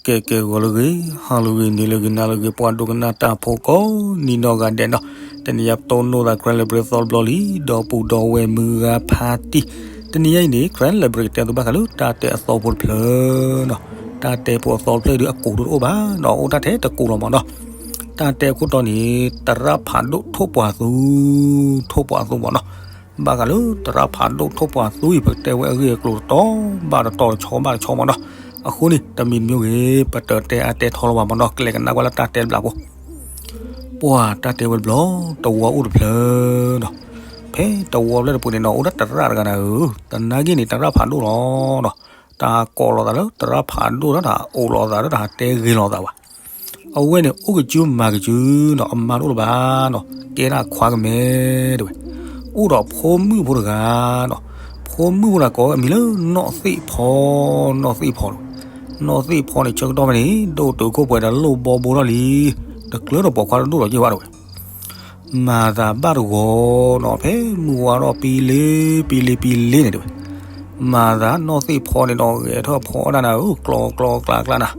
ကဲ ကဲ ဂီၤလၢအဂ့ၤ, ဟါလၢအဂ့ၤ, နံၤလၢအဂ့ၤ, နၤလၢအဂ့ၤ, ပှၤဒိကနၣ်တၢ်ဖိကိးနံၤနီၢ်ဂၤဒဲးနီၤ, တနံၤအံၤပတိၢ်နီၣ်သး Karen Library သီတဘျီလံ, ဒီပုၢ်ဒီဝဲၢ်မုၢ်ဂၤဖါတံၢ်, တနံၤအံၤန့ၣ် Karen Library ကတဲသုဘၣ်ဃးလၢတၢ်တဲအသီဖိတဖျၢၣ်နီၤ, တၢ်တဲဖိအသီတဖျၢၣ်ဒီးအကိာ်ဒိၣ်တအိၣ်ဘၣ်နီၤ, အိၣ်တၢ်ထဲတကိာ်လီၤမးနီၤ, တၢ်တဲအခိၣ်တီန့ၣ် သရၣ်ဖးဒိၣ်ထိၣ်ပှာ်သူ, ထိၣ်ပှာ်သူမးနီၤ, ဘၣ်ဃးလၢသရၣ်ဖးဒိၣ်ထိၣ်ပှာ်သူအံၤ ပကတဲဝဲအဂ့ၢ်အကျိၤတတီၤဘၣ်တတီၤ တဆီဘၣ်တဆီမးနီၤ, အဃိန့ၣ် တမံၤတမံၤဂ့ၤ ပတတဲအါတဲထီလီၤဘၣ်မးနီၤ, ကလဲၤကနၣ်ကွၢ်လၢတၢ်တဲတဘျီဖိ, ပှၤတၢ်တဲဝဲတဘျီ, တဝီအိၣ်တဖျၢၣ်နီၤ, ဖဲတဝီဖျၢၣ်တပူၤန့ၣ်နီၤ အိၣ်ဒၣ်သရၣ်တဂၤနၤဧၢ, သနာ်က့န့ၣ် သရၣ်ဖးဒိၣ်လီၤနီၤ, တၢ်ကိးလီၤသးလၢသရၣ်ဖးဒိၣ်ဒီး တၢ်အိၣ်လီၤသးဒီး တၢ်တဲဂ့ၤလီၤသးဘၣ် အဝဲန့ၣ် အိၣ်ကစုမၤကစုနီၤ, အမါတအိၣ်လၢၤဘၣ်နီၤ, ကဲဒၣ်ခွါကမဲတဝဲ, အိၣ်ဒီးဖိမုၣ်ဖိတဂၤနီၤ, ဖိမုၣ်ဖိတဂၤကိးဝဲအမံၤလၢနီၢ်သ့ၣ်ဖီ, နီၢ်သ့ၣ်ဖီတဝဲ, နီၢ်သ့ၣ်ဖီန့ၣ် ဆၢကတီၢ်ဖဲန့ၣ် ဒိၣ်တုာ်ခိၣ်ပှဲၤဒီးလိၣ်ဘီဘိထီၣ်လံ, တကျၢၤဒီးပိာ်ခွါတဒိၣ်ဒီးယဲၢ်ဘၣ်တဝဲ မၤသးဘၣ်တဂီၤနီၤ, ဖဲမုၢ်ဝါထီၣ်ပံလ့, ပံလ့ပံလ့န့ၣ်တဝဲ, မၤသးနီၢ်သ့ၣ်ဖီန့ၣ်ဒီး ဂဲၤထၢၣ်ဖီအီၣ်တၢ်နၤဧၢ, ကျီကျီကျါကျါနၤ,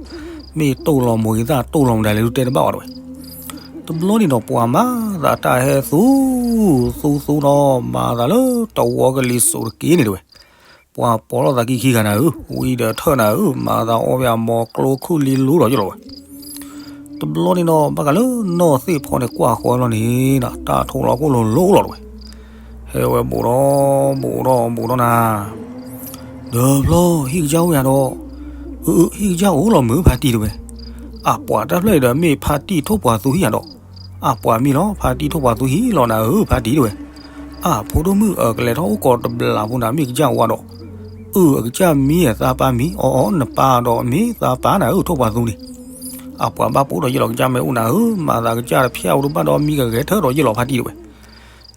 မ့ၢ်တိၢ်လီၤမိၤဂ့ၤသၣ်တိၢ်လီၤမတၤလဲၣ် လူတဲတဘၣ်ဝဲတဝဲ, တဘျီန့ၣ်ဒီး ပှၤမၤသးတၢ်ဟဲသူ, သူသူနီၤ, မၤသးလၢတဝီကလံၤစိးတက့ၢ်န့ၣ်တဝဲ, ပှၤပိာ်လိာ်သးခံခံဂၤနၤဧၢ, ဝံဒီးထၢၣ်နၤဧၢ, မၤသးအီၣ်ဝဲအမီၤကျိခူၣ်လံလူဒီးယလီၤဝဲ တဘျီန့ၣ်ဒီး ဘၣ်ဃးလၢနီၢ်သ့ၣ်ဖီန့ၣ် ကွၢ်ဃီလီၤန့ၣ်, တၢ်ထိၣ်လီၤခိၣ်လိၤလိၤလီၤတဝဲ, ဟဲဝဲဘူးဒီး, ဘူးဒီးဘူးဒီးနၤ, ဒီးဖျီ ဟံၣ်ကစၢ်အိၣ်ယၤဒီး, အၢ ဟံၣ်ကစၢ်အိၣ်လီၤမုၢ်ဖါတံၢ်တဝဲ, အပှၤတၢ်ဖျၢၣ်အံၤဒီးမ့ၢ်ဖါတံၢ်ထိၣ်ပှာ်သူဟံၣ်ယၤဒီး, အပှၤမံလီၤ ဖါတံၢ်ထိၣ်ပှာ်သူဟံၣ်လီၤနၤဧၢ ဖါတံၢ်တဝဲ, အဖိဒိၣ်မုၣ်အကလဲၤထီၣ်အိၣ်ကိးတဘျးဖိနၤ မ့ၢ်ကစၢ်ဝါဒီး, အၢ အကစၢ်မံအသးပၢ်မံ အီၣ်အီၣ် နပၢ်ဒီးမ့ၢ်သးပၢ်နၤဧၢ ထိၣ်ပှာ်သူန့ၣ်, အပှၤဘၣ်ပိာ်ဒီးယလီၤ ကစၢ်မ့ၢ်အိၣ်နၤဧၢ, မၤသးကစၢ်တဖျၢၣ်အိၣ်တဘၣ်ဒီးမံကဂဲၤထၢၣ်ဒီးယလီၤဖါတံၢ်တဝဲ,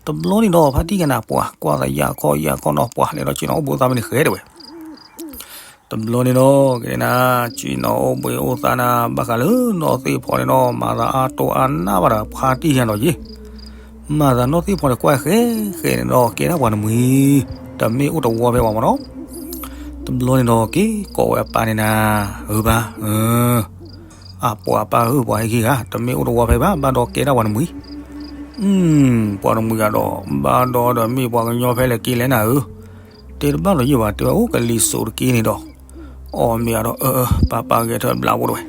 တဘျီန့ၣ်ဒီး ဖါတံၢ်ကနၤ ပှၤကွၢ်သးယၢ်ခီယၢ်ခီနီၤ ပှၤလဲၤဒီးဆ့ၣ်နီၤအိၣ်ဘှံးအိၣ်သါဖဲန့ၣ်ဃဲတဝဲ တဘျီန့ၣ်ဒီး ကဲနၤ, ဆ့ၣ်နီၤအိၣ်ဘှံးအိၣ်သါနၤ ဘၣ်ဃးလၢနီၢ်သ့ၣ်ဖီန့ၣ်ဒီး မၤသးအါတိၢ်အါနးဘၣ်ဒီးဖါတံၢ်ယၤဒီးယ့ၢ်, မၤသးနီၢ်သ့ၣ်ဖီန့ၣ် ကွၢ်ဃဲဃဲန့ၣ်ဒီး ကဲဒၣ်ပှၤတမှံၤ, တမ့ၢ်အိၣ်တဝီဖဲပှၤမးနီၤ, တဘျီန့ၣ်ဒီး က့ၤကိးဝဲအပၢ်န့ၣ်နၤ, ဧၢပၢ်, အၢ အပှၤပၢ်ဧၢ ပှၤဟဲခံဂၤ တမ့ၢ်အိၣ်တဝီဖဲဘၣ် ဘၣ်ဒီးကဲဒၣ်ပှၤတမှံၤ, ပှၤတမှံၤဂၤဒီး ဘၣ်ဒီးဒီးမ့ၢ်ပှၤကညီဖဲလဲၣ်က့လဲၣ်နၤဧၢ, တဲတဘၣ်ဒီးယ့ၢ်ဘၣ် တဲဝဲအိၣ်ကလံၤစိးတက့ၢ်န့ၣ်ဒီး, အီၣ်မ့ၢ်အဒီး အၢ အၢ ပၢ်ပၢ်ဂဲၤထၢၣ်ဘျးဖိတဝဲ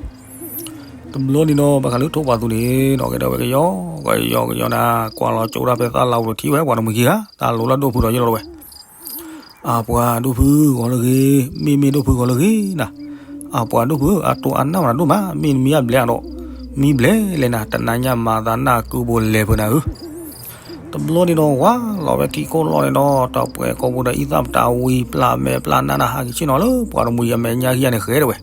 တဘျီန့ၣ်ဒီး ဘၣ်ဃးလၢထိၣ်ပှာ်သူန့ၣ်ဒီး ကဲထီၣ်ဝဲကယီ ကယီကယီနၤ, ကွၢ်လီၤကၠိတၢ်ဖဲသၣ်လၤပူၤဒီးထံၣ်ဝဲ ပှၤတမှံၤခံဂၤ သးလိၤလၢဒိၣ်ဖုဒီးယလီၤတဝဲ အပှၤဒိၣ်ဖုဂီၤလၢဂ့ၤ, မ့မ့ၢ်ဒိၣ်ဖုဂီၤလၢဂ့ၤနၤ, အပှၤဒိၣ်ဖုဧၢ အတိၢ်အါနးမးနၤဒိၣ်မး, မ့ၢ်နမံအဘျဲၣ်အဒီး, မံဘျဲၣ်လဲၣ်နၤ, တနၤညါမၤသးနၢ်ကုပူၤလဲၤဖုနၤဧၢ, တဘျီန့ၣ်ဒီး ဝါလီၤဝဲထံခိၣ်လီၢ်န့ၣ်ဒီး တၢ်ပှဲၤကိာ်ပူၤဒီးအံသၣ်ပတၢ်ဝံၤ ပျၢ်မဲာ်ပျၢ်နါနၤ ဟးက့ၤဆ့ၣ်နီၤလၢပှၤတမှံၤအမဲာ်ညါခံဂၤန့ၣ်ဃဲတဝဲ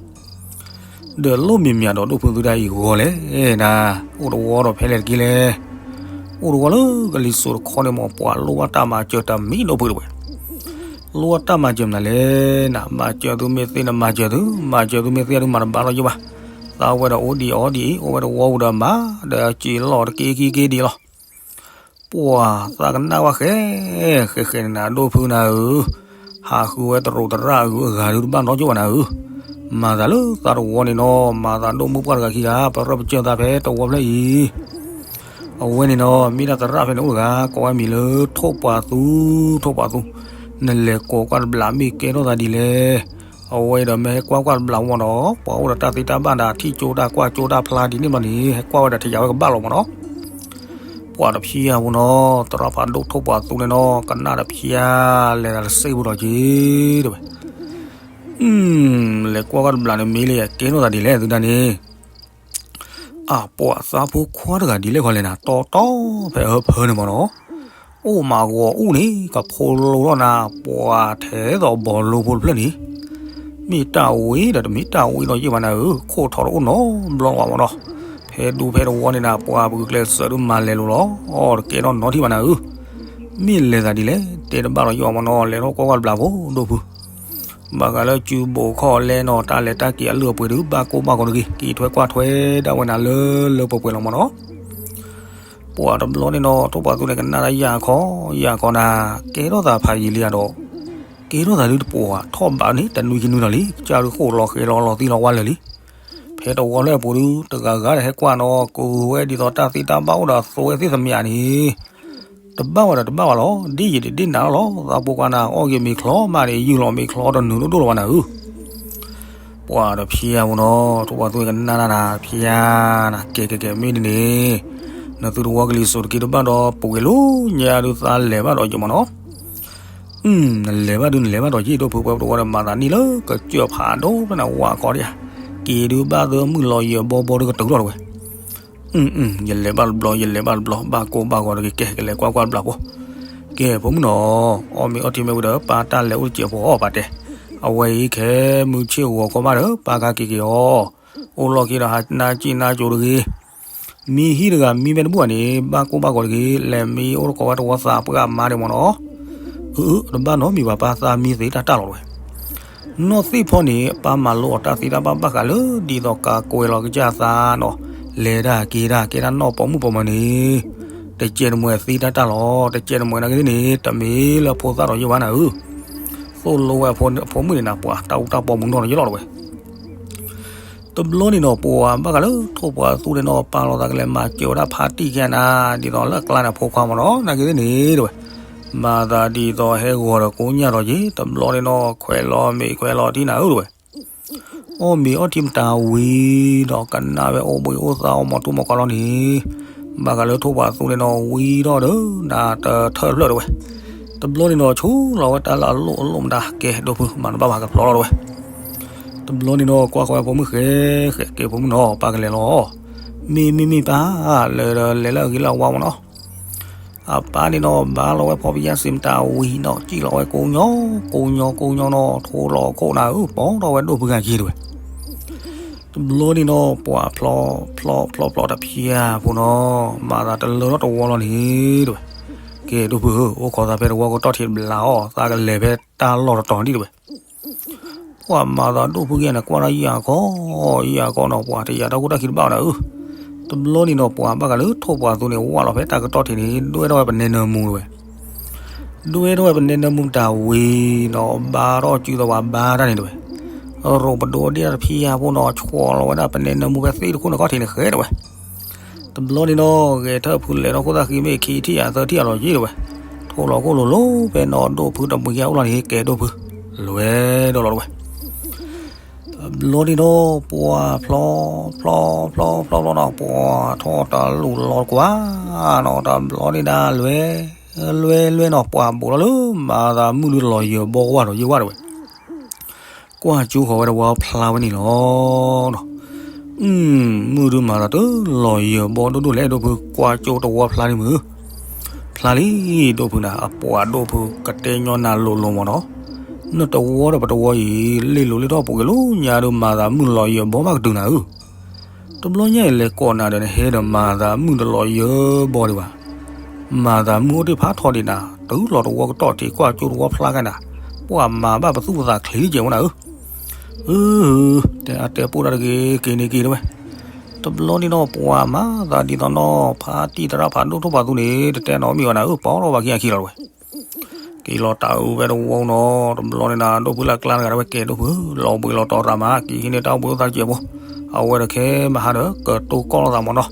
ဒီးလိၣ်မံၤမံၤဒီးဒိၣ်ဖုသုတၢ်အံၤဂီၤလဲၣ်နၤ, အိၣ်တဝီဒီးဖဲလဲၣ်တက့ၢ်လဲၣ်, အိၣ်တဝီလၢကလံၤစိးတခီန့ၣ်မ့ၢ် ပှၤလိၣ်ဘၣ်တၢ်မၤစၢၤတမံၤဒိၣ်ဖုတဝဲ, လိၣ်ဘၣ်တၢ်မၤစၢၤမနုၤလဲၣ်နၤ, မၤစၢၤသုမ့ၢ်သ့နမၤစၢၤသု, မၤစၢၤသုမ့ၢ်သ့ဒုးမၤတဘၣ်လီၤယိဘၣ်, သးဝဲဒီးအိၣ်ဒံးအီၤဒံး အိၣ်ဝဲတဝီပူၤဒီးမၤ, ဒီးစံးလီၤတက့ၢ်ခံက့ၢ်ဒံးလီၤ ပှၤသးကနၣ်ဝဲဃဲ, ဃဲဃဲန့ၣ်နၤ ဒိၣ်ဖုနၤဧၢ, ဟးဃုဝဲတရူးသရၣ်အဂုၤအဂၤဒုးတဘၣ်နီတစိၢ်ဘၣ်နၤဧၢ, မၤသးလၢသးတဝီန့ၣ်နီၤ, မၤသးဒိၣ်မုၣ်ပှၢ်တဂၤခံဂၤ ပရၢပစၢၢ်သးဖဲတဝီဖျၢၣ်အံၤ, အဝဲန့ၣ်နီၤ မ့ၢ်ဒၣ်သရၣ်ဖဲန့ၣ်အိၣ်တဂၤ ကိးဝဲမံၤလၢထိၣ်ပှာ်သူ, ထိၣ်ပှာ်သူ, နလဲၤကိးကွၢ်တဘျးမ့ၢ်ကဲထီၣ်သးဒ်လဲၣ် အဝဲဒီးမ့ၢ်ဟဲကွၢ်ကွၢ်တဘျးမ့ၢ်ဒီး ပှၤအိၣ်ဒီးတၢ်သ့တၢ်ဘၣ်ဒီးထံၣ်ကၠိတၢ်ကွၢ်ကၠိတၢ်ဖျါဒ်န့ၣ်ဘၣ်န့ၣ် ဟဲကွၢ်ဝဲဒီးထံၣ်ယၤဝဲကဘၣ်လီၤမ့ၢ်နီၤ, ပှၤတဖျၢၣ်အပူၤနီၤ သရၣ်ဖးဒိၣ်ထိၣ်ပှာ်သူန့ၣ်နီၤ ကနၣ်တဖျၢၣ်လဲၤသးတစ့ပူၤဒီးက့ၤတဝဲ လဲၤကွၢ်ကွၢ်တဘျးန့ၣ်မ့ၢ်လၢယကဲထီၣ်သးဒ်လဲၣ်သုဒၣ်န့ၣ် အပှၤသးဖိခွါတဂၤဒ်လဲၣ်ခီလဲၣ်နၤ တီတီဖဲအဟၢဖၢန့ၣ်မ့ၢ်နီၤ, အိၣ်မးဂီၤအူၣ်န့ၣ် ကဖိလိထီၣ်နၤ ပှၤထဲသိးဘီလိဖိတဖျၢၣ်န့ၣ်, မ့ၢ်တၢ်ဝံၤဒီးတမ့ၢ်တၢ်ဝံၤဒီးယ့ၢ်ဘၣ်နၤဧၢ, ခိၣ်ထီၣ်တအိၣ်နီတဘျီလၢၤဘၣ်မ့ၢ်နီၤ, ဖဲဒူဖဲတဝီန့ၣ်နၤ ပှၤပဂုာ်ကျဲးစၢးဒုးမၤလဲၤလိာ်လီၤ, အီၣ်တကဲထီၣ်နီတထံၣ်ဘၣ်နၤဧၢ, မ့ၢ်လဲၤသးဒ်လဲၣ် တဲတဘၣ်လီၤယ့ၢ်ဘၣ်မ့ၢ်နီၤ, လဲၤထီၣ်ကွၢ်ကွၢ်တဘျးဖိဒိၣ်ဖု ဘၣ်ဃးလၢစုဘိးခီၣ်လဲနီၤ တၢ်လဲၤတၢ်က့ၤအလုၢ်အပှ့ၤဒုး ဘၣ်ကိၢ်ဘၣ်ဂီၤတဂ့ၤ က့ၤထွဲကွၢ်ထွဲဒၣ်ဝဲနၤလၢလၢပှဲၤပှဲၤလီၤမ့ၢ်နီၤ, ပှၤတဘျီန့ၣ်နီၤ ထိၣ်ပှာ်သူန့ၣ် ကနၣ်တၢ်ယၢ်ခီယၢ်ခီနၤ, ကဲထီၣ်သးဖးယံာ်လံဧါဒီး, ကဲထီၣ်သးဒုးတပှီၤထီၣ်ဘးန့ၣ် တနွံခံနွံလီၤလံ, ကစၢ်ဒုးဃိၣ်လီၤဃဲၤလီၤလီၤသံလီၤဝါလၢာ်လံ, ဖ ဟဲတဝီဖျၢၣ်အပူၤဒုး တဂၤဂၤဒီးဟဲကွၢ်နီၤ ကိးဝဲဒ်သိးတၢ်သ့တၢ်ဘၣ်အိၣ်ဒီးအသိဝဲသ့ၣ်သမံးဧါန့ၣ် တဘၣ်ဝဲဒီးတဘၣ်ဝဲလီၤ. ဒ်ယံာ်ဒ်နၤလီၤလီၤ သးပှၢ်ကွၢ်နၤ အီၣ်က့ၤမ့ၤချီမးန့ၣ် ယုၢ်လီၤမ့ၤချီတနုာ်ဒိၣ်ဒိၣ်လီၤဘၣ်နၤဧၢ ပှၤတဖျါဖိနီၤ ထိၣ်ပှၢ်သူကနၣ်နၤတဖျါနၤ ကဲကဲကဲမ့ၢ်ဒ်န့ၣ် နသုတဝီကလံၤစိးတက့တဘၣ်ဒီး ပှ့ၤလိညါဒုးသးလဲၤဘၣ်ဒီးယမနီၤ နလဲၤဘၣ်ဒုးနလဲၤဘၣ်ဒီးယံာ်ဒိၣ်ဖုပှဲၤပတဝီဒီးမၤသးနံၣ်လၢကစၢၢ်ဖးဒိၣ်ဖဲန့ၣ်ဝၣ်ခီဒံဧါ က့ၤဒုးဘၣ်သၢမုၢ်လီၤယၢၤဘီဘီဒုးကတုၤလီၤတဝဲ ယလဲၤဘၣ်တဘျီ ယလဲၤဘၣ်တဘျီ ဘၣ်ကိၢ်ဘၣ်ဂီၤတဂ့ၤ ကဲ ကလဲၤကွၢ်ကွၢ်တဘျီဖိ ကဲ ဖိမုၣ်နီၤ အီၣ်မ့ၤအီထံမ့ၢ်ဝံၤဒီး ပၢ်တၢ်လဲၤအိၣ်တစဲးဖိအီၣ်ပာ်တဲ အဝဲအံၤခဲမုၢ်ဆ့ၣ်ဂီၤခီဘၣ်ဒီး ပၢ်ကဟဲက့ၤက့ၤအီၤ အိၣ်လီၢ်ခံဒီးဟးနါကံၣ်နါကိၤတဂ့ၤ မံဟံၣ်တဂၤမံဖဲတဘူၣ်ဘၣ်န့ၣ် ဘၣ်ကိၢ်ဘၣ်ဂီၤတဂ့ၤ လဲၤမံအိၣ်တကိးဝဲတဝီသးပှၢ်အမါဒံးမနီၤ အၢ တဘၣ်နီတမံၤဘၣ် ပၢ်သးမံသ့တၢ်တၢ်လီၤတဝဲ နီၢ်သ့ၣ်ဖီန့ၣ် ပၢ်မၤလိအီၤတၢ်သ့တၢ်ဘၣ်ဘၣ်ဃးလၢဒ်သိးကးကွဲးလီၤကစၢ်သးနီၤ လဲၤတၢ်က့ၤတၢ်ကဲတၢ်နီၢ်ပိာ်မုၣ်ပိာ်မၢၤန့ၣ် တကဲတမှဲၤသ့တၢ်တၢ်လီၤ တကဲတမှဲၤနာ်က့သ့ၣ်န့ၣ် တမ့ၢ်လၢဖိသၣ်ဒီးယဲၢ်ဝဲနၤဧၢ သိၣ်လိဝဲအဖိမုၣ်န့ၣ်နၤ ပှၤတၢ်အူတၢ်ပီာ်မူနီၢ်ဒီးယဲၢ်လီၤတဝဲ တဘျီန့ၣ်နီၤ ပှၤဘၣ်ဃးလၢထိၣ်ပှၢ်သူန့ၣ်နီၤ ပာ်လီၤသးကလဲၤမၤစၢၤဝဲဒၣ်ဖါတံၢ်ခဲနၤ ဒ်သိးလၢအကျါန့ၣ်အဖိခွါမနီၤ နာ်က့သ့ၣ်န့ၣ်တဝဲ မၤသးဒ်သိးဟဲဂီၤဒီးကိညၢ်ဒီးက့ၤ တဘျီန့ၣ်နီၤ ခွဲးလီၤမ့ၤခွဲးလီၤထံနၤဧၢတဝဲ အီၣ်မ့ၤအီထံမတၤဝံၤဒီးကနၣ်ဝဲအိၣ်ဘှံးအိၣ်သါအီၣ်မီၤထူမီၤကီလီၤန့ၣ် ဘၣ်ဃးလၢထိၣ်ပှၢ်သူန့ၣ်နီၤ ဝံၤထီၣ်ဒီးနၤတထၢၣ်တဖျၢၣ်တဝဲ တဘျီန့ၣ်ဒီးဆူလီၤဝဲတၢ်လၢအလိၣ်အလိၣ်မတၤ ကဲဒိၣ်ဖု မၤတဘၣ်ဘၣ်ကဖျီလီၤတဝဲ တဘျီန့ၣ်ဒီးကွၢ်ဃီဝဲဖိမုၣ်ဃဲ ဃဲက့ၤဖိမုၣ်နီၤ ပၢ်ကလဲၤလီၤ မ့ၢ်မ့ၢ်မ့ၢ်ပၢ် လဲၤဒီးလဲၤလၢအဂ့ၤလၢအဝါမနီၤ အပၢ်န့ၣ်နီၤ ဘါလီၤဝဲဖီပယါစံးမတၤဝံၤနီၤ စံၣ်လီၤဝဲကိညိ ကိညိ ကိညိနီၤ ထိလီၤခိၣ်နၤဧၢ ပိာ်ထီၣ်ဝဲဒိၣ်ဖုဂၤက့ၤတဝဲ တဘျီန့ၣ်နီၤ ပှၤဖျီ ဖျီ ဖျီ ဖျီတဖျါဖိနီၤ မၤသးတလၢထီၣ်တဝီလီၤန့ၣ်တဝဲ ကဲဒိၣ်ဖုဧၢ အိၣ်ခိးသးဖဲတဝီကတီၢ်ထံးတဘျီအီၤ သးကလဲၤဖဲတၢ်လီၢ်တတီၤဒံးတဝဲ ပှၤမၤသးဒိၣ်ဖုကဲန့ၣ် ကွၢ်ဒီးယၤခီ ယၤခီနီၤ ပှၤတယာ်တၢ်ခိၣ်တၢ်ခံတဘၣ်နၤဧၢ တဘျီန့ၣ်နီၤ ပှၤဘၣ်ဃးလၢထိၣ်ပှၢ်သူန့ၣ် ဝၢ်လီၤဖဲတၢ်ကတီၢ်ထံးန့ၣ် ဒွဲၣ်ထီၣ်ဝဲပနဲနၢမူတဝဲ ဒွဲၣ်ထီၣ်ဝဲပနဲနၢမူမတၤဝံၤနီၤ ဘါထီၣ်စုသဝးဘါတၢ်န့ၣ်တဝဲ ရိးပဒိအဒ့ၣ်တဖျါဖိနီၤ ဆှီလီၤဝဲဒၣ်ပနဲနၢမူဖဲသ့ၣ်တခိၣ်န့ၣ်ခီၣ်ထံးန့ၣ်ဃဲတဝဲ တဘျီန့ၣ်နီၤ ဂဲၤထၢၣ်ဖုလဲၤထီၣ်ခိၣ်သၣ်ဃံမ့ၢ်ခံထံၣ်ယၤသၢထံၣ်အလီၤယံၤတဝဲ ထိၣ်လီၤခိၣ်လိၤလိၤဖဲနီၤ ဒိၣ်ဖုတမှံၤကဲအိၣ်လီၤန့ၣ် ကဲဒိၣ်ဖု လွဲဒီးလီၤတဝဲ တဘျီန့ၣ်နီၤ ပှၤဖျီ ဖျီ ဖျီ ဖျီ ဖျီနီၤ ပှၤထီၣ်တလူၤလီၤတကွၢ်နီၤ တဘျီန့ၣ်ဒၣ်လွဲ လွဲ လွဲနီၤ ပှၤဘူးလီၤလၢမၤသးမုၣ်ဒုးလီၤယၢၤဘီဝၣ်ဒီးယဲၢ်ဝၣ်တဝဲ ကွၢ်ကၠိဃီၤဝဲတဝီဖျါဝဲန့ၣ်လီၤ. မုၣ်ဒုးမၤသးတလီၤယၢၤဘီဒိၣ်ဒိၣ်လဲၣ် ဒိၣ်ဖု ကွၢ်ကၠိတဝီဖျါန့ၣ်မုၢ်, ဖျါလံ ဒိၣ်ဖုနၤ အပှၤဒိၣ်ဖုကတဲညီနၤလိၤလိၤမၢ်နီၤ, နတဝီဒီးပတဝီအံၤ လ့ၣ်လိၤလ့ၣ်ထီၣ်ပူၤကွံာ်လီၤ ညါဒုးမၤသးမုၣ်လီၤယၢၤဘီမးကတုၤနၤဧၢ တဘျီညါအံၤလဲၤကိးနၤဒီးနဟဲဒီးမၤသးမုၣ်တလီၤယၢၤဘီဒံးဘၣ်. မၤသးမုၣ်အိၣ်တ့ၢ်ဖးထီဒံးနၤ တုၤလီၤတဝီကတီၢ်ထံးကွၢ်ကၠိတဝီဖျါကနၤ, ပှၤမၤဘၣ်ပသူၣ်ပသးချ့လံကဲဝဲနၤဧၢ. အၢ တဲအတဲပိၢ်တၢ်တဂ့ၤ က့ၤန့ၣ်က့ၤတဝဲ. တဘျီန့ၣ်နီၤ ပှၤမၤသးဒ်သိးနီၤ ဖါတံၢ်သရၣ်ဖးဒိၣ်ထိၣ်ဖးသူန့ၣ် တတဲနီတမံၤဘၣ်နၤဧၢ ပီထီၣ်ဘၣ်ခံအခံလီၤတဝဲ. က့ၤလီၤတၢ်အုးဖဲတဝီနီၤ တဘျီန့ၣ်နၤ ဒိၣ်ဖုလၢအကျါတဂၤတဝဲ ကဲဒိၣ်ဖု လီၤဘှံးလီၤတီၤရၤမး က့ၤဟံးန့ၢ်တၢ်အိၣ်ဘှံးအိၣ်သါစဲးဖိ, အဝဲတခဲမဟါဒီး ကတိၤကီၢ်လိာ်သးမၢ်နီၤ.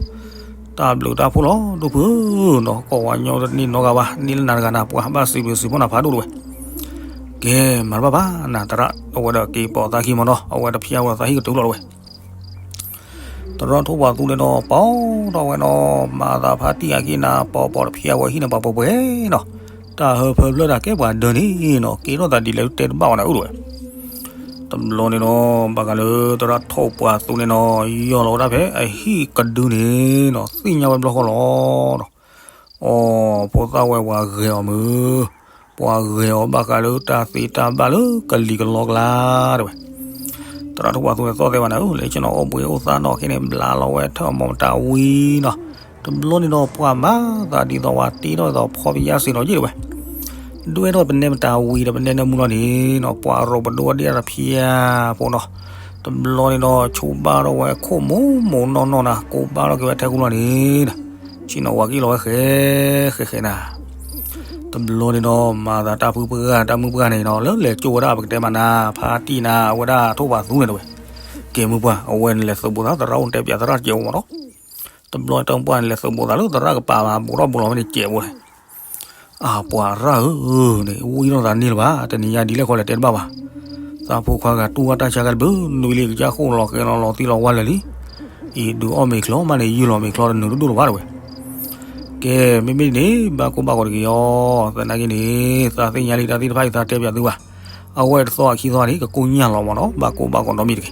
တၢ်ဘျုးတၢ်ဖှိၣ်လီၤ ဒိၣ်ဖုဧၢနီၤ ကိးဝဲညီတန့ၢ်နီတဂၤဘၣ် န့ၢ်လၢနၤတဂၤနၤ ပှၤဘၣ်စံးဘျုးစံးဖှိၣ်နၤဖးဒိၣ်တဝဲ. ကဲ မၤတဘၣ်ဘၣ် နၤသရၣ် အဝဲဒီးက့ၤပိာ်သးခံမၢ်နီၤ အဝဲတဖျါဝဲသးဟံၣ်ကတုၤလီၤတဝဲ. သရၣ်ထိၣ်ပှၤသူန့ၣ်နီၤ ပီထီၣ်ဝဲနီၤ မၤသးဖါတံၢ်အခံနၤ ပီပီတဖျါဝဲဟံၣ်န့ၣ်ပှၤပှဲၤပှဲၤနီၤ, တၢ်ဟၢဖၢဖျၢၣ်တၢ်ကဲပှၤဒၢန့ၣ်နီၤ ကဲထီၣ်သးဒ်လဲၣ်တဲတဘၣ်ဝဲနၤအုၣ်တဝဲ. တဘျီန့ၣ်နီၤ ဘၣ်ဃးလၢသရၣ်ထိၣ်ပှၤသူန့ၣ်နီၤ ယီၢ်လီၤဝဲဒၣ်ဖဲအဟံၣ်ကဒုန့ၣ်နီၤ သ့ၣ်ညါဝဲဘျီဃီလီၤ. အီ ဖိသၣ်ဝဲပှၤဂဲၤအီၤမုၢ်, ပှၤဂဲၤအီၤဘၣ်ဃးလၢတၢ်သ့တၢ်ဘၣ်လၢကလံၤကလီကျါတဝဲ. သရၣ်ထိၣ်ပှၤသူန့ၣ်သီၣ်သဲဘၣ်နၤဧၢ လဲၤဆ့ၣ်နီၤအိၣ်ဘှံးအိၣ်သါနီၤ ခဲန့ၣ် ဘျါလီၤဝဲထၢၣ်မီၤမတၤဝံၤနီၤ. တဘျီန့ၣ်နီၤ ပှၤမၤသးဒ်သိးဝဲတ့ထီၣ်ဒ်သိးဖီပယါစ့ၢ်နီၤယ့ၢ်တဝဲ. ဒွဲၣ်ထီၣ်ပနဲမတၤဝံၤဒီးပနဲနၢမူလီၤန့ၣ်နီၤ ပှၤရိးပဒိၣ်အဒ့ၣ်တဖျါဖိနီၤ. တဘျီန့ၣ်နီၤ ဆိဘၣ်ထီၣ်ဝဲခိၣ်မိၢ်မိၢ်နီၢ်နီၢ်နၤ ကိးဘၣ်ထီၣ်က့ၤဝဲထဲကူလီၤန့ၣ် ဆ့ၣ်နီၤဝၤကံၣ်လီၤဝဲဃဲဃဲဃဲနၤ. တဘျီန့ၣ်နီၤ မၤသးတၢ်ဖုပှၢ်တၢ်မုၢ်ပှၢ်န့ၣ်နီၤ လၢလဲၤကၠိဝဲဒၣ်ပကတဲမးနၤ ဖါတံၢ်နၤ အဝဲဒၣ်ထိၣ်ပှၤသူန့ၣ်တဝဲ. က ကဲမုၢ်ပှၢ် အဝဲန့ၣ်လဲၤသုးဘူးသး သရၣ်အိၣ်တဲပၠးသရၣ်တကဲးဖိမးနီၤ. တဘျီန့ၣ်တၢ်မုၢ်ပှၢ်န့ၣ်လဲၤသုးဘူးသးလၢသရၣ်ကပၤမး ဘူးထီၣ်ဘူးလီၤဝဲန့ၣ်ကဲးဖိလဲၣ်. အပှၤရၣ်ဧၢန့ၣ် ဝံၣ်ထီၣ်သးန့ၢ်လၢၤဘၣ် တနံၤညါဒ်လဲၣ်ခီလဲၣ်တဲတဘၣ်ဘၣ်. သးဖိခွါဂၤတူၢ်ဘၣ်တၢ်ဆါကဲတဘျုးနွံလံ ကစၢ်ဃိၣ်လီၤဃဲလီၤလီၤသံလီၤဝါလၢာ်လံ. အံၤဒုးအီၣ်မ့ၤချီမးန့ၣ် ယုၢ်လီၤမ့ၤချီတနုာ်တဒိၣ်လၢၤဘၣ်တဲဝဲ. ကဲ မ့မ့ၢ်န့ၣ် ဘၣ်ကိၢ်ဘၣ်ဂီၤတဂ့ၤအီၤ သနာ်က့န့ၣ် သးသ့ၣ်ညါလံတၢ်သ့ၣ်တဖၣ်အံၤသးတဲပၠးသုဘၣ်. အဝဲတသီအခံသီန့ၣ် ကကိၢ်ညၢ်လီၤမးနီၤ ဘၣ်ကိၢ်ဘၣ်ဂီၤဒီမံၤတဂ့ၤ.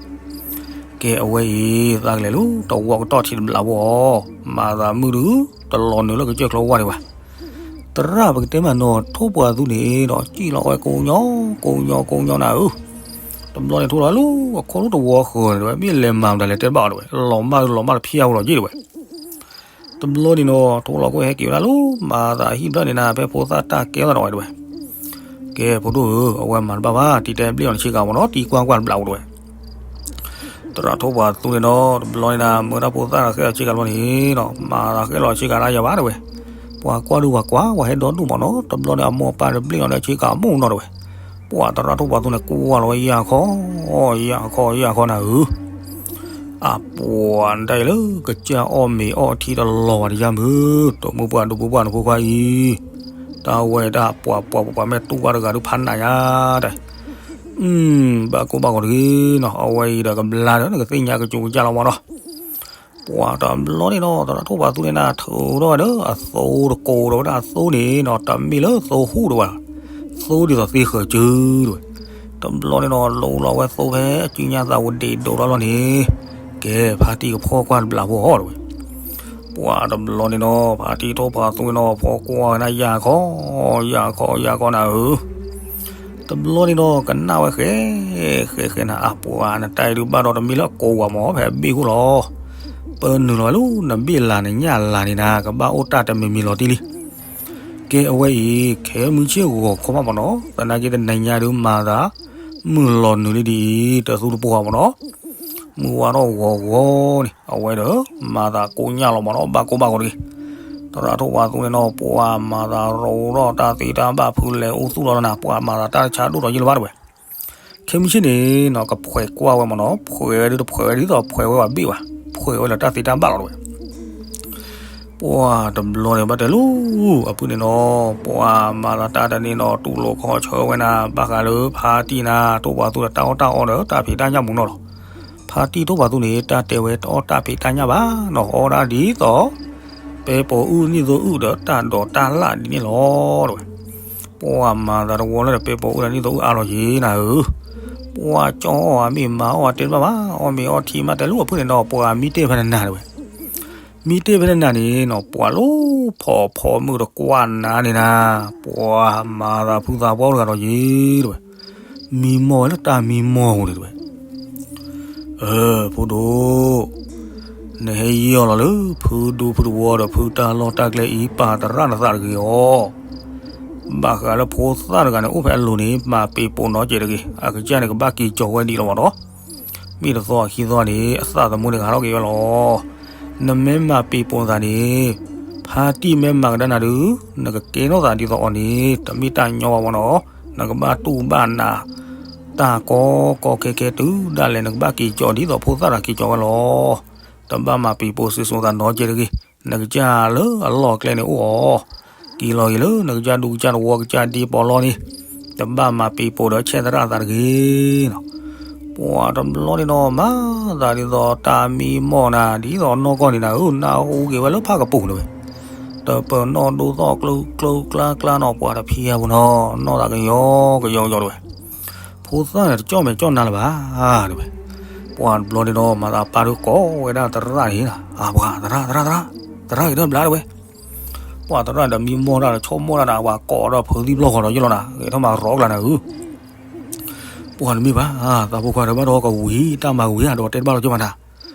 ကဲအဝဲအံၤ သးကလဲၤလၢတဝီကတီၢ်ထံတဘျးဖိအီၤ မၤသးမုၢ်ဒုး တလီၤနုာ်လၢကစၢၢ်ချီဝါဒံးဘၣ်. သရၣ်ပကတဲမးနီၤ ထိၣ်ပှာ်သူန့ၣ်ဒီး စံၣ်လီၤဝဲကိးညီ ကိးညီ ကိးညီနၤဧၢ. တဘျီန့ၣ်ထိၣ်လီၤလၢအခီၣ်ထူၣ်တဝီဃၢၤန့ၣ်တဲဝဲ မ့ၢ်လဲၤမၤမတၤလဲၤတဲတဘၣ်အီၤတဲဝဲ လီၤမၢ်လီၤမၢ်တဖျါဝဲလီၤယ့ၢ်တဲဝဲ. တဘျီန့ၣ်နီၤ ထိၣ်လီၤကွံာ်ဟဲက့ၤဝဲဒၣ်လၢ မၤသးဟံၣ်ဖျၢၣ်န့ၣ်နၤ ဖဲဖိသၣ်တၢ်ကဲထီၣ်ဒီးဝဲတဲဝဲ. ကဲဖိဒိၣ်ဧၢ အဝဲမၤတဘၣ်ဘၣ် တံၤတဲဘျ့ၣ်အီၤနဆ့ကၤမးနီၤ တံၤကွၢ်ကွၢ်တဘျးဖိတဲဝဲ. သရၣ်ထိၣ်ပှာ်သူန့ၣ်ဒီး တဘျီန့ၣ်နၤ မၢဒၣ်ဖိသၣ်တၢ်ဃဲလီၤဆ့ကၤတဘျီန့ၣ်နီၤ မၤသးဃဲလီၤဆ့ကၤတၢ်ယၤဘၣ်တဲဝဲ. ပှၤကွၢ်ဒုးပှၤကွၢ် ပှၤဟဲဒီဒူၣ်မးနီၤ တဘျီန့ၣ် အမိၢ်ပၢ်တဘျ့ၣ်အီၤလၢဆ့ကၤအမိၢ်နီၤတဲဝဲ. ပှၤသရၣ်ထိၣ်ပှာ်သူန့ၣ် ကွၢ်လီၤဝဲယၢ်ခီ ယၢ်ခီ ယၢ်ခီနၤဧၢ. အပှၤနတၢ်အံၤလၢ ကစၢ်အီၣ်မ့ၤအီထံတလီၤဘၣ်တယါမုၢ် တိာ်မုၢ်ပှၢ်ဒိၣ်မုၢ်ပှၢ်နဖိခွါအံၤ တၢ်ဝဲတၢ်ပှၤပှၤပှၤမ့ၢ်တူၢ်ဘၣ်တဂၤဒုးဖးနးညါတၢ် ဘၣ်ကိၢ်ဘၣ်ဂီၤတဂ့ၤနီၤ အဝဲအံၤဒီးကဘျါဒီး နကသ့ၣ်ညါကစူၤကစၢ်လီၤမးနီၤ. ပှၤတဘျီန့ၣ်နီၤ သရၣ်ထိၣ်ပှာ်သူန့ၣ်နၤ ထုးထီၣ်ဝဲဒီးအသိတကိးဒီးဝဲဒၣ်အသိန့ၣ်နီၤ တမ့ၢ်လၢသိဟူၣ်ဒီးဝဲ သိဒ်သိးသ့ဃၢၤစုတဲဝဲ. တဘျီန့ၣ်နီၤ လိလီၤဝဲသိဖဲအစုညါသးဝဒ့ၣ်ဒိးထီၣ်လီၤန့ၣ် ကဲဖါတံၢ်ကဖီၣ်ကွၢ်တဘျးဖိအီၤတဲဝဲ. ပှၤတဘျီန့ၣ်နီၤ ဖါတံၢ်ထိၣ်ပှာ်သူန့ၣ်နီၤ ဖီၣ်ကွၢ်ဝဲဒၣ်ယၢ်ခီ ယၢ်ခီ ယၢ်ခီနၤဧၢ. တဘျီန့ၣ်နီၤ ကနၣ်ဝဲဃဲ ဃဲဃဲနၤ အပှၤနတၢ်အံၤဒုး ဘၣ်ဒီးတမ့ၢ်လၢကိးဝၤမး ဖဲအဘ့ၣ်ဃိလီၤ. ပနုာ်လီၤဝဲလၢနဘ့ၣ်လၢ်နညၣ်လၢ်န့ၣ်နၤ ကဘၣ်အိၣ်တၢ်တမံၤမံၤလီၤတံၢ်လံ. ကဲအဝဲအံၤ ခဲမုၢ်ဆ့ၣ်ဂီၤခီမးမးနီၤ သနာ်က့တနံၤညါဒုးမၤသး မုၢ်လီၤနုာ်လံဒ်အံၤ တသူတပှီၤမးနီၤ မုၢ်ဝါထီၣ်ဂီၤဂီၤန့ၣ် အဝဲဒီး မၤသးကိၢ်ညၢ်လီၤမးနီၤ ဘၣ်ကိၢ်ဘၣ်ဂီၤတဂ့ၤ. သရၣ်ထိၣ်ပှာ်သူန့ၣ်နီၤ ပှၤမၤသးရိၤထီၣ်တၢ်သ့တၢ်ဘၣ်ဖုလဲၤအိၣ်သူၣ်လီၤနၤ ပှၤမၤသးတၢ်ဆါဒိၣ်ဒီးယ့ၢ်လၢၤဘၣ်တဲဝဲ. ခဲမုၢ်ဆ့ၣ်န့ၣ်နီၤ ကဖှဲးကွၢ်ဝဲမးနီၤ ဖှဲးဝဲဒုးတဖှဲးဝဲဒ်သိးဖှဲးဝဲပှၤဘ့ၣ်ဘၣ် ဖှဲးဝဲလၢတၢ်သ့တၢ်ဘၣ်လီၤတဲဝဲ. ပှၤတဘျီန့ၣ်ဘၣ်တဲလၢ အဖုန့ၣ်နီၤ ပှၤမၤသးတၢ်တန့ၣ်နီၤ တူၢ်လိာ်ခီဆၢဝဲနၤ ဘၣ်ဃးလၢဖါတံၢ်နၤ ထိၣ်ပှာ်သူဒီးတၢ်အီၣ်တၢ်အီဒီးတၢ်ဖံးတၢ်ညၣ်မူနီၤလီၤ. ဖါတံၢ်ထိၣ်ပှာ်သူန့ၣ် တၢ်တဲဝဲတအီၣ်တၢ်ဖံးတၢ်ညၣ်ဘၣ်နီၤ အီၣ်ဒၣ်ဒ်သိး ပဲပိာ်အုၣ်နံၣ်သိအုၣ်ဒီးတၢ်ဒိးတၢ်လၣ်ဒ်န့ၣ်လီၤတဲဝဲ. ပှၤမၤသးတဝီလၢဒီးပဲပိာ်အုၣ်ဒီးနံၣ်သိအုၣ်အါလီၤယ့ၢ်နၤဧၢ. ပှၤကၠီအီၣ်အမ့ၢ်မၤအီၣ်အတဲတဘၣ်ဘၣ် အီၣ်မ့ၤအီထံမးတဲလၢအဖုန့ၣ်နီၤ ပှၤမံတ့ၢ်ဖဲနနၤတဲဝဲ. မံတ့ၢ်ဖဲနနၤန့ၣ်နီၤ ပှၤလၢဖီၣ်ဖီၣ်မုၢ်တကွၢ်နၤန့ၣ်နၤ ပှၤမၤသးဖုသးပှၢ်အိၣ်တဂၤဒီးယ့ၢ်တဲဝဲ. မံမီၢ်ဝဲလၢတၢ်မံမီၢ်ပူၤန့ၣ်တဲဝဲ. အၢ ဖိဒိၣ် နဟဲယံၤအီၤလီၤလၢ ဖုဒူဖုသဝီဒီးဖုတၢ်လီၢ်တၢ်ကျဲအံၤ ပာ်သရၣ်နသးတဂ့ၤအီၤ. ဘၣ်ဃးလၢဖိသၣ်တဂၤန့ၣ် အိၣ်ဖဲအလိၤန့ၣ် မၤပ့ၤပိာ်နီတစဲးတဂ့ၤ အကစၢ်န့ၣ်ကဘၣ်က့ၤကၠီၤဝဲဒံးလီၤမးနီၤ. မ့ၢ်တသီအခံသီန့ၣ် အသးသမူန့ၣ်ကဟးထီၣ်က့ၤဝဲလီၤ. နမ့ၢ်မၤပ့ၤပိာ်နသးန့ၣ် ဖါတံၢ်မ့ၢ်မၤကဒါနၤဒုး နကကဲထီၣ်သးဒ်သိးအီၤန့ၣ် တမ့ၢ်တၢ်ညီဘၣ်မးနီၤ. နကဘၣ်တူၢ်ဘၣ်နၤ တၢ်ကီကီခဲခဲတုၤဒၣ်လဲာ် နကဘၣ်က့ၤကၠီၤဒ်သိးဖိသၣ်တဂၤက့ၤကၠီၤဝဲလီၤ. တဘၣ်မၤပ့ၤပိာ်စံၣ်စိၤသးနီတစဲးတဂ့ၤ. နကစၢ်လၢအလီၢ်အကျဲန့ၣ်အိၣ်အီၤ က့ၤလီၤက့ၤလၢနကစၢ်ဒူကစၢ်သဝီကစၢ်ဒ့ပီးလီန့ၣ် တဘၣ်မၤပ့ၤပိာ်ဒီးဆဲးသရၣ်အသးတဂ့ၤနီၤ. ပှၤတဘျီန့ၣ်နီၤ မၤသးဒ်သိးတၢ်မံမီၢ်နၤ ဒ်သိးနီၢ်ကီၢ်န့ၣ်နၤဧၢ နၢ်ဟူက့ၤဝဲလၢဖးကပူၤန့ၣ်ဝဲ တပၢၤနီၣ်ဒိၣ်သီၣ်ကျၢကျၢကျါကျါနီၤ ပှၤတဖံးယၤပူၤနီၤ နီၢ်သးကယီကယီကယီတဲဝဲ. ဖိသၣ်န့ၣ်တကၠီၣ်မဲာ်ကၠီၣ်နါလၢၤဘၣ်တဲဝဲ. ပှၤတဘျီန့ၣ်နီၤ မၤသးပၢ်ဒုးကိးဝဲဒၣ်သရၣ်န့ၣ် အပှၤသရၣ်သရၣ်သရၣ် သရၣ်ဂ့ၤထီၣ်ဘျါတဲဝဲ. ပှၤသရၣ်ဒီးမံမီၢ်တၢ်ဒီးဆိကမိၣ်တၢ်ဒီး အဝဲကိးဒီးဖုးသံပျီၢ်ဃီဒီးယ့ၢ်လီၤနၤ ဂဲၤထီၣ်မၤရီကျါနၤဧၢ. ပှၤတမ့ၢ်ဘၣ် သးဖိခွါဒီးဘၣ်ဒီးကဝံၤ တၢ်မၤဝံၤဧါ ဒီးတဲတဘၣ်လီၤကၠီမၤတၢ်.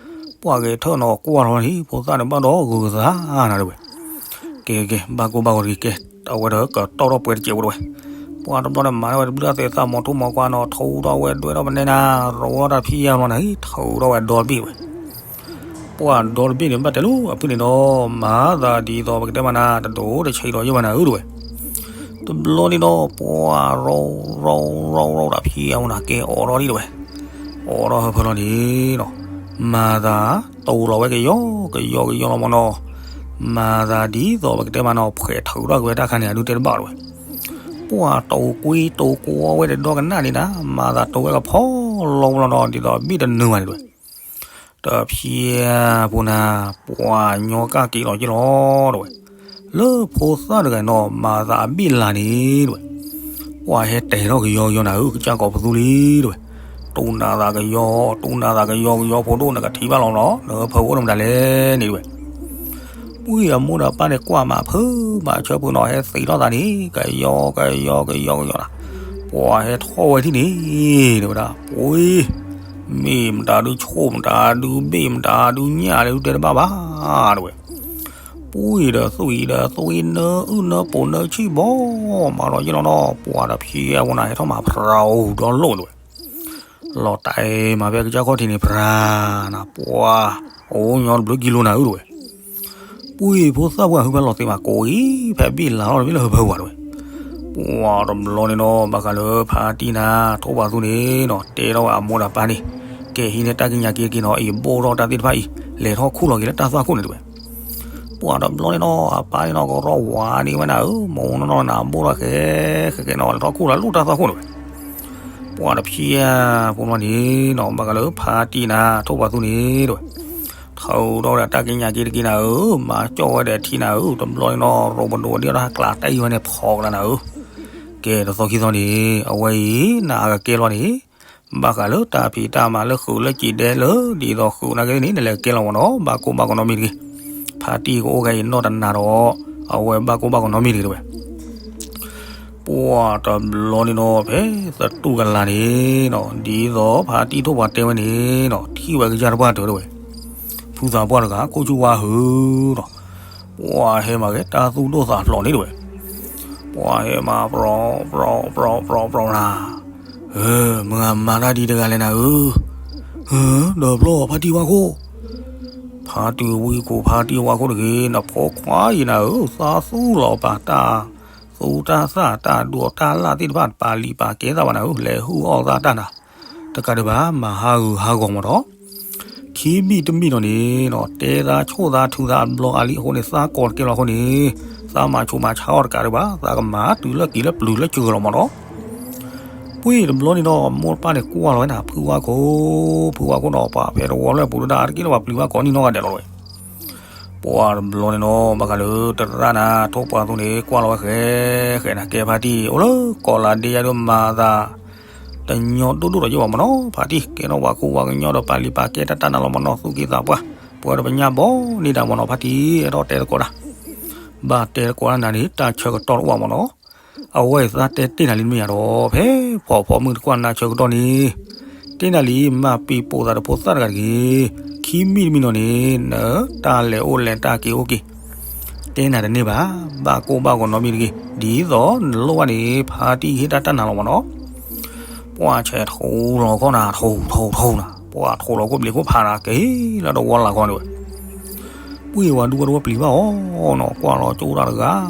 ပှၤဂဲၤထၢၣ်နီၤကွၢ်ထီၣ်န့ၣ် ဖိသၣ်န့ၣ်ဘၣ်ဒီးဂုၤကသးနၤတဲဝဲ. ကဲကဲ ဘၣ်ကိၢ်ဘၣ်ဂီၤတဂ့ၤ ကဲ အဝဲဒီးကတီၢ်ထီၣ်ပှဲၤတစဲးဖိတဲဝဲ. ပှၤတဘျီန့ၣ်မၤန့ၢ်ဝဲတဘျုးသဲးသးမီၤထူၣ်မီၤကွၢ်နီၤ ထူထီၣ်ဝဲဒွဲၣ်ထီၣ်ပနဲနၤ ရိထီၣ်တၢ်ဖံးယၤလီၤနၤ ထုးထီၣ်ဝဲဒီတဘ့ၣ်တဲဝဲ. ပှၤဒီတဘ့ၣ်န့ၣ် ဘၣ်တဲလၢအဖုန့ၣ်ဒီး မၤသးဒ်သိးပကတဲမးနၤ တဒိးတဆံးဒီးယဲၢ်မးနၤဧၢတဲဝဲ. တဘျီန့ၣ်ဒီး ပှၤရိရိရိရိတၢ်ဖံးအမူနၤ ကဲအိးထီၣ်လံတဲဝဲ. အိးထီၣ်ဟၢဖၢလီၤန့ၣ်နီၤ, မၤသးတိၤလီၤဝဲကယီကယီကယီလီၤမၢ်နီၤ, မၤသးဒ်သိးပကတဲမးနီၤ ဖှဲးထုးထီၣ်က့ၤဝဲတၢ်ခါန့ၣ် အဒုးတဲတဘၣ်ဝဲ. ပှၤတိၤကွ့တိၤကွီဝဲတဒီကနၣ်န့ၣ်နၤ, မၤသးတိၤဝဲကဖီလီၤဝဲလီၤနီၤ ဒ်သိးဘ့ၣ်တနုာ်ဘၣ်န့ၣ်တဝဲ. တဖျဲၣ်ဖိနၤ, ပှၤညီကၢ်က့ၤလီၤက့ၤလီၤတဝဲ. လၢဖိသၣ်တဂၤနီၤ မၤသးအဘ့ၣ်လၤန့ၣ်တဝဲ, ပှၤဟဲတဲာ်ထီၣ်ကယီကယီနၤဧၢ ကစၢ်ကိးပသူလံတဝဲ. တိၤနၤသးကယီ, တိၤနၤသးကယီကယီဖိဒိၣ် နကထံၣ်ဘၣ်လီၤနီၤ နဖၢအိၣ်နမတၤလဲၣ်န့ၣ်တဝဲ. ပှၤအမိၢ်ဒီးပၢ်န့ၣ်ကွၢ်မးဖုးမးဆၢဖုးနီၤ ဟဲသံးထီၣ်သးန့ၣ် ကယီကယီကယီကယီနၤ, ပှၤဟဲထီၣ်ဝဲထံၣ်န့ၣ် တဲဝဲဒၣ် ပှၤ မ့ၢ်မတၤဒုးဆိၣ်မတၤဒုးဘ့ၣ်မတၤဒုးညၣ်လၢဒုးတဲတဘၣ်ဘၣ် တဲဝဲ. ပှၤဒီးသွံၣ်ဒီးသွံၣ်နၢအုၣ်နၢပိာ်နၢဆံၣ်ဘီ မၤလီၤယ့ၢ်လီၤနီၤ ပှၤဒီးဖျဲၣ်ဖိနၤ ဟဲထီၣ်မးဖြးအိၣ်ဒီလိၣ်တဲဝဲ. လီၤတဲာ်မးဖဲကစၢ်ခီၣ်ထံးန့ၣ် ဖြးနၤ ပှၤ အိၣ်ညီတဘျုးကံလိနၤဧၢတဲဝဲ. ပှၤဖိသၣ်ပှၢ်ဟုဖဲလီၤသ့မးကိးအံၤ ဖဲဘ့ၣ်လၤထီၣ်တဘ့ၣ်လၢဟၢဖၢပှၤတဲဝဲ. ပှၤတဘျီန့ၣ်နီၤ ဘၣ်ဃးလၢဖါတံၢ်နၤ ထိၣ်ပှၤသူန့ၣ်နီၤ တဲထီၣ်ဝဲအမိၢ်ဒီးပၢ်န့ၣ် ကဲဟံးန့ၢ်တၢ်ကံးညာ်က့ၤတက့ၤနီၤ အံၤဘိၣ်ထီၣ်တၢ်သ့ၣ်တဖၣ်အံၤ လဲၤထီၣ်ခူၣ်လီၤက့ၤလၢတၢ်သွၣ်ခိၣ်န့ၣ်တဲဝဲ. ပှၤတဘျီန့ၣ်နီၤ အပၢ်န့ၣ်နီၤ ကရီဝါန့ၢ်ဝဲနၤဧၢ မိၢ်နီၢ်နီၢ်နၤ ဘိၣ်ထီၣ်ဃဲဃဲဃဲနီၤ လဲၤထီၣ်ခူၣ်လီၤလၢတၢ်သွၣ်ခိၣ်န့ၣ်တဲဝဲ. ပှၤတဖျဲၣ်ဖိမီန့ၣ်နီၤ ဘၣ်ဃးလၢဖါတံၢ်နၤ ထိၣ်ပှၤသူန့ၣ်တဲဝဲ. ထုးထီၣ်ဝဲဒၣ်တၢ်ကံးညာ်က့ၤတက့ၤနၤဧၢ မၤကၠီၣ်ဝဲဒီးထံနၤဧၢ တဘျီန့ၣ်နီၤ ရိပဒိးဒ့ၣ်ထီၣ်ကျးတၢ်အံၤဝဲန့ၣ် ဖီကလါနၤဧၢ. ကဲတသီခံသီန့ၣ် အဝဲအံၤ နအကကဲလီၤန့ၣ် ဘၣ်ဃးလၢတၢ်ဖံးတၢ်မၤလၢဃုာ်လၢကံးဒဲလၢ ဒ်သိးဃုာ်နာ်က့န့ၣ် နလဲၤကဲလီၤမၢ်နီၤ ဘၣ်ကိၢ်ဘၣ်ဂီၤနီတမံၤတဂ့ၤ. ဖါတံၢ်ကအိၣ်ခဲအံၤနီၢ်တနၤဒီး အဝဲဘၣ်ကိၢ်ဘၣ်ဂီၤနီတမံၤတဂ့ၤတဲဝဲ. ပှၤတဘျီန့ၣ်နီၤ ဖဲသတူၢ်ကလာ်န့ၣ်နီၤ ဒ်သိးဖါတံၢ်ထိၣ်ပှၤတဲဝဲန့ၣ်နီၤ ထံၣ်ဝဲကစၢ်တပှၢ်တၢၢ်တဲဝဲ. ဖုသးပှၢ်တဂၤ ခိၣ်ဆူၣ်ဝါဟုနီၤ ပှၤဟဲမၤကဲတၢ်သူၣ်ဒိၣ်သးဖျိးန့ၣ်တဲဝဲ. ပှၤဟဲမၤပြီပြီပြီပြီပြီနၤ, မၤမၤတၢ်ဒ်တဂၤလဲၣ်နၤဧၢ, ဒီးဖျီဖါတံၢ်ဝါခိၣ်, ဖါတံၢ်ဝံခိၣ်ဖါတံၢ်ဝါခိၣ်တဂ့ၤ နဖိခွါအံၤနၤဧၢ, သးသူလီၤပာ်တၢ်သူတၢ်သၣ်တၢ်ဒိးတၢ်လၣ်သ့ၣ်တဖၣ် ပာ်လံာ်ပာ်ကဲသးဘၣ်နၤဧၢ, လဲၤဟုၣ်အီၣ်သးတၢ်နၤ, တကးဒံးဘၣ် မၤဟးဂူာ်ဟးဂီၤမးဒီး ခံမံၤတမံၤဒီးန့ၣ်နီၤ တဲသးဆိၣ်သးထုးသးအဘျီအါလံအဃိန့ၣ် သးကီၤတကဲလီၤအဃိန့ၣ် သးမၤဆူးမၤဆါအီၤတကးဒံးဘၣ် သးကမၤတုၤလၢကံၤလၢပျုၤလၢစှၤလီၤမးဒီး ပှၤတဘျီန့ၣ်ဒီး မိၢ်တပၢ်န့ၣ်ကွၢ်လီၤဝဲနၤ ဖုဝါခိၣ်, ဖုဝါခိၣ်ဒီးပှၤဖဲတဝီလၢပူၤတဒါတက့ၢ်လၢပှၤပျံၤဘၣ်ကိးနံၣ်နီၢ်ဂၤဒဲးလီၤဝဲ, ပှၤတဘျီန့ၣ်နီၤ ဘၣ်ဃးလၢတရၣ်နၤ ထိၣ်ပှၤသူန့ၣ် ကွၢ်လီၤဝဲဃဲဃဲနၤ ကဲဖါတံၢ် အိၣ်လၢကီၢ်လၤဒ့ယါဒိၣ်မၤသး တညီဒိၣ်ဒိၣ်ဒီးယဲၢ်ဘၣ်မးနီၤ ဖါတံၢ် ကဲထီၣ်ပှၤကူပှၤကညီဒီးပာ်လံာ်ပာ်ကဲတၢ်တၢ်နၤလီၤမးနီၤ သူၣ်က့သးပှၢ် ပှၤဒီးပညၣ်ဘီန့ၢ်တၢ်မးနီၤ ဖါတံၢ် အဲၣ်ဒိးတဲသကိးတၢ်, ဘၣ်တဲသကိးတၢ်နၤန့ၣ် တၢ်ဆၢကတီၢ်တအိၣ်ဘၣ်မးနီၤ အဝဲအံၤသးတဲတ့ၢ်နၤလံတမ့ၢ်ယါဒီး ဖဲဖီဖီမုၢ်တကွၢ်နၤဆၢကတီၢ်န့ၣ် တ့ၢ်နၤလံ မၤပံာ်ပိာ်သးဒီးဖိသၣ်တဂၤတဂ့ၤ, ခံမံၤတမံၤနီၤန့ၣ် နတၢ်လဲၤအိၣ်လဲၤတၢ်က့ၤအိၣ်က့ၤ, တဲနၤတန့ၢ်ဘၣ်, ဘၣ်ကိၢ်ဘၣ်ဂီၤနီတမံၤတဂ့ၤ, ဒ်သိးနလိၣ်ဘၣ်န့ၣ် ဖါတံၢ်ဟ့ၣ်တၢ်တၢ်နၤလီၤမးနီၤ, ပှၤဆဲးထိလီၤခီၣ်နၤ ထိထိထိနၤ, ပှၤထိလီၤခိၣ်ဘျံးခိၣ်ဖးနၤ က့ၤလၢတဝီလၢ်ခီန့ၣ်ဝဲ ပှၤဝၤဒူဝဲတဝီပျံၤဘၣ်အီၤနီၤ ကွၢ်လီၤကၠိတၢ်တဂၤ,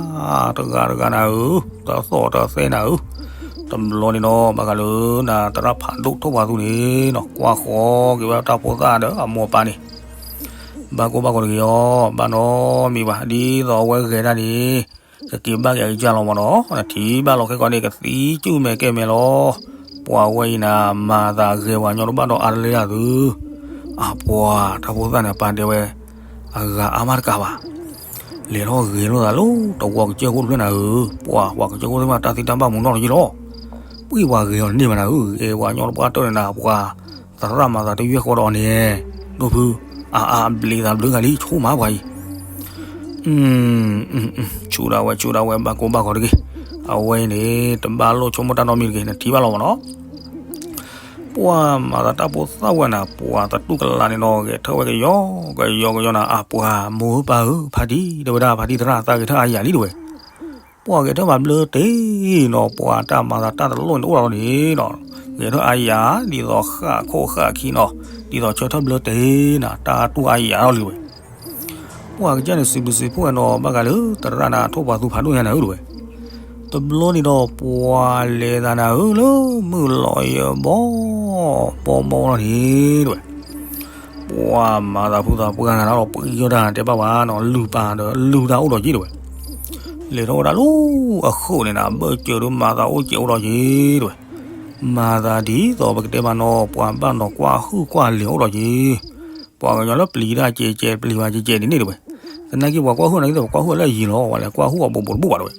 တဂၤတဂၤနၤဧၢ, တသီၣ်တသဲနၤဧၢ, တဘျီန့ၣ်နီၤ ဘၣ်ဃးလၢနၤသရၣ်ဖးဒိၣ်ထိၣ်ပှၤသူန့ၣ်နီၤ ကွၢ်ဃီက့ၤဝဲတၢ်ဖိသၣ်ဒီးအမိၢ်အပၢ်န့ၣ်, ဘၣ်ကိၢ်ဘၣ်ဂီၤတဂ့ၤအီၤ, ဘၣ်နီတမံၤဘၣ်, ဒ်သိးအဝဲဂဲၤတၢ်န့ၣ် ကက့ၤဘၣ်က့ၤအကစၢ်လီၤမးနီၤ, နထံၣ်ဘၣ်လီၤခဲကီးန့ၣ် ကသံကၠူၣ်မဲာ်ကဲမဲာ်လီၤ, ပှၤဝဲအံၤနၤ မၤသးဂဲၤပှၤညီတဘၣ်ဒီးအါတလၢယၤသု, အပှၤတၢ်ဖိသၣ်န့ၣ် ပာ်တဲဝဲ အဂၤအါမးတကးဘၣ်, လဲၤထီၣ်ဂဲၤလိာ်သးလၢတဝီကစၢၢ်ခိၣ်တဖျၢၣ်နၤဧၢ, ပှၤ ပှၤကစၢၢ်ခိၣ်သ့ၣ်မးတၢ်သံတၢ်ဘၣ်မူးနီၢ်တယုၢ်လီၤ, ပှၤပှၤဂဲၤအီၤတန့ၢ်ဘၣ်နၤဧၢ, ဂဲၤပှၤညီတပှၢ်တၢၢ်န့ၣ်နၤ ပှၤသရၣ်မၤသးတယုၢ်ဃီဒီးအီၤန့ၣ်, ဒိၣ်ဖု, အါအါဘျံးသးဘျုးဂၤလံ ဆိကမိၣ်ပှၤအံၤ ဆူၣ်ဒၣ်ဝဲ ဆူၣ်ဒၣ်ဝဲ ဘၣ်ကိၢ်ဘၣ်ဂီၤတဂ့ၤ, အဝဲအံၤန့ၣ် တဘၣ်လိၣ်ဆိကမိၣ်တၢ်နီတမံၤတဂ့ၤ နထံၣ်ဘၣ်လီၤမးနီၤ, ပှၤမၤသးတၢ်ဖိသၣ်ဝဲနၤ ပှၤသတူၢ်ကလာ်န့ၣ်နီၤ ဂဲၤထၢၣ်ဝဲကယီကယီကယီနၤ အပှၤမိၢ်ဧၢပၢ်ဧၢ ဖါတံၢ် တဲဝဲဒၣ် ဖါတံၢ်သရၣ် သးဂဲၤထၢၣ်အါယၤလံတဲဝဲ ပှၤဂဲၤထၢၣ်မၤဘျၢတ့ၢ်နီၤ ပှၤတၢ်မၤသးတၢ်တလိၣ်န့ၣ်တအိၣ်လီၤန့ၣ်နီၤ, ဂဲၤထၢၣ်အါယၤ ဒ်သိးဃၣ်ခိၣ်ဃၣ်ခံနီၤ, ဒ်သိးဆၢထၢၣ်ဘျၢတ့ၢ်နၤ တၢ်တူၢ်အါယၤလီၤလံဝဲ, ပှၤကစၢ်န့ၣ်စံးဘျုးစံးဖှိၣ်ဝဲနီၤ ဘၣ်ဃးလၢသရၣ်နၤ ထိၣ်ပှၤသူဖးဒိၣ်ညါနၤဧၢတဲဝဲ, တဘျီန့ၣ်ဒီး ပှၤလဲၤသးနၤဧၢ လၢမုၢ်လီၤယဘီ ဘီဘီလီၤန့ၣ်တဝဲ, ပှၤမၤသးဖုသးပှၢ်နၤလီၤ ပှၤယီၢ်တၢ်တဲဘၣ်ဝဲနီၤ လုၢ်ပာ်ဒီးလုၢ်တၢ်အိၣ်ဒီးက့တဝဲ, လဲၤထီၣ်ဝဲဒၣ်လၢအဃိန့ၣ်နၤ ဘၢၣ်စၢၤဒီးမၤသးအိၣ်ကဲးအိၣ်ဒီးက့တဝဲ, မၤသးဒ်သိးပကတဲမးနီၤ ပှၤဘၣ်နီၤကွၢ်ဟုၣ်ကွၢ်လဲၤအိၣ်ဒီးက့ ပှၤကညီလၢပျံၤတၢ်ကဲကဲပျံၤဝဲကဲကဲဒ်န့ၣ်တဝဲ, သနာ်က့ပှၤကွၢ်ဟုၣ်နၤက့သ့ၣ် ပှၤကွၢ်ဟုၣ်လၢအယံၤလီၤ ပှၤလဲၤကွၢ်ဟုၣ်အီၤဘူးဘူးတဘၣ်တဝဲ,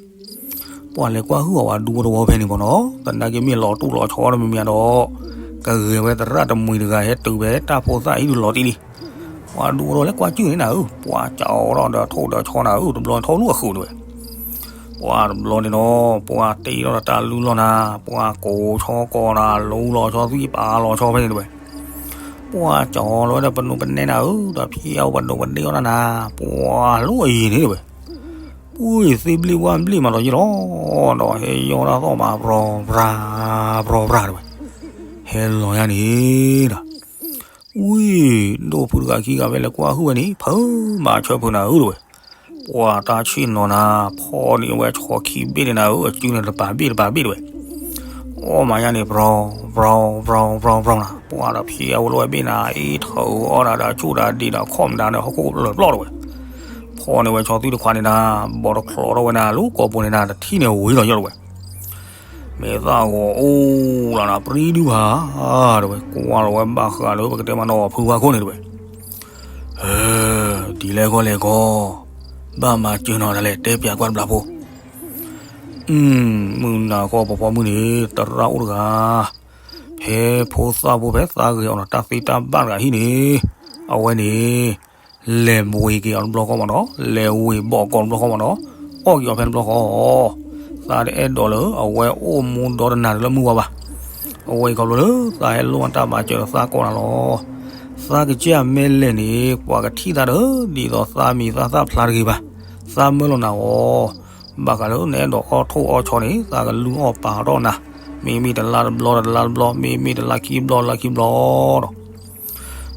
ပှၤလဲၤကွၢ်ဟုၣ်အီၤဝဲဒူဖိတဝီဖဲန့ၣ်မးနီၤ သနာ်က့မ့ၢ်လီၤတူၢ်လီၤဆီဒီးမ့မ့ၢ်ဒီး ကဂဲၤဝဲသရၣ်တမှံၤတဂၤဟဲတုၤဖဲတၢ်ဖိသၣ်အံၤဒုးလီၤတံၢ်လံ, ပှၤဒူဖိတဝီလဲၤကွၢ်ကၠူၣ်န့ၣ်နၤဧၢ ပှၤကၠီဒီးဒီးထိၣ်ဒီးဆီနၤဧၢ တဘျီထီၣ်လူၢ်အဃုာ်တဝဲ ပှၤတဘျီန့ၣ်နီၤ ပှၤတ့ထီၣ်ဒီးတၢ်လူလီၢ်နၤ ပှၤကိးဆီကိးနၤ လူလီၤဆီသွံၣ်ပာ်လီၤဆီဖဲန့ၣ်တဝဲ, ပှၤကၠီလီၤဝဲဒၣ်ပနိးပနဲနၤဧၢ ဒီးဖံးအဝဲပဒိးပဒ့အီၣ်တၢ်နၤ ပှၤလူအယံၤန့ၣ်တဝဲ, ပှၤသ့ၣ်ဘျ့ဝၣ်ဘျ့မးဒီးယ့ၢ်လီၤ, ဒီးဟဲယီၢ်တၢ်သီၣ်မး ပြီၤပြၤ ပြီၤပြၤတဝဲ, ဟဲလီၤယါန့ၣ်ဒီး ဝံၤ ဒိၣ်ဖုတဂၤခံဂၤဖဲလဲၤကွၢ်ဟုၣ်ဝဲန့ၣ် ဖုမၤဆၢဖုနၤဧၢတဝဲ, ပှၤတၢ်ဆ့ၣ်နီၤနၤ ဖီၣ်န့ၢ်ဝဲဆီခံဘ့ၣ်န့ၣ်နၤဧၢ အစုန့ၣ်တပၤဘ့ၣ်တပၤဘ့ၣ်တဝဲ, အီၣ်မးယါန့ၣ် ပြီၤ ပြီၤ ပြီၤ ပြီၤ ပြီၤ ပြီၤနၤ ပှၤဒီးဖံးအဝဲလီၤဝဲဘ့ၣ်နၤ အ့ၣ်ထၢၣ်အီၣ်နၤဒီးဆူၣ်ဒီးဒံးဒီးခီၣ်မတၤန့ၣ် ဟီၣ်ခိၣ်လၢာ်ပျီၢ်တဝဲ, ဖီၣ်န့ၢ်ဝဲဆီသွံၣ်တခွးန့ၣ်နၤ ဘီတချီထီၣ်ဝဲနၤ လူၤကိာ်ပူၤန့ၣ်နၤ တထံၣ်န့ၣ်ဝံၤဒီးယီၢ်တဝဲ မ့ၢ်သၣ်ဂီၤအိၣ်လၢနၤ ပြံဒုဘၣ်တဝဲ ကွၢ်လီၤဝဲဘၣ်ဃးလၢပကတဲမးနီၤဖုဝါခိၣ်န့ၣ်တဝဲ, ဒ်လဲၣ်ဂီၢ်လဲၣ်ဂီၢ်, ဘၣ်မၤစၢၤနီၤတၢ်လဲၣ် တဲပၠးကွၢ်တဘျီဖိ, မုၢ်နၤဃီပဖီမုၢ်န့ၣ် သရၣ်အိၣ်တဂၤ, ဖဲဖိသၣ်ဖိဖဲသးဂ့ၤအီၤနီၤ တၢ်သ့တၢ်ဘၣ်တဂၤဟံၣ်န့ၣ်, အဝဲန့ၣ် လဲၤဘှ့က့ၤအီၤတဘျီဃီမးနီၤ လဲၤဝ့ၤဘီၣ်ကီးတဘျီဃီမးနီၤ အီၣ်က့ၤအီၤဖဲတဘျီဃီ, သးတအဲၣ်ဒိးလၢအဝဲအိၣ်မူဒီတနၤတလၢမုၢ်ဝါဘၣ်, အဝဲအံၤခီဖျိလၢသးဟဲလိၣ်တၢ်မၤစၢၤဒီးသးကီးနၤလီၤ, သးကစၢ်မ့ၢ်လဲၤန့ၣ် ပှၤကထံၣ်သးဒီး ဒ်သိးသးမံၤသးသၣ်ဖျါတဂ့ၤဘၣ်, သးမၢလီၤနၤအီၤ, ဘၣ်ဃးလၢနအဲၣ်ဒိးအီၣ်ထိၣ်အီၣ်ဆီန့ၣ် သးကလူၤအီၣ်ပာ်ထီၣ်နၤ, မ့မ့ၢ်တလါတဘျီဒီးတလါတဘျီ မ့မ့ၢ်တလါခံဘျီတလါခံဘျီဒီး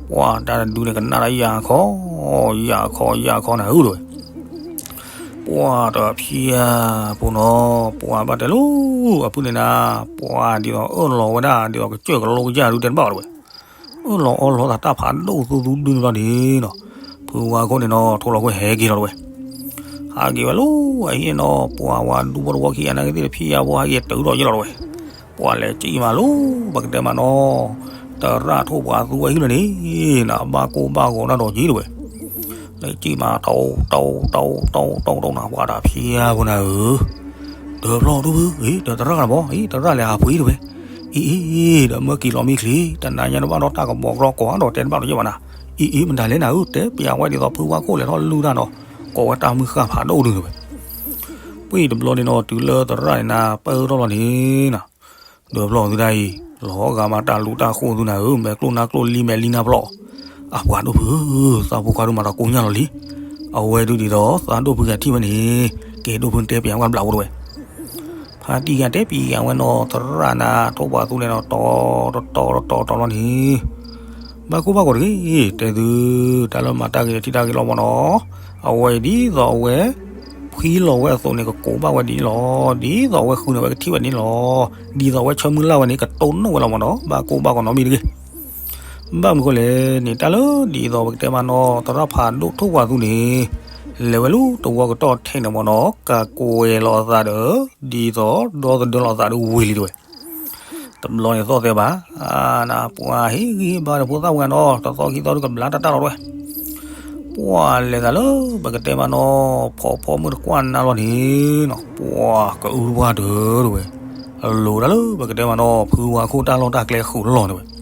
ပှၤတၢ်တဒုန့ၣ်ကနၣ်ဒၣ်ယၤခီ, ယၤခီယၤခီနၤဧၢတဝဲ, ပှၤတဖံးအပူၤနီၤ ပှၤဘၣ်တဲလီၤ အပုၢ်န့ၣ်နၤ, ပှၤဒ်သိးအၢၣ်လီၤဝဲဒၣ် ဒ်သိးကစၢၢ်ကလိကစၢ်ဒုတဲတဘၣ်အီၤတဝဲ, အၢၣ်လီၤအီလီၤသးတၢ်ဖးဒိၣ်သူသူဒုန့ၣ်ဘျီန့ၣ်နီၤ, ဖုဝါခိၣ်န့ၣ်နီၤ ထိၣ်လီၤခိၣ်ဟဲက့ၤလီၤတဝဲ, ဟးက့ၤဝဲလီၤအဟံၣ်နီၤ ပှၤဝၤဒူဖိတဝီခံဂၤနာ်က့သ့ၣ်တဖံးအပူၤဟးက့ၤတုၤဒီးယ့ၢ်လီၤတဝဲ, ပှၤလဲၤစံၣ်မးလီၤ ပကတဲမးနီၤ, သရၣ်ထိၣ်ပှၤသူဝဲဟံၣ်လီၤန့ၣ်, နဘၣ်ကိၢ်ဘၣ်ဂီၤတၢ်ဒီးက့ၤတဝဲ, လဲၤစံၣ်မး တီတီတီတီတီတီနၤ ပှၤတဖံးအပူၤနၤဧၢ, ဒီးဖျီဒိၣ်ဖု အံၤ ဒီးသရၣ်နၤဘီ အံၤ ဒီးသရၣ်လဲၤဟးဖှံတဝဲ, အံၤ အံၤ ဒီးမၢက့ၤလီၤမ့ၢ်ချ့ တနၤညါတဘၣ်ဒီးတၢ်ကဘီကရီကိးဒီးတဲတဘၣ်ဒီးယဲၢ်ဘၣ်နၤ, အံၤ အံၤ မတၤလဲၣ်နၤဧၢ တဲပၠးဝဲဒ်သိးဖုဝါခိၣ်လဲၤထီၣ်လုၢ်တၢ်ဒီး ကိးဝဲတၢ်မုၢ်ဃၢ်ဖးဒိၣ်ဒုန့ၣ်ဝဲ ပှၤတဘျီန့ၣ်နီၤ တုၤလၢသရၣ်န့ၣ်နၤ ပၢၢ်ထီၣ်လီၤန့ၣ်နၤ, ဒီးဖျီသုဒၣ်အံၤ လီၤဂာ်မးတၢ်လူတၢ်ဃိသုနၤဧၢ မဲာ်ကျိၣ်နါကျိၣ်လံမဲာ်လံနါဖျီၣ်, အပှၤဒိၣ်ဖုဧၢ သးဖိခွါဒိၣ်မးဒီးကိညၢ်လီၤလံ, အဝဲဒုဒ်သိးသးဒိၣ်ဖုဂၤထံၣ်ဝဲန့ၣ် ကဲဒိၣ်ဖုတဲပၠးဝဲဘျးဖိတဝဲ ဖါတံၢ်ဂၤတဲပံၤဂၤဝဲနီၤ သရၣ်နၤ ထိၣ်ပှၤသူလဲၣ်နီၤ တီတီတီတီလီၤန့ၣ်, ဘၣ်ကိၢ်ဘၣ်ဂီၤတဂ့ၤ တဲသု, တၢ်လၢမၤတၢ်ဂ့ၤထံၣ်တၢ်ဂ့ၤလီၤမးနီၤ, အဝဲအံၤဒ်သိးအဝဲ ဖှံလီၤဝဲအသိးန့ၣ် ကကိးဘၣ်ဝဲဒ်န့ၣ်လီၤ, ဒ်သိးအဝဲဃုန့ၣ် အဝဲကထံၣ်ဝဲန့ၣ်လီၤ, ဒ်သိးအဝဲဆၢမုၢ်လၢ်ဝဲန့ၣ် ကတိၢ်နီၣ်ဝဲလီၤမးနီၤ, ဘၣ်ကိၢ်ဘၣ်ဂီၤနီတမံၤတဂ့ၤ ဘၣ်မနုၤဃိလဲၣ်န့ၣ် တၢ်လၢဒ်သိးပကတဲမးနီၤ သရၣ်ဖးဒိၣ်ထိၣ်ပှၤသူန့ၣ် လဲၤဝဲလၢတဝီကတီၢ်ထဲန့ၣ်မးနီၤ ကးကွဲးလီၤအသးဒီး ဒ်သိးဒီသဒၢလီၤအသးဒီးဝံၤလံတဝဲ, တဘျီန့ၣ်သီၣ်သဲဘၣ်, နပှၤဟ့ၣ်ဂံၢ်ဟ့ၣ်ဘါဒီးဖိသၣ်ဝဲနီၤ တသီခံသီဒုကဘျါတၢ်တၢ်လီၤတဝဲ ပှၤလဲၤသးလၢပကတဲမးနီၤ ဖီဖီမုၢ်တကွၢ်နါလီၤန့ၣ်နီၤ ပှၤကအုတဝါတၢ်တဝဲ, လိၤတၢ်လၢပကတဲမးနီၤ ဖုဝါခိၣ်တၢ်လီၢ်တၢ်ကျဲဃုာ်လီၤတဝဲ,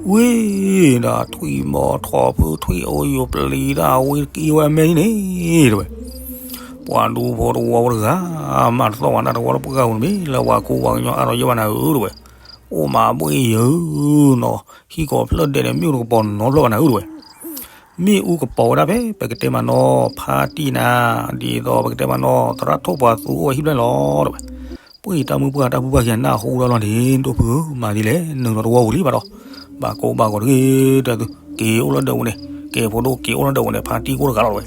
ဝံၤဒီးထွံၣ်ဘီထီၣ်ဖုထွံၣ်အိၣ်ယိာ်ပျံၤတၢ်ဝံၤကံဝဲအမဲာ်န့ၣ်တဝဲ ပှၤဒူဖိတဝီဖိတဂၤ မၤတသီၣ်ဝဲနၢ်တဝီလၢပှၢ်ပူၤတမ့ၢ်လၢပှၤကူပှၤကညီအါထီၣ်ယဲၢ်ဘၣ်နၤဧၢတဝဲ, အိၣ်မးဘှ့ၣ်ယၢၤနီၤ ဟံၣ်ကိးဖျၢၣ်ဒဲးန့ၣ် မ့ၣ်အူတကပီၤနီတဖျၢၣ်ဘၣ်နၤဧၢတဝဲ, မ့ၣ်အူကပီၤဝဲဒၣ်ဖဲ ပကတဲမးနီၤ ဖါတံၢ်နၤ ဒ်သိးပကတဲမးနီၤ သရၣ်ထိၣ်ပှၤသူအိၣ်ဝဲဟံၣ်ဖျၢၣ်န့ၣ်လီၤတဝဲ, ပှၤတၢ်မုၢ်ပှၢ်တၢ်ဖုပှၢ်ခံဂၤနၢ်ဟူဒီးလီၤန့ၣ် ဒိၣ်ဖုဧၢ မၤဒ်လဲၣ် နုာ်လီၤတဝီပူၤလံဘၣ်ဒီး, ဘၣ်ကိၢ်ဘၣ်ဂီၤတဂ့ၤ တဲသု, က့ၤအိၣ်လၢဒၢးပူၤန့ၣ် က့ၤဖိဒိၣ်က့ၤအိၣ်လၢဒၢးပူၤန့ၣ် ဖါတံၢ်ကိၢ်တဂၤလီၤတဝဲ,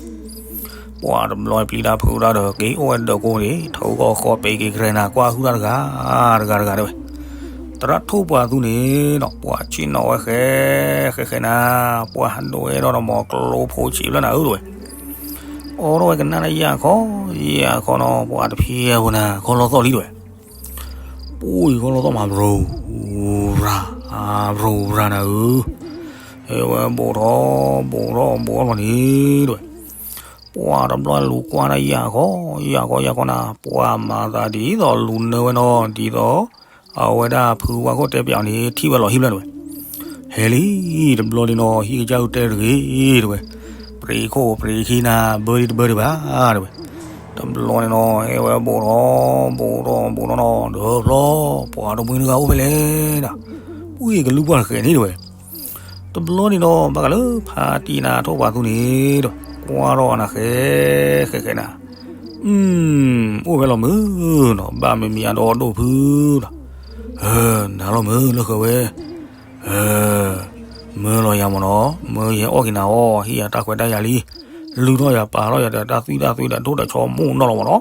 ပှၤတဘျီပျံၤတၢ်ဖုးတၢ်ဒီး က့ၤအိၣ်ဝဲဒၢးကိးန့ၣ် ထုးကီၢ်ဃီပ့ၤက့ၤကရဲနၤ ကွၢ်ဟုၣ်တၢ်တဂၤ တဂၤတဂၤတဲဝဲ. သရၣ်ထိၣ်ပှာ်သူန့ၣ်ဒီး ပှၤဆ့ၣ်နီၤဝဲဃဲ ဃဲဃဲနၤ, ပှၤဒိးဝဲဒီးတမီၤကျိဖိဆံးဖျၢၣ်နၤဧၢတဲဝဲ. အိးထီၣ်ဝဲကနၣ်တၢ်ယၢ်ခီ ယၢ်ခီနီၤ ပှၤတဖံးဖိနၤ ခီလီၤသီၣ်လံတဲဝဲ. ပှၤခီလီၤသီၣ်မး ပြိၤပြၤ ပြိၤပြၤနၤဧၢ, ဟဲဝဲဘူးထီၣ် ဘူးထီၣ် ဘူးထီၣ်လီၤန့ၣ်တဲဝဲ. ပှၤတဘျီလူၤကွၢ်တၢ်ယၢ်ခီ ယၢ်ခီ ယၢ်ခီနၤ ပှၤမၤသးဒ်သိးလူၤနၢဝဲနီၤ ဒ်သိး အဝဲဒၣ်ဖုဝါခိၣ်တဲပၠးအီၤန့ၣ် ထံၣ်ဝဲလီၤဟံၣ်ဖျၢၣ်တဲဝဲ. ဟဲလံ တဘျီန့ၣ်နီၤ ဟံၣ်ကစၢ်အုၣ်တဲတဂ့ၤတဲဝဲ. ပြံခိၣ်ပြံခံနၤ ဘၢဒံးတဘၢဒံးဘၣ်တဲဝဲ. တဘျီန့ၣ်နီၤ ဟဲဝဲဘူးထီၣ် ဘူးထီၣ် ဘူးထီၣ်နီၤ ဒီးဖျီ ပှၤတမှံၤတဂၤအိၣ်ဖဲလဲၣ်နၤ, ပှၤကလုၢ်ပှၢ်တဃဲးန့ၣ်တဲဝဲ. တဘျီန့ၣ်နီၤ ဘၣ်ဃးလၢဖါတံၢ်နၤထိၣ်ပှာ်သူန့ၣ်ဒီး ကွၢ်ထီၣ်နၤဃဲ ဃဲဃဲနၤ, အိၣ်ဖဲလီၤမုၢ်နီၤ ဘၣ်မ့မံၤအဒီဒိၣ်ဖုဒီး, နၤလီၤမုၢ်လၢဃၢၤဝဲ, မၢလီၤယၤမ့ၢ်နီၤ မၢယဟဲအီၣ်က့ၤနၤအီၣ် ဟ့ၣ်ယၤတၢ်ခွဲးတၢ်ယာ်လံ, လုၢ်ထီၣ်ယၤပာ်ထီၣ်ယၤဒီးတၢ်သွံၣ်တၢ်သွံၣ်ဒီးဒိၣ်ဒီးဆီမိၢ်နီၢ်လီၤ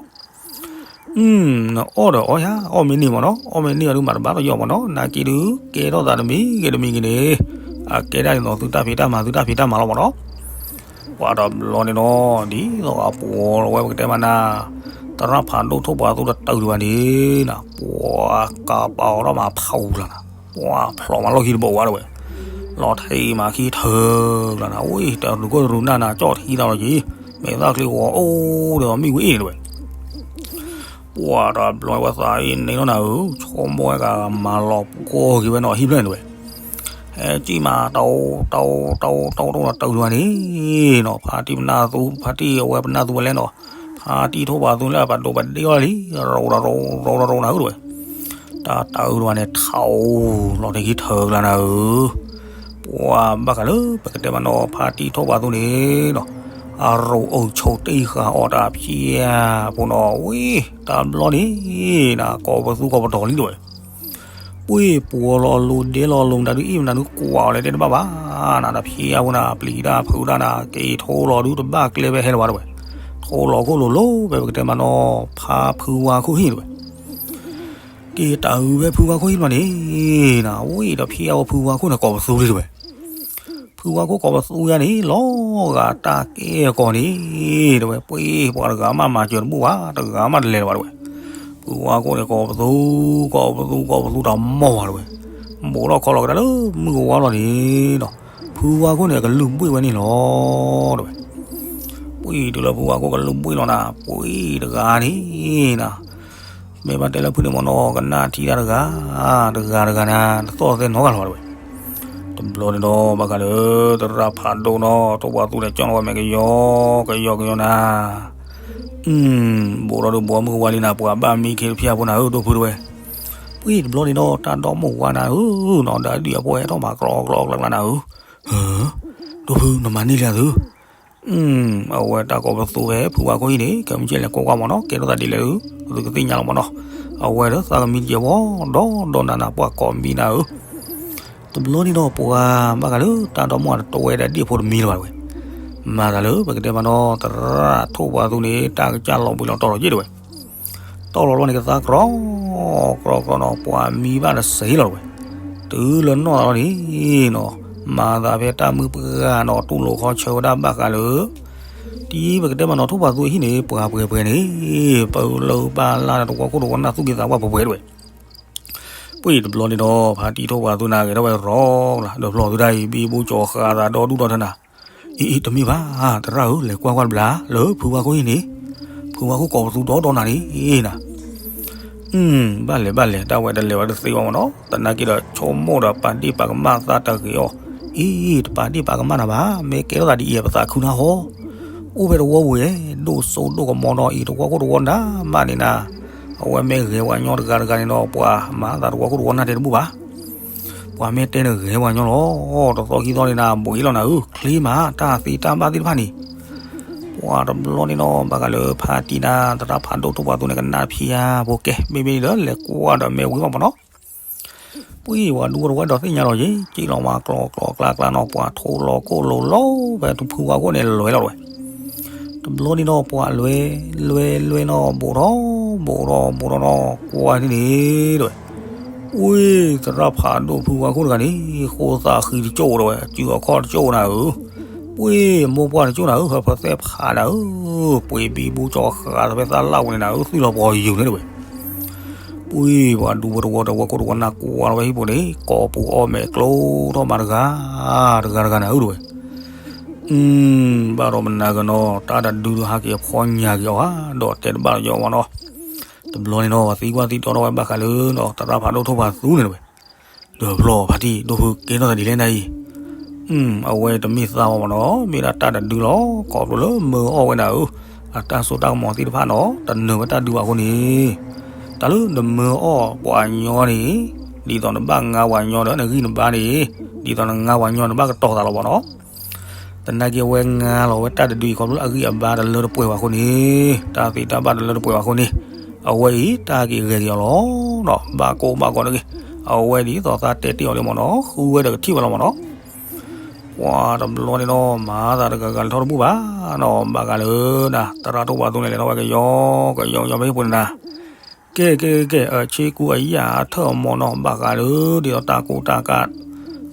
မ့ၢ်နီၤ. အီၣ်ဒီးအီၣ်ယၤ အီၣ်မ့ၢ်န့ၢ်မ့ၢ်နီၤ အီၣ်မ့ၢ်န့ၢ်အဒုးမၤတဘၣ်တယီၢ်မ့ၢ်နီၤ နာ်က့ဒုး ကဲထီၣ်သးတမံၤဂ့ၤတမံၤဂ့ၤန့ၣ်, အကဲဒၣ်ဒ်သိးသုတၢ်ဖံးတၢ်မၤသုတၢ်ဖံးတၢ်မၤလီၤမ့ၢ်နီၤ. ပှၤတဘျီန့ၣ်နီၤ ဒ်သိးအပှီၤလီၤဝဲပကတဲမးနၤ, သရၣ်ဖးဒိၣ်ထိၣ်ပှာ်သူတတုၤဒံးဘၣ်န့ၣ်နၤ ပှၤကပာ်အီၤထီၣ်မးဖးအူလၢနၤ, ပှၤဖျိးမးလီၢ်ခံတဘိဝါတဲဝဲ, လီၤထံးမးခံထၢလၢနၤ ဝံၤတရူးခိၣ်တရူးနၢ်နၤ ကၠီၣ်ထံသးလီၤက့ၤ, မဲာ်သၣ်ချံဂီၤအိၣ်ဒီးမံၣ်ဝဲအ့ၣ်တဲဝဲ. ပှၤတဘျီဝဲသးအံၤန့ၣ်နီၤနၤဧၢ ဆိကမိၣ်ဝဲကမၤလီၤပှီၤက့ၤဝဲနီၤဟံၣ်ဖျၢၣ်န့ၣ်တဲဝဲ. ဟဲကံၣ်မးတအိၣ်တအိၣ်တအိၣ်တအိၣ်တတုၤဒံးဘၣ်န့ၣ်နီၤ ဖါတံၢ်ပနၢ်သူ ဖါတံၢ်အဝဲပနၢ်သူဝဲလဲၣ်နီၤ, ဖါတံၢ်ထိၣ်ပှာ်သူလၢအပဒိးပဒ့အီၤလံ, ရိၤတရိၤ ရိၤတရိၤနၤဧၢတဲဝဲ. တၢ်တၢ်အုၣ်တဝဲန့ၣ် ထးအိၣ်လီၤတကံၢ်ထၢကလါနၤဧၢ, ပှၤဘၣ်ဃးလၢပကတဲမးနီၤ ဖါတံၢ်ထိၣ်ပှာ်သူန့ၣ်နီၤ, အရိၤအိၣ်ဆိးတ့ၢ်ဃာ်အီၤတၢ်ဖၠါဖိနီၤ ဝံၤတဘျီန့ၣ်နၤ ကိးပသူကိးပတီၤလံတဲဝဲ. ပှၤပှီၤလီၤလိၤဒဲလီၤလိၤမတၤဒုးအ့ၣ်မတၤဒုးကွၢ်အီၤလဲၣ်တဲတဘၣ်ဘၣ်နၤ တၢ်ဖၠါဖိနၤ ပျံၤတၢ်ဖုးတၢ်နၤ က့ၤထိလီၤဒုးတဘၣ်ကျဲဖဲဟဲလၢၤဘၣ်တဲဝဲ, ထိလီၤခိၣ်လိၤလိၤဖဲပကတဲမးနီၤ ဖါဖုဝါခိၣ်ဟံၣ်တဲဝဲ. က့ၤတၢ်အုၣ်ဖဲဖုဝါခိၣ်ဟံၣ်တဘျီန့ၣ်နၤ ဝံၤဒီးဖၠါဖိဖုဝါခိၣ်န့ၣ် ကိးပသူလံတဲဝဲ. ဖုဝါခိၣ်ကိးပသူယါန့ၣ် လီၤဂာ်တၢ်ကဲကီၢ်န့ၣ်တဲဝဲ, ပှၤပှၤတဂၤမးမၤစၢၤတဘူၣ်ဘၣ် တဂၤမးတလဲၤလၢၤဘၣ်တဲဝဲ. ဖုဝါခိၣ်န့ၣ် ကိးပသူ ကိးပသူ ကိးပသူတၢ်မီၢ်ဘၣ်တဲဝဲ. ဘူးထီၣ်ခီလီၤကဒါလၢမုၢ်ကဝါလီၤန့ၣ်ဒီး ဖုဝါခိၣ်န့ၣ် အကလုၢ်ဘှ့ၣ်ဝဲန့ၣ်လီၤတဲဝဲ. ပှၤတုၤလၢဖုဝါခိၣ်ကလုၢ်ဘှ့ၣ်လီၤနၤ ပှၤတဂၤန့ၣ်နၤ မ့ၢ်ဘၣ်တဲလၢဖုန့ၣ်မ့ၢ်နီၤ ကနၣ်ထံတၢ်တဂၤ တဂၤတဂၤနၤ တသီၣ်သဲနီတဂၤလၢၤဘၣ်တဲဝဲ. တဘျီန့ၣ်ဒီး ဘၣ်ဃးလၢ သရၣ်ဖးဒိၣ်နီၤ ထိၣ်ပှာ်သူန့ၣ် ကၠီၣ်လီၤဝဲမဲာ်ကယီကယီကယီနၤ ဘူးထီၣ်ဒုးဘူးမုၢ်ကဝါလံနၤ ပှၤဘၣ်မံခ့တဖၠါဖိနၤဧၢ ဒိၣ်ဖုတဲဝဲ. ပှၤတဘျီန့ၣ်ဒီး တၢ်ဒီမိၢ်ဝါနၤဧၢနီၤ ဒီးဒုးအဖိဟဲထီၣ်မၤကျီကျီကျီကျီနၤဧၢ, ဒိၣ်ဖုနမၤန့ၢ်လံသု အဝဲတၢ်ကိးပသူဖဲဖုဝါခိၣ်ဟံၣ်န့ၣ် ကမ့ၢ်ကဲလဲၤကွၢ်ကွၢ်မ့ၢ်နီၤ ကဲထီၣ်သးဒ်လဲၣ်ဧၢ, သုကသ့ၣ်ညါလီၤမ့ၢ်နီၤ, အဝဲဒီးသးကမံတကဲဝီဒီးဒီးနးနးပှၤကိးမံနၤဧၢ. တဘျီန့ၣ်ဒီးပှၤ ဘၣ်ဃးလၢတၢ်ဒီမိၢ်အတဝဲဒီးဒ်အဖိတမံလၢၤဘၣ်တဲဝဲ, မၤသးလၢပကတဲမ့ၢ်နီၤ သရၣ်ထိၣ်ပှာ်သူန့ၣ် တၢ်ကစၢ်လီၤဘှံးလီၤတီၤလီၤက့ၤတဲဝဲ. တီၢ်လီၤလီၤန့ၣ် ကသါကြီ ကြီကြီနီၤ ပှၤမံဘၣ်တစ့လီၤတဲဝဲ. တုၤလၢနီၢ်သးလီၤန့ၣ်နီၤ မၤသးဖဲတၢ်မုၢ်ပှၢ်နီၤ တူၢ်လိာ်ခီဆၢဝဲဒၣ်ဘၣ်ဃးလၢ တံၤပကတဲမ့ၢ်နီၤ ထိၣ်ပှာ်သူအဟံၣ်န့ၣ် ပှၤပှဲၤပှဲၤန့ၣ် ပလၢၢ်ဘၣ်လၢ်ဒီးတဝီခိၣ်တဝီနၢ်သူၣ်က့သးပှၢ်ပှဲၤပှဲၤတဲဝဲ. ပှၤတဘျီန့ၣ်ဒီး ဖါတံၢ်ထိၣ်ပှာ်သူနၤဂဲၤထီၣ်ဝဲရီၤကျါ ဒီးဖျီၣ်သုတၢ်အံၤ ဘံဘူကၠီၤဃာ်သးဒီဒူၣ်ဒီထၢနၤ, အံၤ တမ့ၢ်ဘၣ် သရၣ်ဧၢ လဲၤကွၢ်ကွၢ်တဘျီ လၢဖုဝါခိၣ်ဟံၣ်န့ၣ် ဖုဝါခိၣ်ကိးပသူဒီဒီနၤန့ၣ်နၤ ဘၣ်လဲၤဘၣ်လဲၤ တၢ်ဝဲတလဲၤဝဲတသ့ဘၣ်မ့ၢ်နီၤ သနာ်က့ဒီး ဆိကမိၣ်ဒီးပာ်ဒ့ၣ်ပာ်ကမၣ်သးတဂ့ၤအီၤ, အံၤ တပာ်ဒ့ၣ်ပာ်ကမၣ်နၤဘၣ် မ့ၢ်ကဲထီၣ်သးဒ်အံၤ ပသးခုနၤဟီ, အိၣ်ဖဲတဝီပူၤဧဲ ဒိၣ်စိဒိၣ်ကမီၤဒီးအံၤ တဝီခိၣ်တဝီနၢ်မးန့ၣ်နၤ, အဝဲမ့ၢ်ဂဲၤပှၤညီတဂၤတဂၤန့ၣ်ဒီး ပှၤမၤသးတဝီခိၣ်တဝီနၢ်တဲတဘူၣ်ဘၣ် ပှၤမ့ၢ်တဲန့ၣ်ဂဲၤပှၤညီလီၤ, တသီခံသီန့ၣ်နၤ ဘှံးလီၤနၤဧၢ, ချ့မး တၢ်သ့တၢ်ဘၣ်သ့ၣ်တဖၣ်န့ၣ်, ပှၤတဘျီန့ၣ်နီၤ ဘၣ်ဃးလၢဖါတံၢ်နၤ သရၣ်ဖးဒိၣ်ထိၣ်ပှာ်သူန့ၣ် ကနၣ်ဖံးဧါဖိကဲ မ့မ့ၢ်ဒီး လဲၤကွၢ်ဒီးမ့ၢ်ဝံၤဘၣ်မ့ၢ်နီၤ ပှၤဒူဖိတဝီဒီးသ့ၣ်ညါလီၤယ့ၤ က့ၤလီၤမၤကျီကျီကျါကျါနီၤ ပှၤထိလီၤခိၣ်လိၤလိၤ ဖဲဖုဝါခိၣ်န့ၣ်လဲၤလီၤတဲဝဲ, တ တဘျီန့ၣ်နီၤ ပှၤလွဲလွဲလွဲနီၤ ဘူးထီၣ်ဘူးထီၣ်ဘူးထီၣ်နီၤ ကွၢ်န့ၣ်န့ၣ်တဲဝဲ, ဝ့ၢ် သရၣ်ဖးဒိၣ်ဖုဝါခိၣ်တဂၤန့ၣ် ဃိသးဃံတကၠိၣ်တဲဝဲ စုအခီၣ်တကၠိၣ်နၤဧၢ, ဝ့ၢ် မိၢ်ပှၢ်တကၠိၣ်နၤဧၢ ဟၢဖၢသဲၣ်ဖးနၤဧၢ, ပှ့ၤဘံဘူကၠီဃာ်သဖဲသးလၢ်ဝဲန့ၣ်နၤဧၢ သွံၣ်လီၤပှီၤယုာ်န့ၣ်တဲဝဲ ပှ့ၤ ပှၤဒူဖိတဝီတဝီခိၣ်တဝီနၤကွၢ်လီၤဝဲဟံၣ်ပူၤန့ၣ် ကိးပူၤအီၣ်မဲာ်ကျိထီၣ်မးတဂၤ တဂၤတဂၤနၤဧၢတဲဝဲ, ဘၣ်ဒီးမနၤကနီၤ တၢ်တဒုဒီးဟးက့ၤအဖီညါက့ၤအီၤဧါ ဒီးတဲတဘၣ်လီၤယီၤဝဲနီၤ, တဘျီန့ၣ်နီၤ ပှၤသံကွၢ်သံတီထီၣ်ဝဲဘၣ်ဃးလၢနီၤ သရၣ်ဖးဒိၣ်ထိၣ်ဖးသူန့ၣ်တဲဝဲ, ဒီးဖျီဖါတံၢ် ဒိၣ်ဖုကဲထီၣ်သးဒ်လဲၣ်နၤအံၤ, အဝဲတမ့ၢ်သးဝဲမ့ၢ်နီၤ မ့ၢ်ဒၣ်တၢ်တဒုလီၤ ခီဖျိလၢမၢအီၣ်ဝဲနၤဧၢ, အတၢ်စိတၢ်ကမီၤသ့ၣ်တဖၣ်နီၤ တနၢၤဝဲတၢ်ဒုဘၣ်အဃိန့ၣ်, တၢ်လၢနမၢအီၣ်ပှၤညီန့ၣ်, ဒ်သိးနဘၣ်ငါပှၤညီဒီးနဂံၢ်နဘါန့ၣ်, ဒ်သိးနငါပှၤညီနဘၣ်ကတီၤသးလီၤမ့ၢ်နီၤ သနာ်က့အဝဲငါလီၤဝဲတၢ်တဒုအံၤ ခီဖျိလၢအဂံၢ်အဘါတလၢတပှဲၤဘၣ်အဃိန့ၣ်, တၢ်သ့တၢ်ဘၣ်တလၢတပှဲၤဘၣ်အဃိန့ၣ်, အဝဲအံၤတၢ်က့ၤဂဲၤက့ၤအီၤလီၤ. ဘၣ်ကိၢ်ဘၣ်ဂီၤတဂ့ၤ, အဝဲဒ်သိးသးတဲတ့ၢ်အီၤလံမ့ၢ်နီၤ, ဃုဝဲဒီးကထံၣ်ဝဲလီၤမ့ၢ်နီၤ. ပှၤတဘျီန့ၣ်နီၤ မၤသးတဂၤဂၤလဲၤထီၣ်တဘူၣ်ဘၣ်နီၤ, ဘၣ်ဃးလၢဒၣ် သရၣ်ထိၣ်ဖးသူန့ၣ် လဲၤထီၣ်ဝဲကယီကယီကယီဖဲဟံၣ်ပူၤန့ၣ်နၤ ကဲကဲကဲကဲ အဆ့ကူအယၣ်အထၢၣ်အမ့ၢ်နီၤ, ဘၣ်ဃးလၢဒ်သိးတၢ်ကိၢ်တၢ်ကး,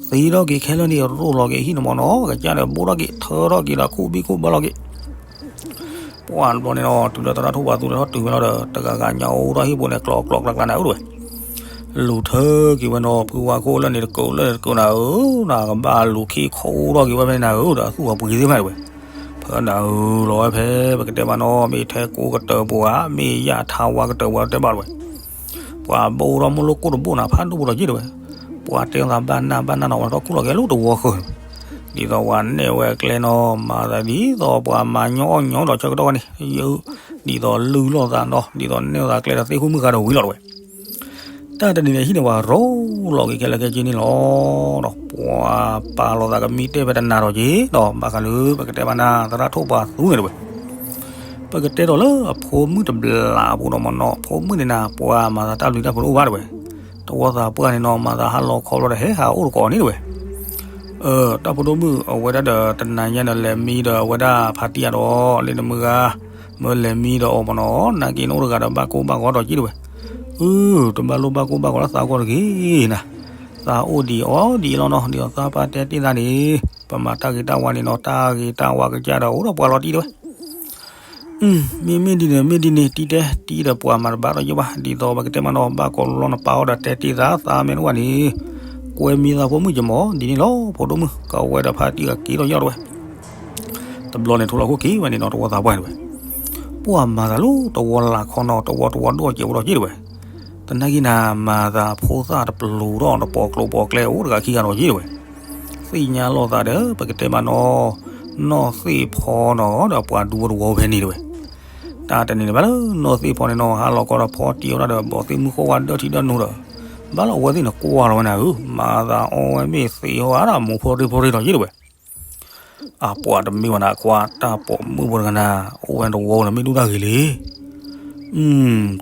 သ့ထီၣ်က့ၤခဲလၢာ်န့ၣ် ရိၣ်လီၤက့ၤဟံၣ်န့ၣ်မ့ၢ်နီၤ, ကစၢ်ဒီးဘိၣ်ထီၣ်က့ၤ ထၢထီၣ်က့ၤဒီး ခိၣ်ဘံၣ်ခိၣ်ဘၢလီၤက့ၤ. ပှၤတဘျီန့ၣ်နီၤ တုၤလၢသရၣ်ထိၣ်ဖးသူလဲၤထီၣ်တုၤဝဲလီၤဒီး တဂၤဂၤညါအိၣ်ထီၣ်ဟံၣ်ပူၤန့ၣ် ကျီကျီကျါကျါန့ၣ်အိၣ်တဝဲ လူၤထၢက့ၤဝဲနီၤ, ဖုဝါခိၣ်လၢန့ၣ်တကိးလၢန့ၣ်တကိးနၤဧၢ, နကဘၣ်လူၤခ့ခိၣ်ထီၣ်က့ၤဝဲဖဲန့ၣ်နၤဧၢ, ဒီးသူၣ်ဝဲပှ့ၤသ့ၣ်မးတဝဲ, ဖဲနၤဧၢလီၤဝဲဖဲ ပကတဲဘၣ်နီၤ, မ့ၢ်ထဲကိးကတၢၢ်ပူၤဧါ, မ့ၢ်ယၣ်ထါဝါကတၢၢ်ပူၤဧါ တဲဘၣ်တဝဲ. ပှၤဘိၣ်ထီၣ်မုၢ်လိၣ်ကိၣ်တဘိၣ်နၤ ဖးဒိၣ်ပူၤဒီးက့တဝဲ, ပှၤတဲသးဘၣ်နၢ်ဘၣ်နၢ်နီၤ ဝဲထီၣ်ခူၣ်လီၤက့ၤလၢတဝီဃၢၤ, ဒ်သိးပှၤနဲၣ်ဝဲအကျဲနီၤ, မၤသးဒ်သိးပှၤမၤညီအီၣ်ညီဒီးဆၢကတီၢ်ဝဲန့ၣ်, ယုၢ်, ဒ်သိးလုၢ်လိာ်သးနီၤ, ဒ်သိးနဲၣ်လိာ်သးကျဲဒီးသ့ၣ်ဃူမုၢ်ဃါဒီးဝံၤလီၤတဝဲ. တၢ်တနံၤန့ၣ်ဟံၣ်န့ၣ် ပှၤရိၣ်လီၤက့ၤခဲလၢာ်ခဲဆ့န့ၣ်လီၤ. ဒီးပှၤပာ်လီၤသးကမံတဲဖဲတနၤဒီးက့ၤဒီး ဘၣ်ဃးလၢပကတဲဘၣ်နၤ သရၣ်ထိၣ်ဖးသူန့ၣ်တဝဲ, ပကတဲဒီးလၢအဖိမုၣ်တဘျးပူၤဒီးမ့ၢ်နီၤ, အဖိမုၣ်န့ၣ်နၤ ပှၤမၤသးတၢ်ဘျုးတၢ်ဖှိၣ်တအိၣ်ဘၣ်တဝဲ, တဝီသးပှၢ်န့ၣ်နီၤ မၤသးဟးလီၤခီဖျိဒီးဟဲဟးအိၣ်တကိးန့ၣ်တဝဲ တၢ်ဖိဒိၣ်မုၣ် အဝဲဒၣ်ဒီးတနၤညါဒီးလဲၤမံဒီးအဝဲဒၣ်ဖါတံၢ်အဒီး လၢနမုၢ်ဂၤ မၢလဲၤမံဒီးအီၤမ့ၢ်နီၤ, နာ်က့နအိၣ်တဂၤဒီးဘၣ်ကိၢ်ဘၣ်ဂီၤဒီးက့တဝဲ, အၢ တဘၣ်လိၣ်ဘၣ်ကိၢ်ဘၣ်ဂီၤလၢသးဂီၢ်တဂ့ၤနၤ, သးအိၣ်ဒံးအီၣ်ဒံးလီၤနီၤ, ဒ်သိးသးပာ်တဲတ့ၢ်သးန့ၣ်, ပမၤတၢ်ဂ့ၤတၢ်ဝါန့ၣ်နီၤ, တၢ်ဂ့ၤတၢ်ဝါကစၢ်ဒီးအိၣ်ဒီးပှၤလီၤတံၢ်တဝဲ မ့မ့ၢ်ဒ်န့ၣ် မ့ၢ်ဒ်န့ၣ် တံၢ်တဲ တံၢ်ဒီးပှၤမၤတဘၣ်ဒီးယဘၣ်, ဒ်သိးပကတဲမ့ၢ်နီၤ ဘၣ်ကိးလီၤနပာ်အီၤဒီးတဲတ့ၢ်သး သးမ့ၢ်တအိၣ်ဘၣ်န့ၣ်, ကွဲမံသးဖိမုၣ်ကမီၤ ဒ်န့ၣ်လီၤ ဖိဒိၣ်မုၣ်, ကဝဲဒီးဖါတံၢ်ကက့ၤထီၣ်ယီၢ်တဝဲ. တဘျီန့ၣ်ထိၣ်လီၤခိၣ်က့ၤဝဲန့ၣ်နီၤ တဝီသးပှၢ်န့ၣ်ဝဲ, ပှၤမၤသးလၢတဝီလၢ်ခီနီၤ တဝီတဝီဒိၣ်ကဲးဝဲဒီးက့တဝဲ, တနာ်က့နၤ မၤသးဖိသၣ်တပျူၤထီၣ် တပိာ်ကျိၤပိာ်ကျဲအိၣ်တဂၤခံဂၤဒီးက့တဝဲ သ့ၣ်ညါလိာ်သးဒီး ပကတဲမ့ၢ်နီၤ, နီၢ်သ့ၣ်ဖီနီၤ ဒီးပှၤဒူဖိတဝီဖဲန့ၣ်တဝဲ. တၢ်တနံၤန့ၣ်ဘၣ်လၢနီၢ်သ့ၣ်ဖီန့ၣ်နီၤ ဟးလီၤကီဒီးဖီတံၢ်ဝဲဒၣ်ဒီး ဘီးသ့ၣ်မုၢ်ဃီဝါဒၢထံဒၢနူဒီး, ဘၣ်လၢအဝဲသ့ၣ်န့ၣ်ကွၢ်လီၤဝဲနၤဧၢ, မၤသးအီဝဲမ့ၢ်သ့ဟီဧါဒီး မိၢ်ဖိရ့ၣ်ဖိရ့ၣ်ဒီးက့တဝဲ. အပှၤတမ့ၢ်ဘၣ်နၤခွါ တၢ်ပိာ်မုၣ်ဖိတဂၤနၤ အိၣ်ဝဲတဝီန့ၣ် မ့ၢ်ဒူၣ်တၢ်ဂ့ၤလံ.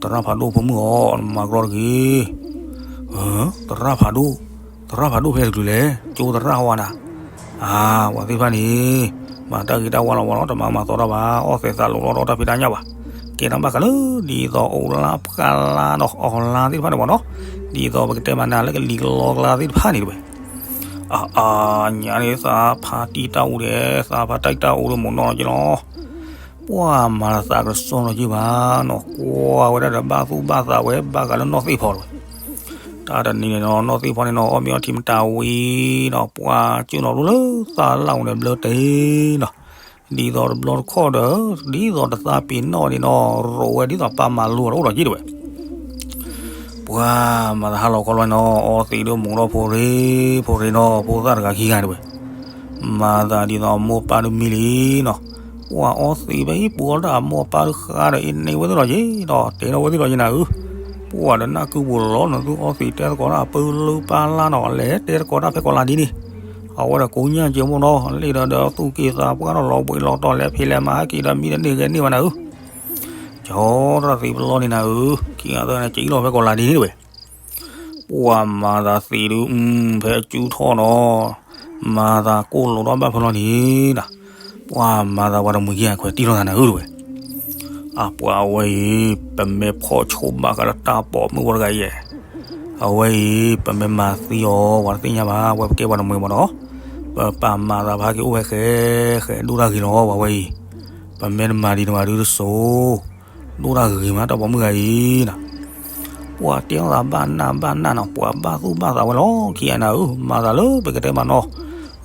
သရၣ်ဖးဒိၣ်ဖိမုၣ်အီၤ နမၤကရီတဂ့ၤ. သရၣ်ဖးဒိၣ်, သရၣ်ဖးဒိၣ်ဖဲတကလုာ်လဲၣ်, ကၠိသရၣ်ဟီဧါနၤ. အါ, ပှၤသ့ၣ်တဖၣ်န့ၣ် မၤတၢ်ဂ့ၤတၢ်ဝါလီၤဝဲလီၤ တမၤမၤသီတၢ်ဘၣ်, အီၣ်သဲးသးလိာ်လီၤဒီးတၢ်ဖံးတၢ်ညၣ်ဘၣ်. ကဲထီၣ်ဘၣ်ဃးလၢ ဒ်သိးအိၣ်လါဖှၣ်လါဒီး အီၣ်လါသ့ၣ်တဖၣ်န့ၣ်မ့ၢ်နီၤ, ဒ်သိးပကတဲမ့ၢ်နၤလၢကလံၤကလီကလါသ့ၣ်တဖၣ်န့ၣ်တဝဲ. အါအါ, ညါန့ၣ်သးဖါတံၢ်တၢ်အူဒီး သးဖါတံၢ်တၢ်အူဒီး မိၢ်နီၢ်က့လီၤ. ပှၤမၤသးကစီၣ်နီၢ်က့ဘၣ်နီၤ, ကွၢ်ဝဲဒၣ်ဒီးဘၣ်သူၣ်ဘၣ်သးဝဲ ဘၣ်ဃးလၢနီၢ်သ့ၣ်ဖီတဝဲ. တၢ်တနံၤန့ၣ်နီၤ နီၢ်သ့ၣ်ဖီန့ၣ်နီၤ အီၣ်မ့ၤအီထံမတၤဝံၤနီၤ ပှၤကၠိၣ်နီၤဘျီလၢသးလၢ်ဝဲန့ၣ်ဘျၢတ့ၢ်နီၤ, ဒ်သိးတဘျီတခီၣ်ဒီး ဒ်သိးတသးပ့ၤနီၣ်ဒံးနီၤ ရိးဝဲဒ်သိးပာ်မၤလိအီၤတအိၣ်ဒီးက့တဝဲ. ပှၤမၤသးဟးလီၤခီလီၤနီၤ အီသံးဒိၣ်မူၤထီၣ်ဖိရ့ဖိရ့နီၤ ဖိသၣ်တဂၤခံဂၤတဝဲ. မၤသးဒ်သိးမိၢ်ပၢ်တမံလံနီၤ, ပှၤအီသံးဖဲအံၤ ပှၤဒီးအမိၢ်အပၢ်တဃါဒီး အ့ၣ်န့ၢ်ဝဲသ့ၣ်လီၤက့ဒီး တဲထီၣ်ဝဲသ့ၣ်လီၤက့နၤဧၢ. ပှၤဒီးနၢ်ကုပူၤလီၤ နသုအီသံးတဲသကိးတၢ်အပၢလၢပၢ်လၢ်နီၤ လဲၤတဲသကိးတၢ်ဖဲကီးလါဒ်န့ၣ်, အဝဲဒီးကိးညၣ်က့မိၢ်နီၤ လ့ၣ်ဒီးဒီးသူၣ်က့သးပှၢ်နီၤ လီၤဘှံးလီၤတီၤ လဲၤဖံးလဲၤမၤဟဲက့ၤဒီးမံတန့ၢ်ဂဲၤန့ၢ်ဘၣ်နၤဧၢ. ကၠီတၢ်သံးပလီၢ်န့ၣ်နၤဧၢ, ခံဂၤသၢဂၤန့ၣ် ကၠံလီၤဖဲကီးလါဒ်န့ၣ်တဝဲ. ပှၤမၤသးသံးဒုး ဖဲအစုထီၣ်နီၤ, မၤသးကိၢ်လိာ်ထီၣ်ဘၣ်ဖဲလီၤန့ၣ်ဒီး, ပှၤမၤသးပှၤတမှံၤခံဂၤခွဲးတံၢ်လိာ်သးနၤဧၢတဝဲ. အပှၤအဝဲအံၤ ပမ့ၢ်ဖီၣ်ဆိဘၣ်ဃးလၢတၢ်ပိာ်မုၣ်ဝဲတဂၤအံၤ, အဝဲအံၤ ပမ့ၢ်မၤသံအီၤ ပှၤတသ့ၣ်ညါဘၣ်, ဝဲပကဲပှၤတမှံၤမးနီၤ, ပပာ်မၤသးဖးက့ၤအိၣ်ဝဲဃဲဃဲဒိၣ်တၢ်ဂ့ၤလီၤ ပှၤဝဲအံၤ, ပမ့ၢ်တမၤဒံးတမၤဒုတစိၤ ဒိၣ်တၢ်ဂ့ၤမး တၢ်ပိာ်မုၣ်ဂၤအံၤနီၤ. ပှၤတဲလိာ်သးဘၣ်နၢ်ဘၣ်နၢ်နီၤ, ပှၤဘၣ်သူၣ်ဘၣ်သးဝဲလီၤခံဂၤနၤဧၢ, မၤသးလၢပကတဲမးနီၤ,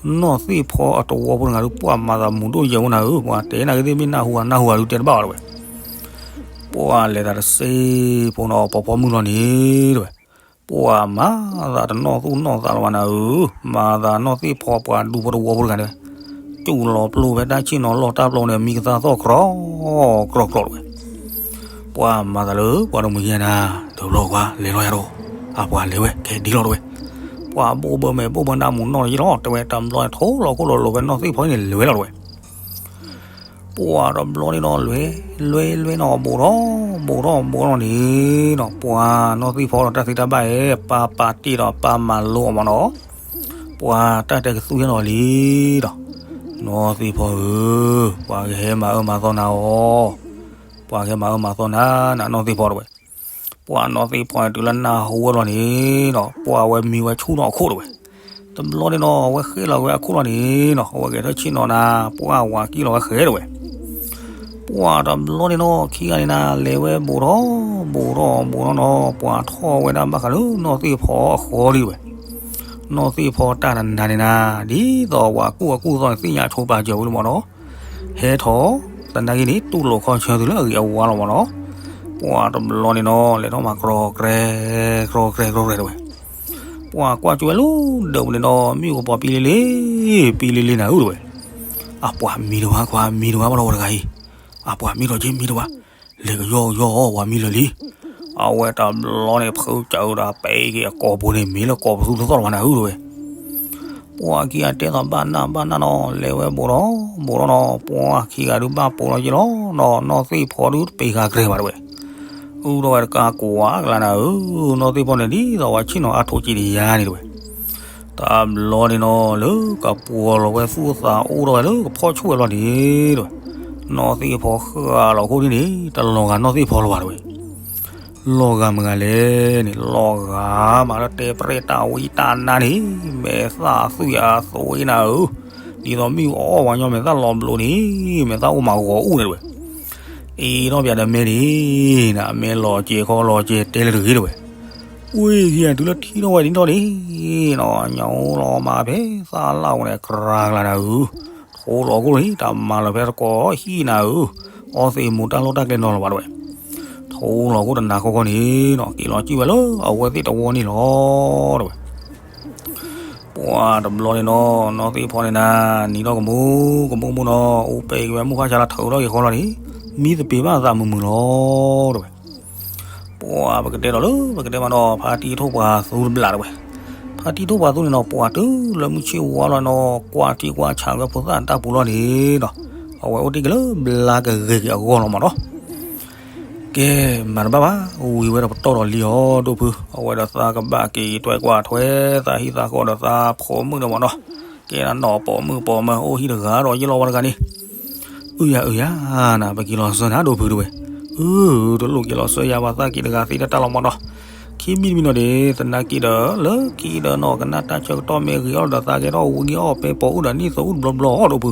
နီၢ်သ့ၣ်ဖီအတဝီဖိတဂၤဒီး ပှၤမၤသးမုာ်ဒိၣ်ယဲၢ်ဝဲနၤဧၢ, ပှၤတဲနၤဂ့ၤသ့ၣ်မ့ၢ်နၢ်ဟူဂၤနၢ်ဟူဂၤဒုးတဲတဘၣ်ဘၣ်တဝဲ. ပှၤလဲၤသးတစ့ဖိနီၤ ပိာ်မုၣ်လီၤန့ၣ်တဝဲ, ပှၤမၤသးတနီၢ်သူၣ်နီၢ်သးလီၤဘၣ်နၤဧၢ, မၤသးနီၢ်သ့ၣ်ဖီပှၤဒူဖိတဝီဖိတဂၤန့ၣ်, စူၣ်လီၤပျိဖဲတၢ်ဆ့ၣ်နီၤလီၢ်တၢ်ပျီန့ၣ် မံကသါသီၣ်ကြီကြီတဝဲ. ပှၤမၤသးလၢပှၤတမှံၤခံဂၤနၤ, တဘျီကွၢ်လဲၤလီၤယၤဒီး, အပှၤလဲၤဝဲကဲဒ်လီၤတဝဲ. ပှၤဘိၣ်ဘၢမဲာ်ဘိၣ်ဘၢနၢ်မူးနီၢ်လီၤယ့ၣ်လီၤ တဝဲ, တဘျီန့ၣ်ထိလီၤခိၣ်လီၤလိၤဖဲနီၢ်သ့ၣ်ဖီန့ၣ် လဲၤဝဲလီၤတဝဲ. ပှၤတဘျီန့ၣ်နီၤ လဲၤ လဲၤ လဲၤနီၤ ဘူးထီၣ် ဘူးထီၣ် ဘူးထီၣ်န့ၣ်နီၤ, ပှၤနီၢ်သ့ၣ်ဖီဒီးတၢ်သ့တၢ်ဘၣ်အံၤ ပာ်ပာ်တ့ၢ်ဒီးပာ်မၤလိအီၤမးနီၤ, ပှၤတၢ်တဲကသူၣ်ဟဲနီၤလံဒီး, နီၢ်သ့ၣ်ဖီဧၢ, ပှၤကဟဲမၤအၢမၤသီနၤအီၤ, ပှၤကဟဲမၤအၢမၤသီနၤ နနီၢ်သ့ၣ်ဖီတဝဲ. ပှၤနီၢ်သ့ၣ်ဖီန့ၣ်တုၤလၢနၢ်ဟူဝဲလီၤန့ၣ်နီၤ ပှၤဝဲမံဝဲဆူၣ်နီၤအခိၣ်တဝဲ. တဘျီန့ၣ်နီၤ အဝဲဃ့လီၤဝဲအခိၣ်လီၤန့ၣ်နီၤ အဝဲဂဲၤထၢၣ်ဆ့ၣ်နီၤနၤ, ပှၤဝၤကံၢ်လီၤဝဲဃဲတဝဲ. ပှၤတဘျီန့ၣ်နီၤ ခံဂၤန့ၣ်နၤ လဲၤဝဲဘူးထီၣ် ဘူးထီၣ် ဘူးထီၣ်နီၤ ပှၤထီၣ်ဝဲဒၣ်ဘၣ်ဃးလၢနီၢ်သ့ၣ်ဖီအဃီလံဝဲ. နီၢ်သ့ၣ်ဖီတၢ်တနၤန့ၣ်နၤ ဒ်သိးဝၤကူၣ်အကူၣ်သီန့ၣ် သ့ၣ်ညါဆိပာ်စၢၤဝံၤလံမးနီၤ. ဟဲထီၣ် သနာ်က့န့ၣ် တူၢ်လိာ်ခီဆၢသုလၢအဂ့ၤအဝါလီၤမးနီၤ. ပှၤတဘျီန့ၣ်နီၤ လဲၤထီၣ်မၤကြီကြဲ ကြီကြဲ ကြီကြဲတဝဲ. ပှၤကွၢ်ကၠိဝဲလၢဒၢးပူၤန့ၣ်နီၤ မ့ၣ်အူကပီၤပံလ့လ့ ပံလ့လ့နၤဧၢတဝဲ. အပှၤမံတဝါ ကွၢ်မံတဝါဘၣ်လီၤဝဲတဂၤအံၤ. အပှၤမံထီၣ်က့ မံတဝါ လဲၤကယီကယီအီၤ ပှၤမံလၢာ်လံ. အဝဲတဘျီန့ၣ် ဖုးစၢၤဒီးပဲက့ၤအကိာ်ပူၤန့ၣ် မ့ၢ်လၢကိာ်ပသူတသီၣ်လီၤဘၣ်နၤဧၢတဝဲ. ပှၤခံဂၤတဲသိးဘၣ်နၢ်ဘၣ်နၢ်နီၤ လဲၤဝဲဘူးထီၣ်ဘူးထီၣ်နီၤ ပှၤခံဂၤဒုးဘၣ်ပိာ်လီၤက့လီၤနီၤ နီၢ်သ့ၣ်ဖီဒုးတပ့ၤဃာ်ကြဲဘၣ်တဝဲ. အုၣ်ထီၣ်ဝဲတကးကွၢ်ကလါနၤဧၢ, နီၢ်သ့ၣ်ဖီန့ၣ်ဒ်သိးဝဲဆ့ၣ်နီၤအါထိးကံးတယါန့ၣ်တဝဲ. တဘျီန့ၣ်နီၤ လၢကပှီၤလီၤဝဲသူၣ်သးအိၣ်ထီၣ်ဝဲလၢကဖီၣ်ဆူၣ်ဝဲလီၤန့ၣ်တဝဲ. နီၢ်သ့ၣ်ဖီဃၣ်လီၤခိၣ်ဒ်န့ၣ် တလီၤဂာ်နီၢ်သ့ၣ်ဖီလၢၤဘၣ်တဝဲ. လီၤဂာ်မတၤလဲၣ်န့ၣ် လီၤဂာ်မးလၢတဲပြဲၣ်တၢ်ဝံတၢ်နါန့ၣ် မဲာ်သၣ်သွံၣ်အသွံၣ်နၤဧၢ, ဒ်သိးမ့ၣ်အူအီၣ်ပှၤညီမဲာ်သၣ်လီၤဘျိးန့ၣ် မဲာ်သၣ်အိၣ်မးဂီၤအူၣ်န့ၣ်တဝဲ. အ့ၣ်ထီၣ်ပၠးဒီးမဲန့ၣ် နမ့ၢ်လီၤစဲၤခီလီၤစဲၤတဲလၢတဂ့ၤတဝဲ. ဝ့ၢ်ခံဂၤတုၤလၢထံထီၣ်ဝဲဒ်န့ၣ်ဒီး ညၣ်အိၣ်လီၤမးဖဲသၣ်လၣ်ဝဲန့ၣ် ကြၤကလါနၤဧၢ, ထိလီၤခိၣ်န့ၣ် တၢ်မၤလၢၤဖဲတကိးဟံၣ်နၤဧၢ, အီသံးမူၤတၢ်လိၣ်တၢ်ကျဲနီၤလၢၤဘၣ်တဝဲ. ထိလီၤခိၣ်တနၤဃီဃီန့ၣ်နီၤ က့ၤလီၤစံၣ်ဝဲလၢအဝဲသ့ၣ်တဝီန့ၣ်လီၤတဝဲ. ပှၤတဘျီန့ၣ်နီၤ နီၢ်သ့ၣ်ဖီန့ၣ်နၤ နံၤထီၣ်ကမူၣ်ကမူၣ်မူၣ်နီၤ အိၣ်ပဲာ်က့ၤဝဲမုၢ်ဃၣ်ဆါလၢထၢထီၣ်က့ၤဃီလီၤန့ၣ် မံသပ့ၤဘၣ်သးမုာ်မုာ်လီၤတဝဲ. ပှၤပကတဲဒီးလၢပကတဲမးနီၤ ဖါတံၢ်ထိၣ်ပှၤသူတဘျးတဝဲ. ဖါတံၢ်ထိၣ်ပှၤသူန့ၣ်နီၤ ပှၤတုၤလၢမုၢ်ဆ့ၣ်ဝါလီၤနီၤ ကွၢ်ထံကွၢ်ဆးဝဲဖိသၣ်တၢ်ပူၤလီၤန့ၣ်နီၤ အဝဲအိၣ်တ့ၢ်က့ၤလၢဘျါကဂဲၤက့ၤအဂီၢ်လီၤမးနီၤ. ကဲ မၤတဘၣ်ဘၣ် ဝံၤဝဲဒီးပတီၢ်ဒီးလံအီၤဒိၣ်ဖု အဝဲဒီးသးကဘၣ်က့ၤထွဲကွၢ်ထွဲ သးဟံၣ်သးဃီဒီးသးဖိမုၣ်ဒီးမးနီၤ. ကဲဒၣ်နီၢ်ပိာ်မုၣ်ပိာ်မၢၤအိၣ်ဟံၣ်တဂၤဒီးယလီၤဝဲတဂၤန့ၣ် အုယၤအုယၤနၤ ပက့ၤလီၤစၢၤနၤဒိၣ်ဖုတဝဲ. အု တလိၣ်က့ၤလီၤစၢၤယၤ ပှၤသးက့ၤတဂၤသ့တၢ်လီၤမးနီၤ. ခံမံၤတမံၤနီၤဒ့ၣ် သနာ်က့ဒီး လၢခံဒီးနီၢ်ကနၣ်တၢ်ဆၢကတီၢ်မ့ၢ်ဂ့ၤအီၤဒီးသးကဲထီၣ်ဝံၤအီၤပဲပိာ်အုၣ်ဒီးနံၣ်သိးအုၣ်တဘျီဘျီအီၤဒိၣ်ဖု.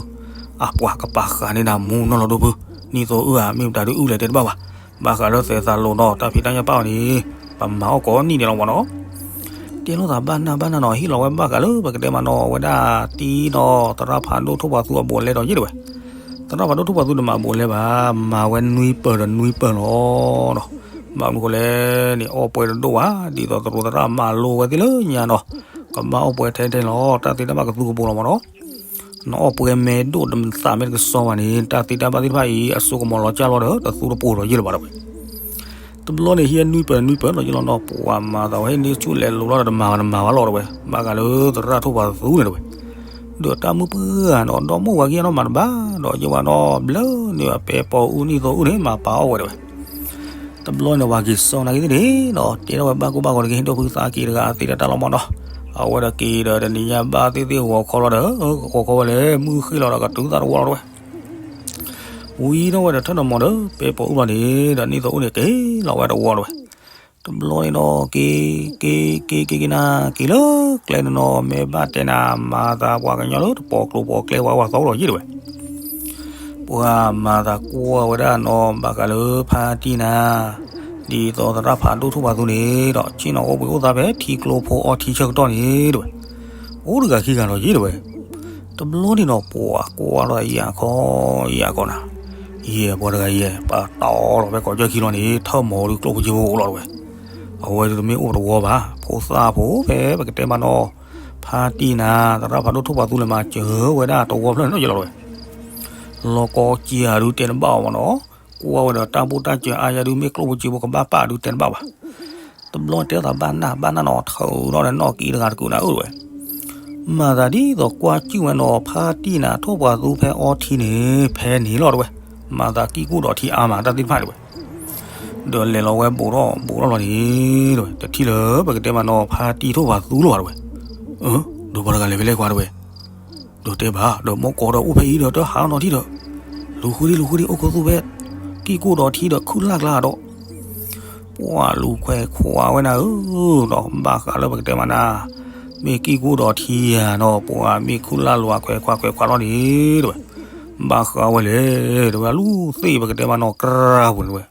အပှၤကပာ်ဃာ်န့ၢ်နၤမူနီၤလီၤဒိၣ်ဖု. နံၣ်သိးအုၣ်ဧါ မ့ၢ်မတၤဒုးအုၣ်လဲၣ်တဲတဘၣ်ဘၣ်. ဘၣ်ဃးလၢသဲးသးလိၤနီၤ တၢ်ဖံးတၢ်ညၣ်ပာ်အီၤန့ၣ် ပမၤအီၣ်ကိးနံၣ်န့ၣ်လီၤမးနီၤ. တဲလိာ်သးဘၣ်နၢ်ဘၣ်နၢ်နီၤ ဟ့ၣ်လီၤဝဲဘၣ်ဃးလၢပကတဲမးနီၤ အဝဲဒၣ်တံၢ်နီၤ သရၣ်ဖးဒိၣ်ထိၣ်ပှၤသူအဘူးအလဲဒီးယ့ၣ်တဝဲ. သရၣ်ဖးဒိၣ်ထိၣ်ပှၤသူတမၤဘူးလဲဘၣ် မၤဝဲနွံပၢၤဒီးနွံပၢၤလီၤနီၤ. ဘၣ်မနုၤဃိလဲၣ်န့ၣ် အီၣ်ပှဲၤတဒိၣ်ဘၣ် ဒ်သိးသရူးသရၣ်မၤလိဝဲသ့ၣ်လၢညါနီၤ. ကဘၣ်အီၣ်ပှဲၤထဲထဲလီၤ တၢ်သ့တၢ်ဘၣ်ကသူကပိာ်လီၤမးနီၤ. နအီၣ်ပှဲၤမဲာ်ဒိၣ်တမသးမ့ၢ်တကစီၣ်ဘၣ်န့ၣ် တၢ်သ့တၢ်ဘၣ်သ့ၣ်တဖၣ်အံၤ အစိကမီၤလီၤကၢ်လီၤဒီး တသူတပိာ်ဒီးယ့ၣ်လၢၤဘၣ်တဝဲ. တဘျီန့ၣ် ဟံးနွံပၢၤနွံပၢၤလီၤယ့ၣ်လီၤနီၤ ပှၤမၤသးဝဲဟ့ၣ်န့ၢ်ဆူၣ်လဲၤလိၤလီၤဒီး တမၤတမၤဘၣ်လီၤတဝဲ ဘၣ်ဃးလၢသရၣ်ထိၣ်ပှၤသူန့ၣ်တဝဲ. ဒီးတၢ်မုၢ်ပှၢ်ဂၤနီၤ ဒီမိၢ်ဝၤက့ၤနီၤမၤတဘၣ် ဒီးယ့ၣ်ဝဲနီၤ ဘျၢန့ၢ်ဝဲပဲပိာ်အုၣ်နံၣ်သိးအုၣ်န့ၣ် မၤပာ်အီၣ်ဝဲတဝဲ. တဘျီန့ၣ် ပှၤက့ၤစီနာ်က့သ့ၣ်န့ၣ်နီၤ တဲထီၣ်ဝဲဘၣ်ကူဘၣ်ဂီၤတက့ၢ် ဒိၣ်ဖုသးက့ၤတဂၤသ့တၢ်လီၤမးနီၤ. အဝဲဒီးက့ၤဒီးတနံၤညါဘၣ်သ့ၣ်သ့ၣ်ဂီၤခီလီၤဒီး ဂီၤခီဝဲလဲၣ် မုၢ်ဃ့ၢ်လီၤဒီးကတုၤသၣ်တဝီလီၤတဝဲ. ဝံၤထီၣ်ဝဲဒီးထၢၣ်ဒီးမီၤဒီး ပဲပိာ်အိၣ်လီၤန့ၣ်ဒီး နံၣ်သိအူန့ၣ်က့ၤလီၤဝဲတဝီတဝဲ. တဘျီန့ၣ်ဒီး က့ၤ က့ၤ က့ၤ က့ၤ က့ၤနၤ က့ၤလၢကျဲန့ၣ်နီၤ မ့ၢ်ဘၣ်တဲနၤ မၤသးပှၤကညီလၢတပိာ်ကျိၤပိာ်ကျဲဝဲ ဝဲသီလီၤယံၤတဝဲ. ပှၤမၤသးကွၢ်ဝဲဒၣ်နီၤ ဘၣ်ဃးလၢဖါတံၢ်နၤ ဒ်သိးသရၣ်ဖးဒိၣ်ထိၣ်ဖးသူန့ၣ်ဒီး ဆ့ၣ်နီၤအိၣ်ဘှံးအိၣ်သါဖဲထံကျိဖိအီထံဆၢကတီၢ်န့ၣ်တဝဲ. အိၣ်တဂၤခံဂၤလီၤယံၤတဝဲ. တဘျီန့ၣ်နီၤ ပှၤကွၢ်လီၤယၤခီ ယၤခီနၤ, ယဲၢ်ပှၤတဂၤယဲၢ် ပာ်တီလီၤဖဲကီၢ်ကၠၢၢ်ခံလီၤန့ၣ် ထၢၣ်မီၤဒုးကျိၣ်ဖိစ့ဖိအိၣ်လီၤတဝဲ. အဝဲဒုးတမ့ၢ်အိၣ်တဝီဘၣ် ဖိသၣ်ဖိဖဲပကတဲမးနီၤ ဖါတံၢ်နၤ သရၣ်ဖးဒိၣ်ထိၣ်ဖးသူလဲၤမၤစၢၤဝဲဒၣ်တဝီဖျၢၣ်န့ၣ်နီၤယလီၤတဝဲ. လီၤကီကံအဒုးတဲတဘၣ်အီၤမးနီၤ, ကွၢ်ဝဲဒီးတၢ်ဘူၣ်တၢ်စၢၤအါယၤဒုး မ့ၢ်ကျိၣ်ဖိစ့ဖိကဘၣ်ပာ်ဒုးတဲတဘၣ်ဘၣ်. တဘျီတဲသးဘၣ်နၢ်ဘၣ်နၢ်နီၤ ထုးထီၣ်ဒီးနီၣ်ကံတဂၤတကုာ်နၤအိၣ်တဝဲ. မၤသးဒ်သိးကွၢ်စံၣ်ဝဲနီၤ ဖါတံၢ်နၤထိၣ်ဖးသူဖဲအီထံန့ၣ် ဖဲန့ၣ်လီၤတဝဲ. မၤသးကံၢ်ကူၣ်ဒီးထံအါမးတၢ်သ့ၣ်တဖၣ်တဝဲ. ဒီးလဲၤလီၤဝဲဘူးထီၣ်ဘူးထီၣ်လီၤန့ၣ်တဝဲ တထံၣ်လၢပကတဲမးနီၤ ဖါတံၢ်ထိၣ်ဖးသူလီၤဘၣ်တဝဲ. အၢ ဒီးပှၤတဂၤလဲၤဖဲလဲၣ်ကွၢ်တဝဲ. ဒီးတဲဘၣ် ဒီးမီၢ်ကီးဒီးအိၣ်ဖဲအံၤဒီးတဟးနီၤထံၣ်ဒီး လူၤဃုဒံလူၤဃုဒံ အိၣ်ခိၣ်သူၣ်ဖဲ ကံၢ်ကူၣ်ဒီးထံဒီးခုၣ်လၢ်ကျါဒီး ပှၤလူၤခွဲးခွးဝဲနၤဧၢ, ဒီးဘၣ်ဃးလၢပကတဲမးနၤ မ့ၢ်ကံၢ်ကူၣ်ဒီးထံယၤနီၤ ပှၤမ့ၢ်ခုၣ်လၢ်လိာ်အခွဲးခွးခွဲးခွးလီၤန့ၣ်တဝဲ. ဘၣ်ဃးဝဲလဲၣ် တဝဲလူၤသ့ၣ်ပကတဲမးနီၤ ကြၢးပူၤန့ၣ်တဝဲ.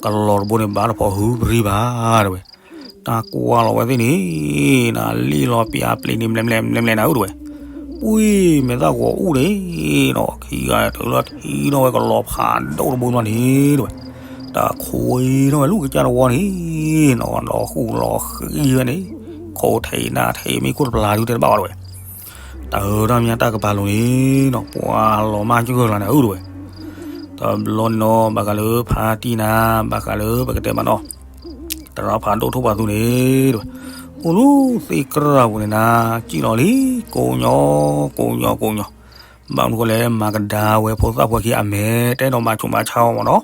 ကလီၤတဘိန့ၣ် ဘၣ်တဖီၣ်ဟုပရံဘၣ်တဝဲ. တၢ်ကွၢ်လီၤဝဲသ့ၣ်န့ၣ် နလံၣ်လီၤပျၢၤပျ့ၤန့ၣ် မလဲၤမလဲၤမလဲၤမလဲၤနၤအိၣ်တဝဲ. ပှ့ၤမဲာ်သၣ်ဂီၤအိၣ်န့ၣ်နီၤ ခံဂၤတုၤလၢထံနီၤဝဲကလီၤဖးဒိၣ်တဘိနီၤန့ၣ်တဝဲ. တၢ်ခွံထီၣ်ဝဲလူၤကစၢ်တဝီန့ၣ်နီၤ ဒီးဃူလီၤဃံဝဲန့ၣ် ခိၣ်ထံးနၢ်ထံးမ့ၢ်ခိၣ်တပျၢ်ဒုးတဲတဘၣ်ဘၣ်တဝဲ. တၢ်အၢတၢ်မံၤတၢ်ကပၤလိၤန့ၣ်နီၤ ပှၤလီၤမၢ်ကၢၢ်လီၤနၤအိၣ်တဝဲ. တဘျီန့ၣ်နီၤ ဘၣ်ဃးလၢဖါတံၢ်နၤ ဘၣ်ဃးလၢပကတဲမးနီၤ သရၣ်ဖးဒိၣ်ထိၣ်ဖးသူန့ၣ်တဝဲ. အိၣ်လူၤသ့ၣ်ကြၢးပူၤန့ၣ်နၤ စံၣ်လီၤလံ ကိးညီ ကိးညီ ကိးညီ. ဘၣ်မနုၤဃိလဲၣ် မၤကဒါဝဲဖိသၣ်ဖိခံအမဲာ် တအဲၣ်ဒိးမၤဆူးမၤဆါအီၤမးနီၤ.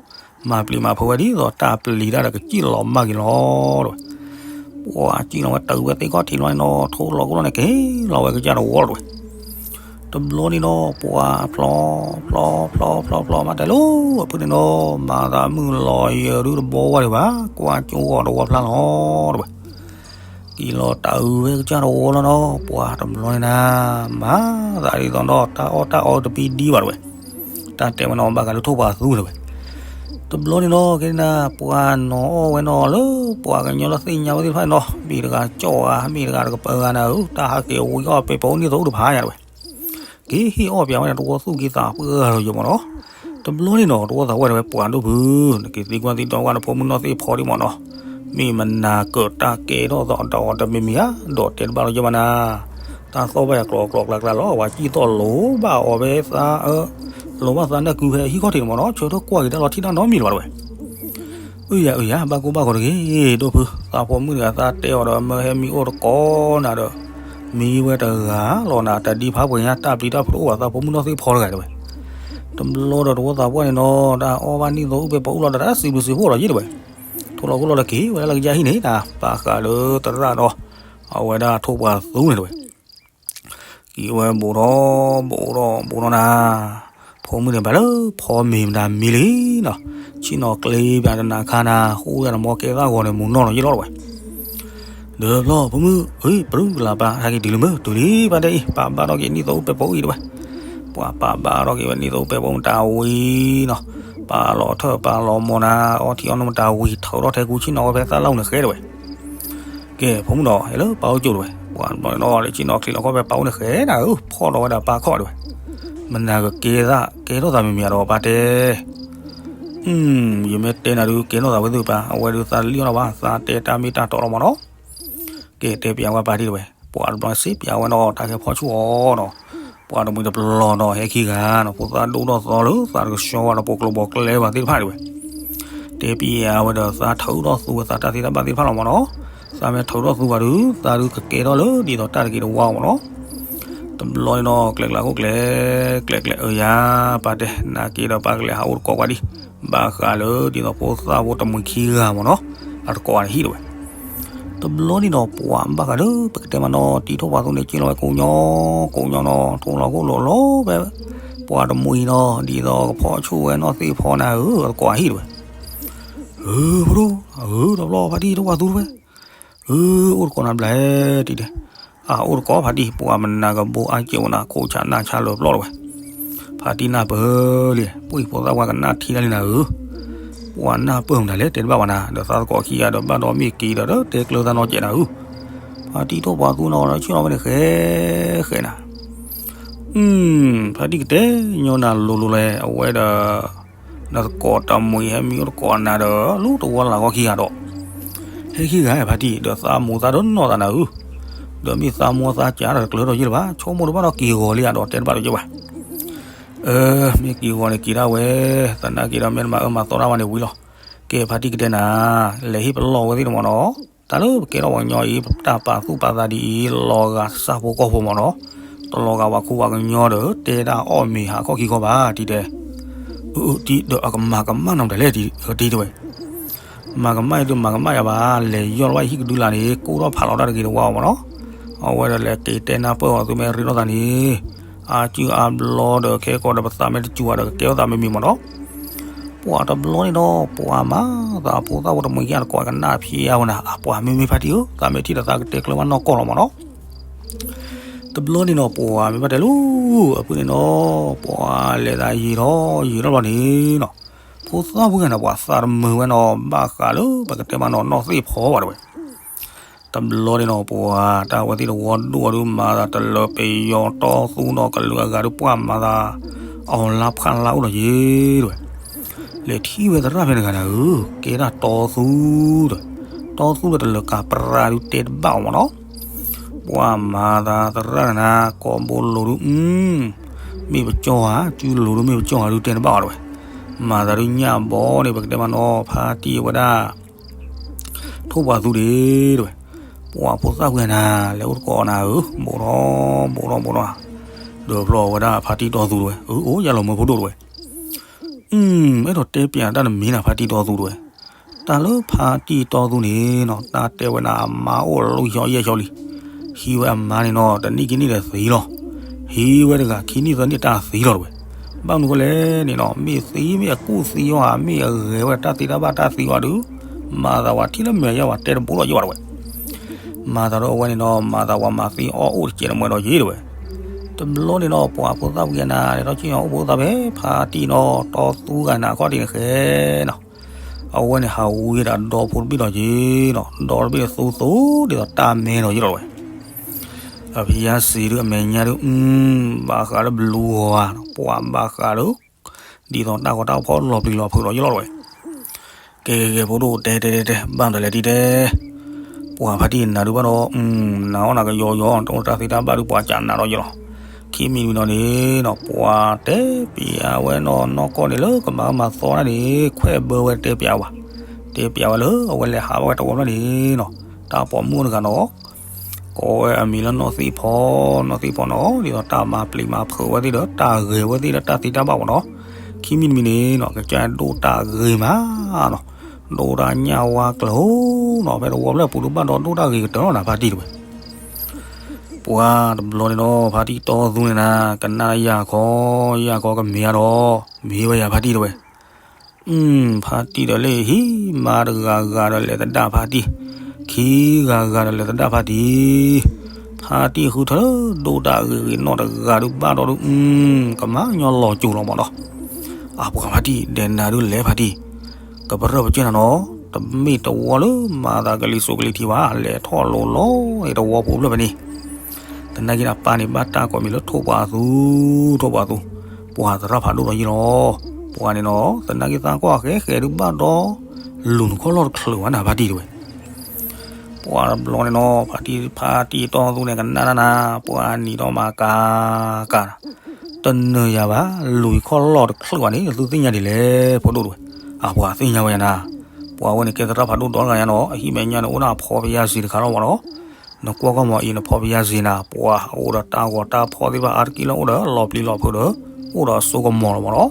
မၤပျံၤမၤဖုးဝဲဒ်သိးတၢ်ပျံၤတၢ်ဒီးကစံၣ်လီၤမၢ်က့ၤလီၤတဝဲ. ပှၤစံၣ်လီၤဝဲတုၤဝဲသ့ၣ်ခီၣ်ထံးလီၤန့ၣ်နီၤ ထိလီၤကိၣ်လီၤန့ၣ်က့ၤလီၤဝဲကစၢ်တဝီလီၤတဝဲ. တဘျီန့ၣ်နီၤ ပှၤဖျီ ဖျီ ဖျီ ဖျီ ဖျီ မၤတဲလိၤ အဖုန့ၣ်နီၤ မၤသးမုၢ်လီၤယၢၤဒုတဘီဝဲဒံးဘၣ် ကွၢ်ကၠိဂီၤတဝီဖျါလီၤတဝဲ. က့ၤလီၤတၢ်အုးဝဲကစၢ်တဝီလီၤနီၤ ပှၤတဘျီန့ၣ်နၤ မၤသးဒ်သိးဒီးတၢ်အီၣ်တၢ်အီတပံဒံဘၣ်တဝဲ. တၢ်တဲဝဲနီၤ ဘၣ်ဃးလၢထိၣ်ဖးသူတဝဲ. တဘျီန့ၣ်နီၤ ကဲနၤ ပှၤနီၤအီၣ်ဝဲနီၤလၢ ပှၤကညီလၢသ့ၣ်ညါဝဲသ့ၣ်တဖၣ်န့ၣ်နီၤ မ့ၢ်တဂၤကၠီၣ်ဂၤ မ့ၢ်တဂၤတကပၤဂၤနၤဧၢ တၢ်ဟးက့ၤဝံၤအီၣ်ပဲပိာ်အိၣ်နံၣ်သိအူတဖၣ်ညါတဝဲ. က့ၤဟ့ၣ်အီၣ်ပၠးဝဲန့ၣ် တဝီသူၣ်က့သးပှၢ်လီၤယိာ်မးနီၤ. တဘျီန့ၣ်နီၤ တဝီသးဝဲတဝဲ ပှၤဒိၣ်ဖု နက့ၤသံကွၢ်သံဒိးကွၢ်နဖိမုၣ်နီၢ်သ့ၣ်ဖီဒံးမးနီၤ. မ့ၢ်မနၤကၢးတၢ်ကဲထီၣ်သီဒီးတမံၤမံၤဧါ ဒီးတဲတဘၣ်လီၤယိာ်မးနၤ. တၢ်သီၣ်ဘၣ်ယၤကျိးကျိးကျါကျါလီၤ အဝဲစံၣ်သီၣ်လိၤဘၣ်အီၤဖဲသးအၢ လိၤဘၣ်သးနၢ်ကုဖဲဟံၣ်ခီၣ်ထံးန့ၣ်မးနီၤ ဆၢထၢၣ်ကွၢ်က့ၤတၢ်လီၤထံၣ်တၢ်နီတမံၤလၢၤဘၣ်တဝဲ. အၢယၤ အၢယၤ ဘၣ်ကိၢ်ဘၣ်ဂီၤတဂ့ၤ ဒိၣ်ဖု သးဖိမုၣ်တဂၤသးတဲအီၤဒီး မၢဟဲမံအိၣ်တကိးနၤဒီး မံဝဲတဂၤလီၤနၤ တၢ်ဒ်ဖးပှဲၤညါ တၢ်ပျံၤတၢ်ဖုးတအိၣ်ဘၣ် သးဖိမုၣ်နီၢ်သ့ၣ်ဖီတဂၤတဝဲ. တဘျီဒီးတဝီသးပှၢ်န့ၣ်နီၤ တၢ်အီၣ်ဘၣ်နံၣ်သိအူပဲပိာ်အိၣ်လီၤဒီး တၢ်စံးဘျုးစံးဖှိၣ်လီၤယံၤတဝဲ. ထိလီၤခိၣ်လီၤဒီးက့ၤဝဲဒၣ်လၢကယါဟံၣ်န့ၣ် တၢ်ပာ်ဃာ်လၢသရၣ်ဒီး အဝဲဒၣ်ထိၣ်ပှၤသူန့ၣ်တဝဲ. က့ၤဝဲဘူးထီၣ် ဘူးထီၣ် ဘူးထီၣ်နၤ, ဖိမုၣ်န့ၣ်ဘၣ်လၢဖီမ့ၤမတၤမံလံနီၤ, ဆ့ၣ်နီၤကျ့ပၠးတနၤခါနၤ ဃိယၤနမီကဲသၣ်ဂီၤန့ၣ်မူနီၢ်နီၤယ့ၣ်လီၤတဝဲ. ဒီးဖျီဖိမုၣ် အံၤ ပရူၢ်ကလၤပၢ် ဟဲက့ၤတုၤလံမ့ၢ် တုၤလံ ပၢ်တဲအံၤ ပာ်ဘၣ်ထီၣ်က့ၤနံၣ်သိအူပဲပိာ်အံၤတဝဲ. ပှၤပာ်ဘၣ်ထီၣ်က့ၤဝဲနံၣ်သိအူပဲပိာ်မတၤဝံၤနီၤ, ပာ်လီၤထၢၣ်ပာ်လီၤမီၤနၤ အီထံအီနိမတၤဝံၤ ထုးထီၣ်ထဲကူဆ့ၣ်နီၤဝဲဖဲသၣ်လၢ်အူန့ၣ်ဃဲတဝဲ. ကဲ ဖိမုၣ်ဒီး ဟဲလၢပၢ်အိၣ်ကၠိတဝဲ, ပှၤတဘျီန့ၣ်ဒီး လၢဆ့ၣ်နီၤချံးလီၤခီၣ်ဖဲပၢ်အိၣ်န့ၣ်ဃဲနၤဧၢ, ဖီၣ်ဒီးဝဲဒၣ်ပၢ်ခီၣ်တဝဲ. မနၤကကဲသး ကဲထီၣ်သးမံၤမံၤဒီးပၢ်တဲ ယမ့ၢ်တဲနၤဒုး ကဲထီၣ်သးဝဲသ့ၣ်ပၢ်, အဝဲဒုးသးလံၣ်အီၣ်လီၤဘၣ်, သးတဲတၢ်မ့ၢ်တၢ်တီလီၤမးနီၤ. ကဲ တဲပၠးဝဲပၢ်ဒ်တဝဲ, ပှၤတဘျီစ့ပၠးဝဲနီၤ တၢ်ကဲဖီၣ်ဆူၣ်အီၤနီၤ, ပှၤတမှံၤတပျီၤနီၤ ဟဲခံဂၤနီၤ ဖိသၣ်ဒိၣ်ထီၣ်သီလၢသးတကဆှီဘၣ်ဒီးပိာ်ကျိၤပိာ်ကျဲဘၣ်သ့ၣ်တဖၣ်တဝဲ. တဲပၠးဝဲဒီးသးထုးထီၣ်သူဝဲသးတၢ်သ့တၢ်ဘၣ်သ့ၣ်တဖၣ်လီၤမးနီၤ, သးမ့ၢ်ထုးထီၣ်သူဘၣ်ဒုး သးဒုးကကဲထီၣ်လၢဒ်သိးတၢ်တက့ၢ်တဝါမးနီၤ. တဘျီန့ၣ်နီၤ ကျဲကျဲခိၣ်ကျဲ ကျဲကျဲအၢယၤ, ပၢ်တဲ နာ်က့ဒီးပၢ်ကလဲၤဟးအိၣ်တကိးကွၢ်ဒံး, ဘၣ်ဃးလၢဒ်သိးဖိသၣ်ဖိတမှံၤခံဂၤမးနီၤ, အတကိးအန့ၣ်ဟံၣ်တဝဲ. တဘျီန့ၣ်နီၤ ပှၤဘၣ်ဃးဒီး ပကတဲမးနီၤ တံၤထိၣ်ပှၤသူန့ၣ် က့ၤလီၤဝဲကိးညီ ကိးညီနီၤ ထိၣ်လီၤခိၣ်လိာ်လီၤဖဲ ပှၤတမှံၤနီၤ ဒ်သိးကဖီဆိၣ်ဝဲနီၢ်သ့ၣ်ဖီနၤဧၢ သကိးအဟံၣ်တဝဲ, ဧၢ ဖိဒိၣ် ဧၢ တဘျီဖါတံၢ်တဝၤသူတဝဲ, ဧၢ အိၣ်တကိးနၤဘျဲၣ်တံၢ်တဲ, အအိၣ်တကိးဖါတံၢ် ပှၤမနၤကဘိအါကဲးဝဲနၤ ခိၣ်ဆးနၢ်ဆါလၢပျီၢ်တဝဲ, ဖါတံၢ်နၢ်ပၢၢ်လံ, ပှၤဖိသၣ်ပှၢ်ကနၣ်ထံတၢ်လံနၤဧၢ, ပှၤနၢ်ပၢၢ်မတၤလဲၣ် တဲတဘၣ်ဘၣ်နၤ ဒီးသးသကိးခံဂၤဒီးဘၣ်ဒီးမ့ၢ်က့ၤဒီး တဲကျၢၤသးနီၢ်ကဲးနၤဧၢ, ဖါတံၢ်ထိၣ်ပှၤသူနီၤ ဆ့ၣ်နီၤဝဲန့ၣ်ဃဲဃဲနၤ ဖါတံၢ်ကတဲညီနၤလိၤလိၤလဲၣ် အဝဲဒီး နသကိးတမှံၤဟဲမံအိၣ်တကိးနၤဒီး လူတဝီလၢ်ဂီၢ်ခံဂၤဒီး, ဟဲခံဂၤဖါတံၢ် ဒီးသးမူၤသးဒိၣ်နီၢ်သးနၤဧၢ, ဒီးမ့ၢ်သးမူသးကၢ်ဒီးတကျၢၤဒီးယ့ၢ်လၢၤဘၣ် ဆိကမိၣ်တဘၣ်ဒီးက့ၤဂီၤလံဧါဒီးတဲတဘၣ်ဒီးယ့ၢ်ဘၣ်, အၢ မ့ၢ်က့ၤဂီၤန့ၣ်က့ၤဒၣ်ဝဲ, သနာ်က့ဒီးမ့ၢ်နမၤအၢမၤသီတၢ်ဝဲန့ၣ်ဝံၤလီၤ, ကဲဖါတံၢ်ကတဲနၤ, လဲၤဟ့ၣ်ပလီၢ်ဝဲသ့ၣ်တမီၤနီၤ တၢ်လၢပကဲထီၣ်ပှၤကညီအံၤ ပတၢ်ပာ်သူၣ်ပာ်သးဒ်အံၤ လီၤဂာ်ဆၣ်ဖိကီၢ်ဖိမ့ၢ်နီၤ, တလီၤဂာ်ပှၤခိပှၤကညီဒီး တဲဒၣ်အီၣ်မ့ၤဟးခီၣ်ခံခီဘၣ်တံၢ်တဲ, အၢ တံၢ်ဒီးအကမၤကမၣ်နီတလဲၣ်တံၢ်တဲဝဲ, မၤကမၣ်ယဒုးမၤကမၣ်ယၤဘၣ် လဲၤယီၢ်လီၤဘၣ်ယဟံၣ်ကဒုလာ်န့ၣ် ကိၢ်ထီၣ်ဖးလီၤတၢ်တဂ့ၤတဝါအီၤမ့ၢ်နီၤ, အဝဲဒီးလဲၤက့ၤတဲနၢ်ပၢၢ်အီၤသုမ့ၢ်ရ့လိာ်သးန့ၣ်, အစုအဘျီဒီးခဲကိာ်ဒီးပသးမ့ၢ်တစူၤဘၣ်ဒီးကကဲထီၣ်သးမ့မ့ၢ်မ့ၢ်နီၤ ပှၤတဘျီန့ၣ်ဒီး ပှၤမၤသးဖိသၣ်ဖိတမှံၤက့ၤတကိးကနၣ်ဖျါဝဲနၤ အပှၤမ့မ့ၢ်ဖါတံၢ်ဧၢ သးမ့ၢ်ထံၣ်ဒီးသးကတဲကျၢၤဘၣ်နီၢ်ကီၢ်လီၤမ့ၢ်နီၤ, တဘျီန့ၣ်ဒီး ပှၤမ့ၢ်ဘၣ်တဲလၢ အဖုန့ၣ်ဒီး ပှၤလဲၤသးယံာ်ထီၣ်ယံာ်ထီၣ်ဘျီန့ၣ်နီၤ, ဖိသၣ်ဖုဂၤန့ၣ် ပှၤသးတမုာ်ဝဲနီၤ ဘၣ်ဃးလၢပကတဲမ့ၢ်နီၤ နီၢ်သ့ၣ်ဖီဘၣ်တဝဲ တဘျီန့ၣ်နီၤ ပှၤတၢ်ဝဲသ့ၣ်တဝီဒိၣ်အီၤဒုးမၤသးတလၢၤပယီၤတီသူဒီးကလုာ်အဂၤဒုးပှၤမၤသး အီၣ်လါဖးလါအိၣ်ဒီးယ့ၢ်တဝဲ, လဲၤထံၣ်ဝဲသရၣ်ဖဲန့ၣ်တဂၤနၤဧၢ, ကဲဒၣ်တီသူတဝဲ, တီသူဒီးတလၢၤကၤပြၢ်ဒုးတဲတဘၣ်အီၤမ့ၢ်နီၤ, ပှၤမၤသးသရၣ်နၤ ကိးဘိလိၤဒုး မ့ၢ်ပကၠီၣ်ဧါ စုလိၤဒုးမ့ၢ်ပကၠီၣ်ဧါဒုးတဲတဘၣ်အီၤတဝဲ, မၤသးဒုးညၣ်ဘီန့ၣ် ပကတဲမ့ၢ်နီၤ ဖါတံၢ်ဝဲဒၣ် ထိၣ်ပှၤသူဒ့တဝဲ, ပှၤဖိသၣ်ဖုဂၤနၤ လဲၤအိၣ်တကိးနၤဧၢ, ဘိးထီၣ်ဘိးထီၣ်ဘိးထီၣ်, ဒီးဖျီဝဲဒၣ်ဖါတံၢ်တီသူတဝဲ, အၢ အိၣ်ယၤလီၤမၢဖိဒိၣ်တဝဲ, အဲၣ်ဒိးတဲပၠးတၢ်တမံၤနၤ ဖါတံၢ်တီသူတဝဲ, တၢ်လၢဖါတံၢ်တီသူန့ၣ်နီၤ တၢ်တဲဝဲနၤအမါအိၣ်လီၢ်ယီၤယဲၢ်ယီၤလံ, ဟံးဝဲအမါန့ၣ်နီၤ တနံၣ်ခံနံၣ်ဒီးသံလီၤ, ဟံးဝဲတဂၤခံနံၣ်သၢနံၣ်တၢ်သံလီၤတဝဲ, ဘၣ်မနုၤဃိလဲၣ်န့ၣ်နီၤ မ့ၢ်သံမ့ၢ်အကူၣ်သံအီၤဧါ မ့ၢ်အဂဲၤဝဲတၢ်သ့တၢ်ဘၣ်တၢ်သံအီၤဒုး, မၤသးဝဲထံၣ်လၢမဲာ်ယါဝဲတဲတဘိလီၤယဲၢ်ဘၣ်တဝဲ မၤသးဒီးအဝဲန့ၣ်နီၤ မၤသးဝဲမၤသံအီၣ်အိၣ်တကဲးတမှဲဒီးယ့ၢ်တဝဲ, တဘျီန့ၣ်နီၤ ပှၤဖိသၣ်ဝံၤနၤ လဲၤထီၣ်က့ၤအီၣ်အိၣ်ဖိသၣ်ဖဲ ဖါတံၢ်နီၤ တီသူဂၤနၤခီၣ်တံၢ်န့ၣ်ဃဲနီၤ, အဝဲန့ၣ်ဟးဝံၤဒီးဒီဖိတဘ့ၣ်ဒီးယ့ၢ်နီၤ ဒီတဘ့ၣ်သူသူဒ်သိးတၢ်မဲဒီးယ့ၢ်လီၤတဝဲ အဖံယါစံးဒုးအမဲာ်ညါဒုး ဘၣ်ဃးလၢဘလူဂီၤဧါ ပှၤဘၣ်ဃးလၢ ဒ်သိးတၢ်ဂီၤတၢ်ဖီၣ်လီၤပျံၤလီၤဖုးဒီးယ့ၢ်လီၤတဝဲ, ကဲကဲကဲ ဖိဒိၣ်တဲတဲတဲတဲ ဘၣ်မတၤလဲၣ်တံၢ်တဲ, ပှၤဖါတံၢ်နၤဒုးဘၣ်ဒီး နၤအီၣ်နၤကယီယီ တအိၣ်တၢ်သ့တၢ်ဘၣ်ဒုးပှၤကနးဒီးယ့ၢ်လီၤ, ခံမံၤတမံၤဒီးန့ၣ်နီၤ ပှၤတဲပၠးဝဲနီၤ နီၢ်ကီၢ်န့ၣ်လၢကမၤအၢမၤသီတၢ်န့ၣ် ခွဲးဘၢဝဲတဲပၠးဝဲ, တဲပၠးဝဲလၢအဝဲလဲၤဟးဘၣ်ဝဲတဝီဖျၢၣ်န့ၣ်နီၤ တၢ်ပိာ်မုၣ်တဂၤနီၤ ကိးဝဲအမံၤလၢနီၢ်သ့ၣ်ဖီ, နီၢ်သ့ၣ်ဖီနီၤ ဒ်သိးတၢ်မၤပျံၤမၤဖုးဝဲသ့ၣ်ဒီး တၢ်ဂဲၤဝဲသ့ၣ်ဒီးတၢ်သ့တၢ်ဘၣ်မ့ၢ်နီၤ, ခံမံၤတမံၤန့ၣ်နီၤ ကစၢ်ဒိၣ်တၢ်ဂ့ၤမးနီၤ, ဒိၣ်တၢ်ညၣ်ဝါကျၢၤနီၤ ဖဲတဝီဖျၢၣ်ပူၤဒုးဘၣ်ဒီးဒိၣ်တၢ်ဂ့ၤကတၢၢ်နီၤ နၤဖါတံၢ်တဝဲ, ပှၤတဘျီန့ၣ်နီၤ ဖါတံၢ်တီသူန့ၣ်နၤ ကနၣ်ယၤခီ, ယၤခီကမ့ၢ်အါဒီး မ့ၢ်ဝဲယၤဖါတံၢ်တဝဲ ဖါတံၢ်ဒီးလၢဟံၣ်မါတဂၤဂၤဒီးလဲၤသဒၣ်ဖါတံၢ်, ခံဂၤဂၤဒီးလဲၤသဒၣ်ဖါတံၢ်, ဖါတံၢ်ဃုထၢဒိၣ်တၢ်ဂ့ၤဂ့ၤနီၢ်တဂၤဒုးဘၣ်ဒီးဒုး, ကမၤညီလီၤစိၤလီၤမ့ၢ်နီၤ, အပှၤဖါတံၢ်ဒဲးနၤဒုးလဲၤဖါတံၢ်, ကပရၢၢ်ပကၢၢ်နၤနီၤ, တမ့ၢ်တဝီလၢမၤသးကလံၤစိးကလံၤထံးဘၣ်, လဲၤထီၣ်လိၤလီၤတဝီပူၤဖျၢၣ်ဖဲန့ၣ် သနာ်က့န့ၣ် ပၢ်န့ၣ်ဘၣ်တၢ်ကိးမံၤလၢထိၣ်ပှၤသူ, ထိၣ်ပှၤသူ, ပှၤသရၣ်ဖးဒိၣ်ဒီးယ့ၢ်လီၤ, ပှၤန့ၣ်နီၤ သနာ်က့သးကွၢ်ဃဲဃဲဒုးဘၣ်ဒီး လူၤနခီၣ်လီၢ်တချုးဘၣ်နၤဖါတံၢ်တဝဲ, ပှၤတဘျီန့ၣ်နီၤ ဖါတံၢ်ဖါတံၢ်တီသူန့ၣ် ကနၣ်နၤနၤ ပှၤနံၤဒီးမၤကၤကၤနၤ, တနၢၤယၤဘၣ် လူၤယခီၣ်လီၢ်တချုးဘၣ်န့ၣ် သုသ့ၣ်ညါဒ်လဲၣ် ဖိဒိၣ်တဝဲ, အပှၤသ့ၣ်ညါဝဲယၤနၤ, ပှၤဝဲန့ၣ်ကဲသရၣ်ဖးဒိၣ်ဒီတဂၤညါနီၤ အဟံၣ်မဲာ်ညါန့ၣ် အိၣ်ဒၣ်အဖီပယါစ့တခါလီၤမ့ၢ်နီၤ နကွၢ်ကွၢ်မ့ၢ်အံၤ နဖီပယါစ့နၤ ပှၤအိၣ်ဒီးတၢ်ဂီၤတၢ်ဖီၣ်သ့ၣ်တဖၣ်အါတက့ၢ်လၢအိၣ်ဒီးလီၤပျံၤလီၤဖုးဒီး အိၣ်ဒီးအစိကမီၤလီၤမ့ၢ်နီၤ,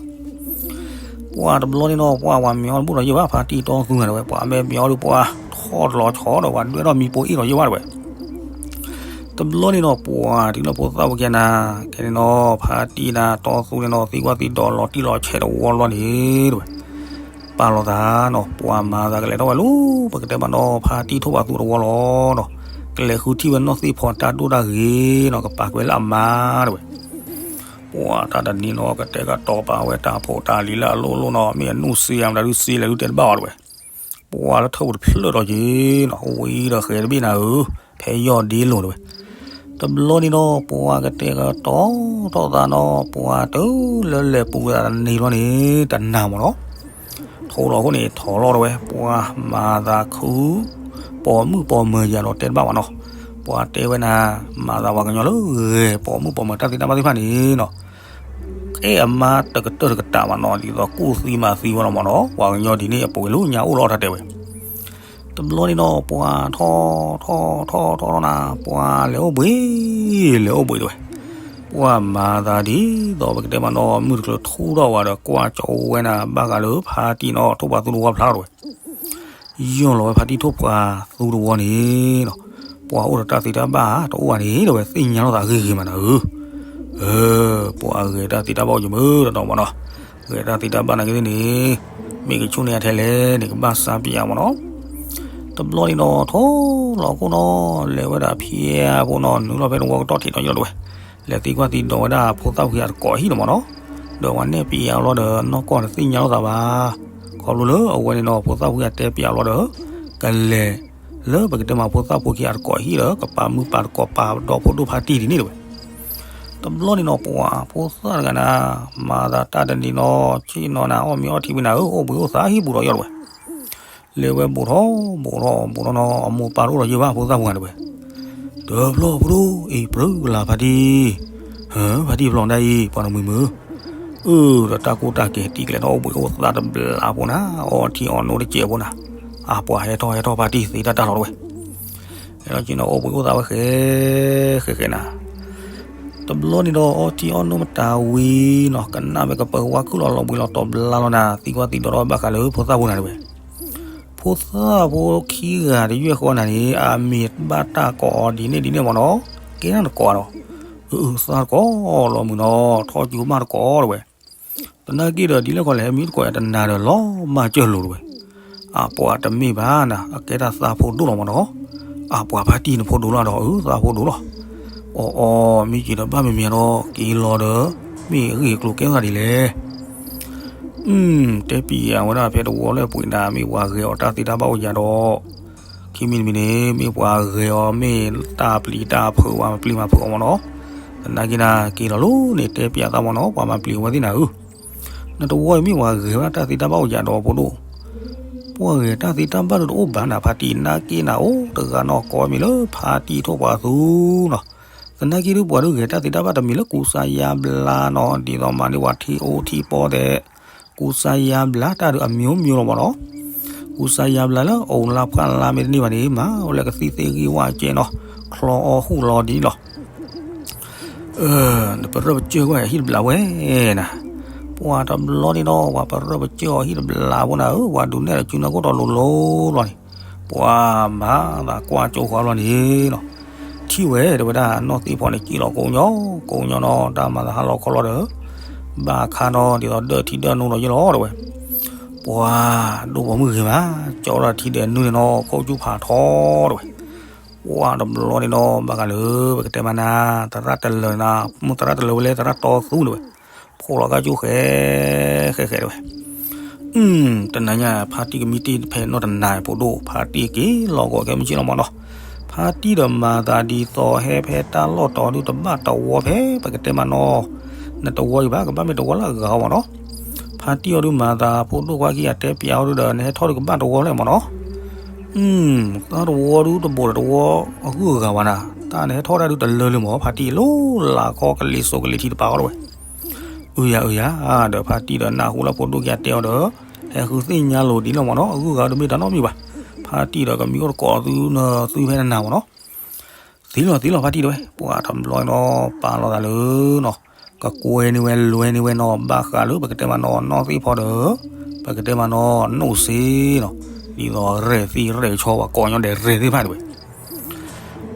ပှၤတဘျီန့ၣ်နီၤ ပှၤဝဲမ့ၢ်အီၣ်တဘူၣ်ဒီးယဲၢ်ဘၣ် ဖါတံၢ်တီသူဂၤတဝဲ ပှၤမ့ၢ်မ့ၢ်အီၣ်ဒုးပှၤထီၣ်လီၤဆီဒီး ပှၤဒွဲၣ်ထီၣ်မံပိအ့ၣ်ဒီးယဲၢ်ဘၣ်တဝဲ တဘျီန့ၣ်နီၤ ပှၤထံၣ်လီၤဖိသၣ်ဖိခံဂၤန့ၣ် ခဲန့ၣ်နီၤ ဖါတံၢ်န့ၣ် တီသူန့ၣ်နီၤ သံကွၢ်သံဒိးလီၤတံၢ်လီၤဆဲးတဝီလီၤန့ၣ် တဲဝဲ, ပာ်လီၤသးနီၤ ပှၤမၤသးကလဲၤထီၣ်ဝဲလၢ ပကတဲမးနီၤ ဖါတံၢ်ထိၣ်ဖးသူတဝီလီၤနီၤ, ကလဲၤဃုထံၣ်ဝဲနီၢ်သ့ၣ်ဖီတၢ်ဒိၣ်တၢ်ဂ့ၤနီၤ ကပာ်ကွဲးလၢအမါ တဲဝဲ. ပှၤတၢ်တနံၤနီၤ ကတဲာ်ကတီၤပာ်ဝဲတၢ်ဖိတၢ်လံၤလၢအလိၣ်လိၣ်နီၤ မ့ၢ်အနုၢ်စ့ယၤမတၤဒုးစ့လဲၣ်ဒုးတဲတဘၣ်အီၤ တဲဝဲ. ပှၤလၢထၢၣ်ပူၤတဖျၢၣ်ဒီးက့ၤနီၤ ဝံၤဒီးဃဲၤတဘ့ၣ်နၤဧၢ, ဖဲယီၢ်ဒ့လိၤ တဲဝဲ. တဘျီန့ၣ်နီၤ ပှၤကတဲာ်ကတီၤထီၣ်သးနီၤ ပှၤတုၤလၢလဲၤပူၤဝဲဒၣ်တနံၤလီၤန့ၣ် တနၤမးနီၤ ထိၣ်လီၤအဃိန့ၣ် ထီၣ်လီၤ တဲဝဲ, ပှၤမၤသးခု ပိာ်မုၣ်ပိာ်မၢၤယၤဒီးတဲတဘၣ်ဘၣ်နီၤ, ပှၤတဲဝဲနၤ မၤသးပှၤကညီလၢဂဲၤပိာ်မုၣ်ပိာ်မၢၤတၢ်သ့တၢ်ဘၣ်သ့ၣ်တဖၣ်န့ၣ်နီၤ အဲၣ်အမါတကတၢၢ်တကတၢၢ်ဘၣ်နီၤ ဒ်သိးကူၣ်သံမၤသံဝဲလီၤမးနီၤ ပှၤကညီဒ်န့ၣ်အပူၤကွံာ်လၢညါအိၣ်လီၤတၢ်တဲဝဲ. တဘျီန့ၣ်နီၤ ပှၤထီၣ်ထီၣ်ထီၣ်ထီၣ်ထီၣ်နၤ ပှၤလဲၤအိၣ်ဘှံး လဲၤအိၣ်ဘှံး တဲဝဲ. ပှၤမၤသးဒ်သိးပကတဲမးနီၤ မုၢ်တချုးထူၣ်ထီၣ်ဝဲဒီး ကွၢ်ကၠီဝဲနၤ ဘၣ်ဃးလၢဖါတံၢ်နီၤ ထိၣ်ဖးသူတဝီဖျါလီၤ တဲဝဲ. ယီၢ်လီၤဝဲဖါတံၢ်ထိၣ်ဖးသူတဝီန့ၣ်နီၤ ပှၤအိၣ်ဒီးတၢ်သ့တၢ်ဘၣ်တအိၣ်ဘၣ်န့ၣ် တဲဝဲ သ့ၣ်ညါလိာ်သးဂ့ၤဂ့ၤမးနၤဧၢ. ပှၤဂဲၤတၢ်သ့တၢ်ဘၣ်အိၣ်ယမုၢ်တတီၤမးနီၤ ဂဲၤတၢ်သ့တၢ်ဘၣ်နာ်က့သ့ၣ်န့ၣ် မ့ၢ်ကဆူၣ်န့ၢ်အထဲလဲၣ်န့ၣ် ကဘၣ်စၢ်ပျးမးနီၤ. တဘျီန့ၣ်နီၤ ထီၣ်လီၤခိၣ်နီၤ လဲၤဝဲဒၣ်ဖံးအဖိနီၤ နုာ်လီၤဖဲတဝီကတီၢ်ထံးထီၣ်ယလီၤ တဲဝဲ. လဲၤသံကွၢ်သံဒိးဝဲဒၣ်ဖိသၣ်ဝံၤအတကိးဟံၣ်န့ၣ်မးနီၤ ဒီးပှၤနဲၣ်ပျးအီၤလီၤဒီး နီၢ်ကီၢ်တသ့ၣ်ညါလိာ်သးဘၣ်. ခီဖျိလၢအဝဲန့ၣ်နီၤ ဖိသၣ်ဝံၤအတဲပျးအီၤလီၤဒီး ကလဲၤလၢပကတဲမးဖိသၣ်ဖိခံဂၤအတကိးဟံၣ်ဒီး ကပာ်မုၢ်ပာ်တကိးပာ်ဒီဖိဒိၣ်ဖါတံၢ်ဒ်န့ၣ် တဲဝဲ. တဘျီန့ၣ်နီၤ ပှၤဖိသၣ်တဂၤန့ၣ် မၤသးတၢ်တနံၤနီၤ ဆ့ၣ်နီၤနၤ အီၣ်မ့ၤအီထံဝံၤနၤဧၢ အိၣ်ဘှံးအိၣ်သါဟံၣ်ပူၤဒီးယီၢ် တဲဝဲ. လဲၤဝဲဘူးထီၣ်ဘူးထီၣ်ဘူးထီၣ်နီၤ အမိၢ်ပၢ်တအိၣ်ဒီးယဲၢ်ဘၣ် ဖိသၣ်ဖိဂၤ တဲဝဲ. တဘျီဖိဒိၣ်အံၤ ပြၢကလၤဖါတံၢ်, ဖါတံၢ်ဖျီဒၣ်အံၤ ပှၤတမှံၤမုာ်, အၢ ဒီးတၢ်ကိၢ်တၢ်ကဲၤတံၢ်ကျဲၤထီၣ်အိၣ်ဘှံးအိၣ်သါတဘျးဖိနၤ အီထံအီနိတစဲးဖိနၤ, အပှၤဟဲထီၣ်ဟဲထီၣ်ဖါတံၢ်သ့တၢ်တၢ်လီၤ တဲဝဲ. ဟဲထီၣ်က့ၤနီၤ အိၣ်ဘှံးအိၣ်သါဝဲဃဲ ဃဲဃဲနၤ တဘျီန့ၣ်ဒီး အီထံအီနိမတၤဝံၤနီၤ ကနၣ်ဝဲကပၢၤဝါခုၣ်လီၤလီၤဘှံးလီၤတီၤဘျါလီၤနၤ သံကွၢ်သံဒိးထီၣ်ဘၣ်ဃးလၢဖိသၣ်ဖိနၤ တဲဝဲ. ဖိသၣ်ဖိခံဂၤတယုၢ်ဃီနၤန့ၣ် အမ့ၢ်ဘၣ်တၢ်ကိးအီၤဒ်န့ၣ်ဒ်န့ၣ်မးနီၤ ကဲနၤတကိးဒီး အၢ သၣ်တကိးလီၤမုာ်နီၤ ထီၣ်ကၠူမးတကိး တဲဝဲ. သနာ်က့ဒီး ဒ်လဲၣ်ခီလဲၣ် မ့ၢ်တကိးယၤတနၤဒီးလီၤမၢ်ကၢၢ်လိၤ တဲဝဲ. အပှၤတမ့ၢ်ဘၣ်နၤ အကဲတၢ်သးဖိဒိၣ်လီၤမးနီၤ, အပှၤဖါတံၢ်နဖိဒိၣ်လီၤဒီး အၢ သးဖိဒိၣ်လီၤ. အီအီ မ့ၢ်က့ၤဒီးဘၣ်မ့မ့ၢ်ဒီး က့ၤလီၤဒီး မ့ၢ်ဂ့ၢ်ကျိၤကဲထီၣ်ဒ်လဲၣ် တဲပံယၤဝဲဒၣ်ဖဲတဝီလၢပှ့ၤနၤ မ့ၢ်ပှၤဂဲၤအီၤတၢ်သ့တၢ်ဘၣ်အိၣ်ယၤဒီး ခံမံၤတမံၤန့ၣ် မ့ၢ်ပှၤဂဲၤအီၤ မ့ၢ်တၢ်ပျံၤတၢ်ဖုး ပှၤမၤပျံၤမၤဖုးအီၤမးနီၤ, သနာ်က့နၤ က့ၤလီၤလိၤန့ၣ် တဲပံအသးမးနီၤ ပှၤမၤပျံၤဝဲသ့ၣ်နၤဧၢ, နတဝီအံၤမ့ၢ်ပှၤဂဲၤဝဲဒၣ်တၢ်သ့တၢ်ဘၣ်အိၣ်ယၤဒီးဖိဒိၣ်, ပှၤဂဲၤတၢ်သ့တၢ်ဘၣ်ဒုးတအိၣ်ဘၣ်နၤ ဖါတံၢ် နာ်က့နၤအိၣ်တဂၤနီၢ်ကီၢ်မ့ၢ်လၢဖါတံၢ်ထိၣ်ပှၤသူနီၤ, သနာ်က့ဒုးပှၤဒုးဂဲၤတၢ်သ့တၢ်ဘၣ်တမံၤလၢကူစါယါဘျါနီၤ ဒ်သိးမၤန့ၢ်ပှၤထံအိၣ်ထံပီသဲး ကူစါယါဘျါတၢ်ဒုးအမျိုးမျိုးလီၤမးနီၤ, ကူစါယါဘျါလၢအအိၣ်လါဖှၣ်လါမ့ၢ်တန့ၢ်ဘၣ်န့ၣ် မၤဝဲလၢကသံၣ်သ့ၣ်ဂံၢ်ဝါကဲနီၤ, ချီအီၣ်ဟူၣ်လီၤဒ်န့ၣ်လီၤ. နပရၢပစၢၢ်ကွၢ်ဟံၣ်တဘျးဝဲနၤ, ပှၤတဘျီန့ၣ်ဒီး ပှၤပရၢပစၢၢ်အီၤဟံၣ်တဘျးဖိနၤဧၢ, ပှၤဒုးနဲၣ်ဒီးစုနီၢ်ခိၣ်တီလိၤလိၤလီၤန့ၣ်, ပှၤမၤသးကွၢ်ကၠိဃီလီၤန့ၣ်လီၤ. ထံၣ်ဝဲတဲဝဲဒၣ် နီၢ်သ့ၣ်ဖီန့ၣ် က့ၤလီၤကိးညီ, ကိးညီနီၤ တၢ်မၤသးဟးလီၤခီလီၤဒီး ဘၣ်ခါနီၤ ဒ်သိးဒၢထံဒၢနူလီၤယ့ၢ်လီၤတဲဝဲ, ပှၤဒိၣ်ပိာ်မုၣ်ဂ့ၤမး, ကၠီဒီးထံဒဲးနုၢ်န့ၣ်နီၤ ခိၣ်ကၠူဖးထီတဲဝဲ, ပှၤတဘျီန့ၣ်နီၤ ဘၣ်ဃးလၢ ပကတဲမးနၤ သရၣ်တလၢၤနၤ မ့ၢ်သရၣ်တလၢၤဝဲလဲၣ် သရၣ်တီသူတဲဝဲ, ဖိးလီၤကၢ်ကၠိဃဲ ဃဲဃဲတဲဝဲ တနၤညါ ဖါတံၢ်ကမံတ့ၢ်ဖဲနီၢ်တနၤဖိဒိၣ် ဖါတံၢ်က့ၤလီၤဂီၤကဲမုၢ်ဆ့ၣ်လီၤမးနီၤ, ဖါတံၢ်ဒီးမၤသးဒ်သိးဟဲဖဲတၢ်လီၢ်တီၤဒုးတဘၣ်တဝီဖဲ ပကတဲမးနီၤ, နတဝီအံၤဘၣ် ကဘၣ်မ့ၢ်တဝီလၢအဂၤအီၤမးနီၤ, ဖါတံၢ်အီၤဒုးမၤသးဖိဒိၣ်ခွါခံဂၤတဲပျးအီၤဒုးဒီး နဟဲထီၣ်ဒုးကဘၣ်တဝီလဲၣ်မးနီၤ, သၢတဝီဒုးတဘိးဒီးတဝီအဂုၤအဂၤဘၣ်နၤ, တၢ်နဟဲထီၣ်တၢ်ဒုးတလၢလၢမး ဖါတံၢ်လီၤလးခီကလံၤစိးကလံၤထံးတပၤဃီတဲဝဲ အၢယၤအၢယၤ, ဒီးဖါတံၢ်ဒီးနၢ်ဟူလၢဖိဒိၣ်ခံဂၤတဲအီၤဒီး ဟဲဃုသ့ၣ်ညါလိၤဒ်န့ၣ်မးနီၤ, အဂုၤအဂၤတမ့ၢ်တၢ်နီတမံၤဘၣ်, ဖါတံၢ်ဒီးကမံအိၣ်တကိးသုနသုဖဲနနၤမးနီၤ, သံလီၤသံလီၤဖါတံၢ်တဲဝဲ, ပှၤတဘျီနီၤ ပာ်လီၤသးလၢနီၤ, ကကွဲန့ၢ်ဝဲလွဲန့ၢ်ဝဲနီၤ ဘၣ်ဃးလၢပကတဲမးနီၤ နီၢ်သ့ၣ်ဖီဒီး ပကတဲမးနီၤ နိၣ်စ့နီၤ, ဒ်သိးရဲၣ်သံရဲၣ်ကဆီပှၤကိးညီဒီးရဲၣ်သ့ၣ်တဖၣ်တဲဝဲ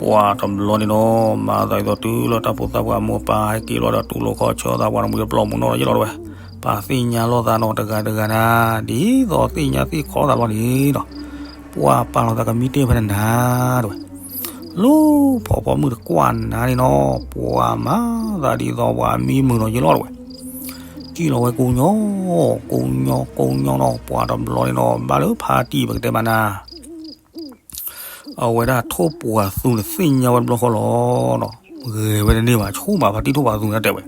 ပှၤတဘျီန့ၣ်နီၤ မၤသးဒ်သိးတုၤလၢတၢ်ဖိသၣ်ပှၢ်မိၢ်ပၢ်ဟဲက့ၤလီၤဒီးတူၢ်လိာ်ခီၣ်ဆၢသးပှၤတမှံၤတပျီၢ်မုၢ်နီၢ်လီၤယလီၤတဝဲ, ပာ်သ့ၣ်ညါလိာ်သးနီၤတဂၤတဂၤနၤ, ဒ်သိးသ့ၣ်ညါသ့ၣ်ခီသးလီၤန့ၣ်ဒီး, ပှၤပာ်လီၤသးကမံတ့ၢ်ဖဲန့ၣ်နၤတဝဲ လၢဖီဖီမုၢ်တကွၢ်နၤန့ၣ်နီၤ ပှၤမၤသးဒ်သိးပှၤမံမုာ်နီၤယလီၤတဝဲ, ကံၣ်လီၤဝဲကိညိ ကိညိ ကိညိနီၤ ပှၤတဘျီန့ၣ်နီၤ ဘၣ်လၢဖါတံၢ်ပကတဲမးနၤ အဝဲဒၣ်ထိၣ်ပှာ်သူန့ၣ်သ့ၣ်ညါဝဲတဘျီဃီလီၤနီၤ, ဂဲၤဝဲတန့ၢ်ဘၣ် ဆိကမိၣ်ဖါတံၢ်ထိၣ်ပှာ်သူန့ၣ်တဲဝဲ,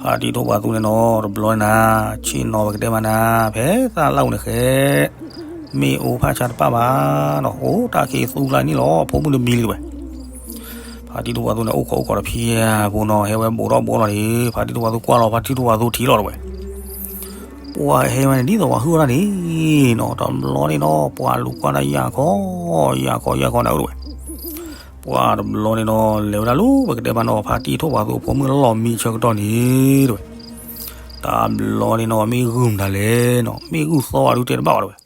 ဖါတံၢ်ထိၣ်ပှာ်သူန့ၣ်နီၤ တဘျီန့ၣ်နၤ, ဆ့ၣ်နီၤပကတဲမးနၤ, ဖဲသၣ်လၢ်အူန့ၣ်ဃဲ မ့ၢ်အိၣ်ဖးဆါတပၣ်ဘၣ်နီၤ, အိၣ်တၢ်ခံသူကျါန့ၣ်လီၤ အဖိမုၣ်တမံၤလံတဝဲ ဖါတံၢ်ထိၣ်ပှာ်သူန့ၣ် အိၣ်ခိးအိၣ်ခိးတဖံးအပူၤနီၤ ဟဲဝဲဘူးထီၣ်ဘူးလီၤန့ၣ် ဖါတံၢ်ထိၣ်ပှာ်သူကွၢ်လီၤ ဖါတံၢ်ထိၣ်ပှာ်သူထံၣ်လီၤတဝဲ, ပှၤဟဲဝဲန့ၣ်ဒ်သိးပှၤဟုၣ်အီၣ်တၢ်န့ၣ်နီၤ တဘျီန့ၣ်နီၤ ပှၤလူၤကွၢ်တၢ်ယၢ်ခီ ယၢ်ခီယၢ်ခီနၤဧၢတဝဲ, ပှၤတဘျီန့ၣ်နီၤ လဲၤဝဲဒၣ်လၢပကတဲမးနီၤ ဖါတံၢ်ထိၣ်ပှာ်သူအဖိမုၣ်လီၢ်မံဆၢကတီၢ်န့ၣ်တဝဲ, တဘျီန့ၣ်နီၤ မ့ၢ်ဂုၢ်မတၤလဲၣ်နီၤ မ့ၢ်ဂုၢ်သီအဒုတဲတဘၣ်ဘၣ်တဝဲ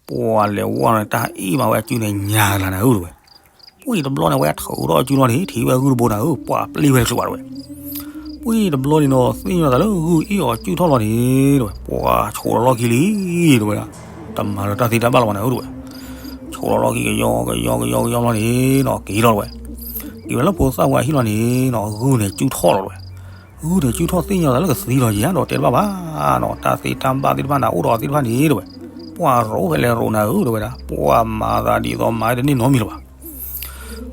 ပှၤလဲၤဝဲန့ၣ် တၢ်အ့ၣ်မးဝဲအစုန့ၣ် ညါကလၤနၤဧၢတဝဲ, ပှၤတဘျီန့ၣ် ဝဲထုးထီၣ်အစုလီၤန့ၣ် ထံၣ်ဝဲဂုၢ်တဘိနၤဧၢ ပှၤပျံၤဝဲတချုးဘၣ်တဝဲ, ပှၤတဘျီန့ၣ်နီၤ သ့ၣ်ညါသးလၢဂုၢ်အ့ၣ်အီၤစုထီၣ်လီၤန့ၣ်တဝဲ ပှၤဆိးလီၤလီၢ်ခံလံတဝဲဒၣ်, တမၤလၢတၢ်သ့တၢ်ဘၣ်လီၤဘၣ်နၤဧၢတဝဲ, ဆိးလီၤလီၢ်ခံကယီကယီကယီကယီလီၤန့ၣ်နီၤ က့ၤလီၤတဝဲ, က့ၤဝဲလၢဖိသၣ်ဝဲအဟံၣ်လီၤန့ၣ်နီၤ ဂုၢ်န့ၣ်စုထီၣ်လီၤတဝဲ ဂုၢ်န့ၣ်စုထီၣ်သ့ၣ်ညါသးလၢကသံလီၤယၤဒီးတဲတဘၣ်ဘၣ်နီၤ တၢ်သ့တၢ်ဘၣ်သ့ၣ်တဖၣ်န့ၣ် အိၣ်ဒီးသ့ၣ်တဖၣ်န့ၣ်တဝဲ, ပှၤရိးဖဲလဲၣ်ရိးနၤဧၢတဝဲဒၣ် ပှၤမၤသးဒ်သိးမၤတန့ၢ်နီတမံၤလၢၤဘၣ်,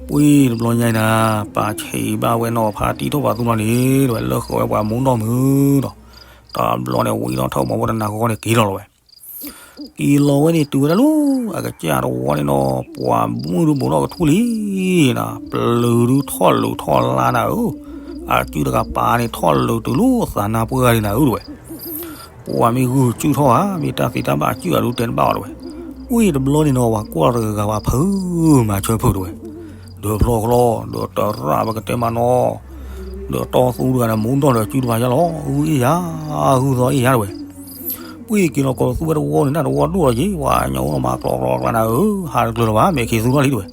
ပှၤတဘျီညါအံၤနၤ ပာ်ဆံးဘၣ်ဝဲနီၤ ဖါတံၢ်ထိၣ်ပှာ်သူလီၤန့ၣ်တဝဲ လၢဃီၤဝဲပှၤမူနီၢ်မုာ်ဒီး, တဘျီန့ၣ် ဝံထီၣ်ထီၣ်မီၤဖိတနၤဃီဃီန့ၣ် က့ၤလီၤလီၤဝဲ က့ၤလီၤဝဲန့ၣ်တုၤဝဲဒၣ်လၢ အကစၢ်တဝီန့ၣ်နီၤ ပှၤမုၣ်ဒုဘူးထီၣ်ကထူၣ်လံနၤ ပျုၤဒုထီၣ်လိာ်ထီၣ်လါနၤဧၢ, အစုတကပၤန့ၣ်ထီၣ်လိာ်တုၤလၢသးနါပှၢ်လံနၤဧၢတဝဲ, ပှၤမ့ၢ်ဂုၢ်စုထီၣ်ဧါ မ့ၢ်တၢ်သ့တၢ်ဘၣ်အစုအဒုတဲတဘၣ်အီၤတဝဲ, ပှၤတဘျီန့ၣ်နီၤ ပှၤကွၢ်တဂၤဂၤပှၤဖုးမၤဆၢဖုးတဝဲ, ဒီးဖျီကျီ ဒီးတရၣ်ပကတဲမးနီၤ ဒီးတီသူတဂၤန့ၣ် မူဒီၣ်ဒီးစုတဖၣ်ယါလီၤ ဂုၢ်အ့ၣ်ယၤ ဂုၢ်သီအ့ၣ်ယၤတဝဲ ပှၤက့ၤလီၤကိးသူဝဲတဝီန့ၣ် နတဝီဒိၣ်လီၤက့ၤ ပှၤညီအိၣ်နီၤမၤကျိးကျိးကျါနၤဧၢ, ဟးတကျၢၤလၢၤဘၣ် မဲာ်ခံးသူထီၣ်လံတဝဲ,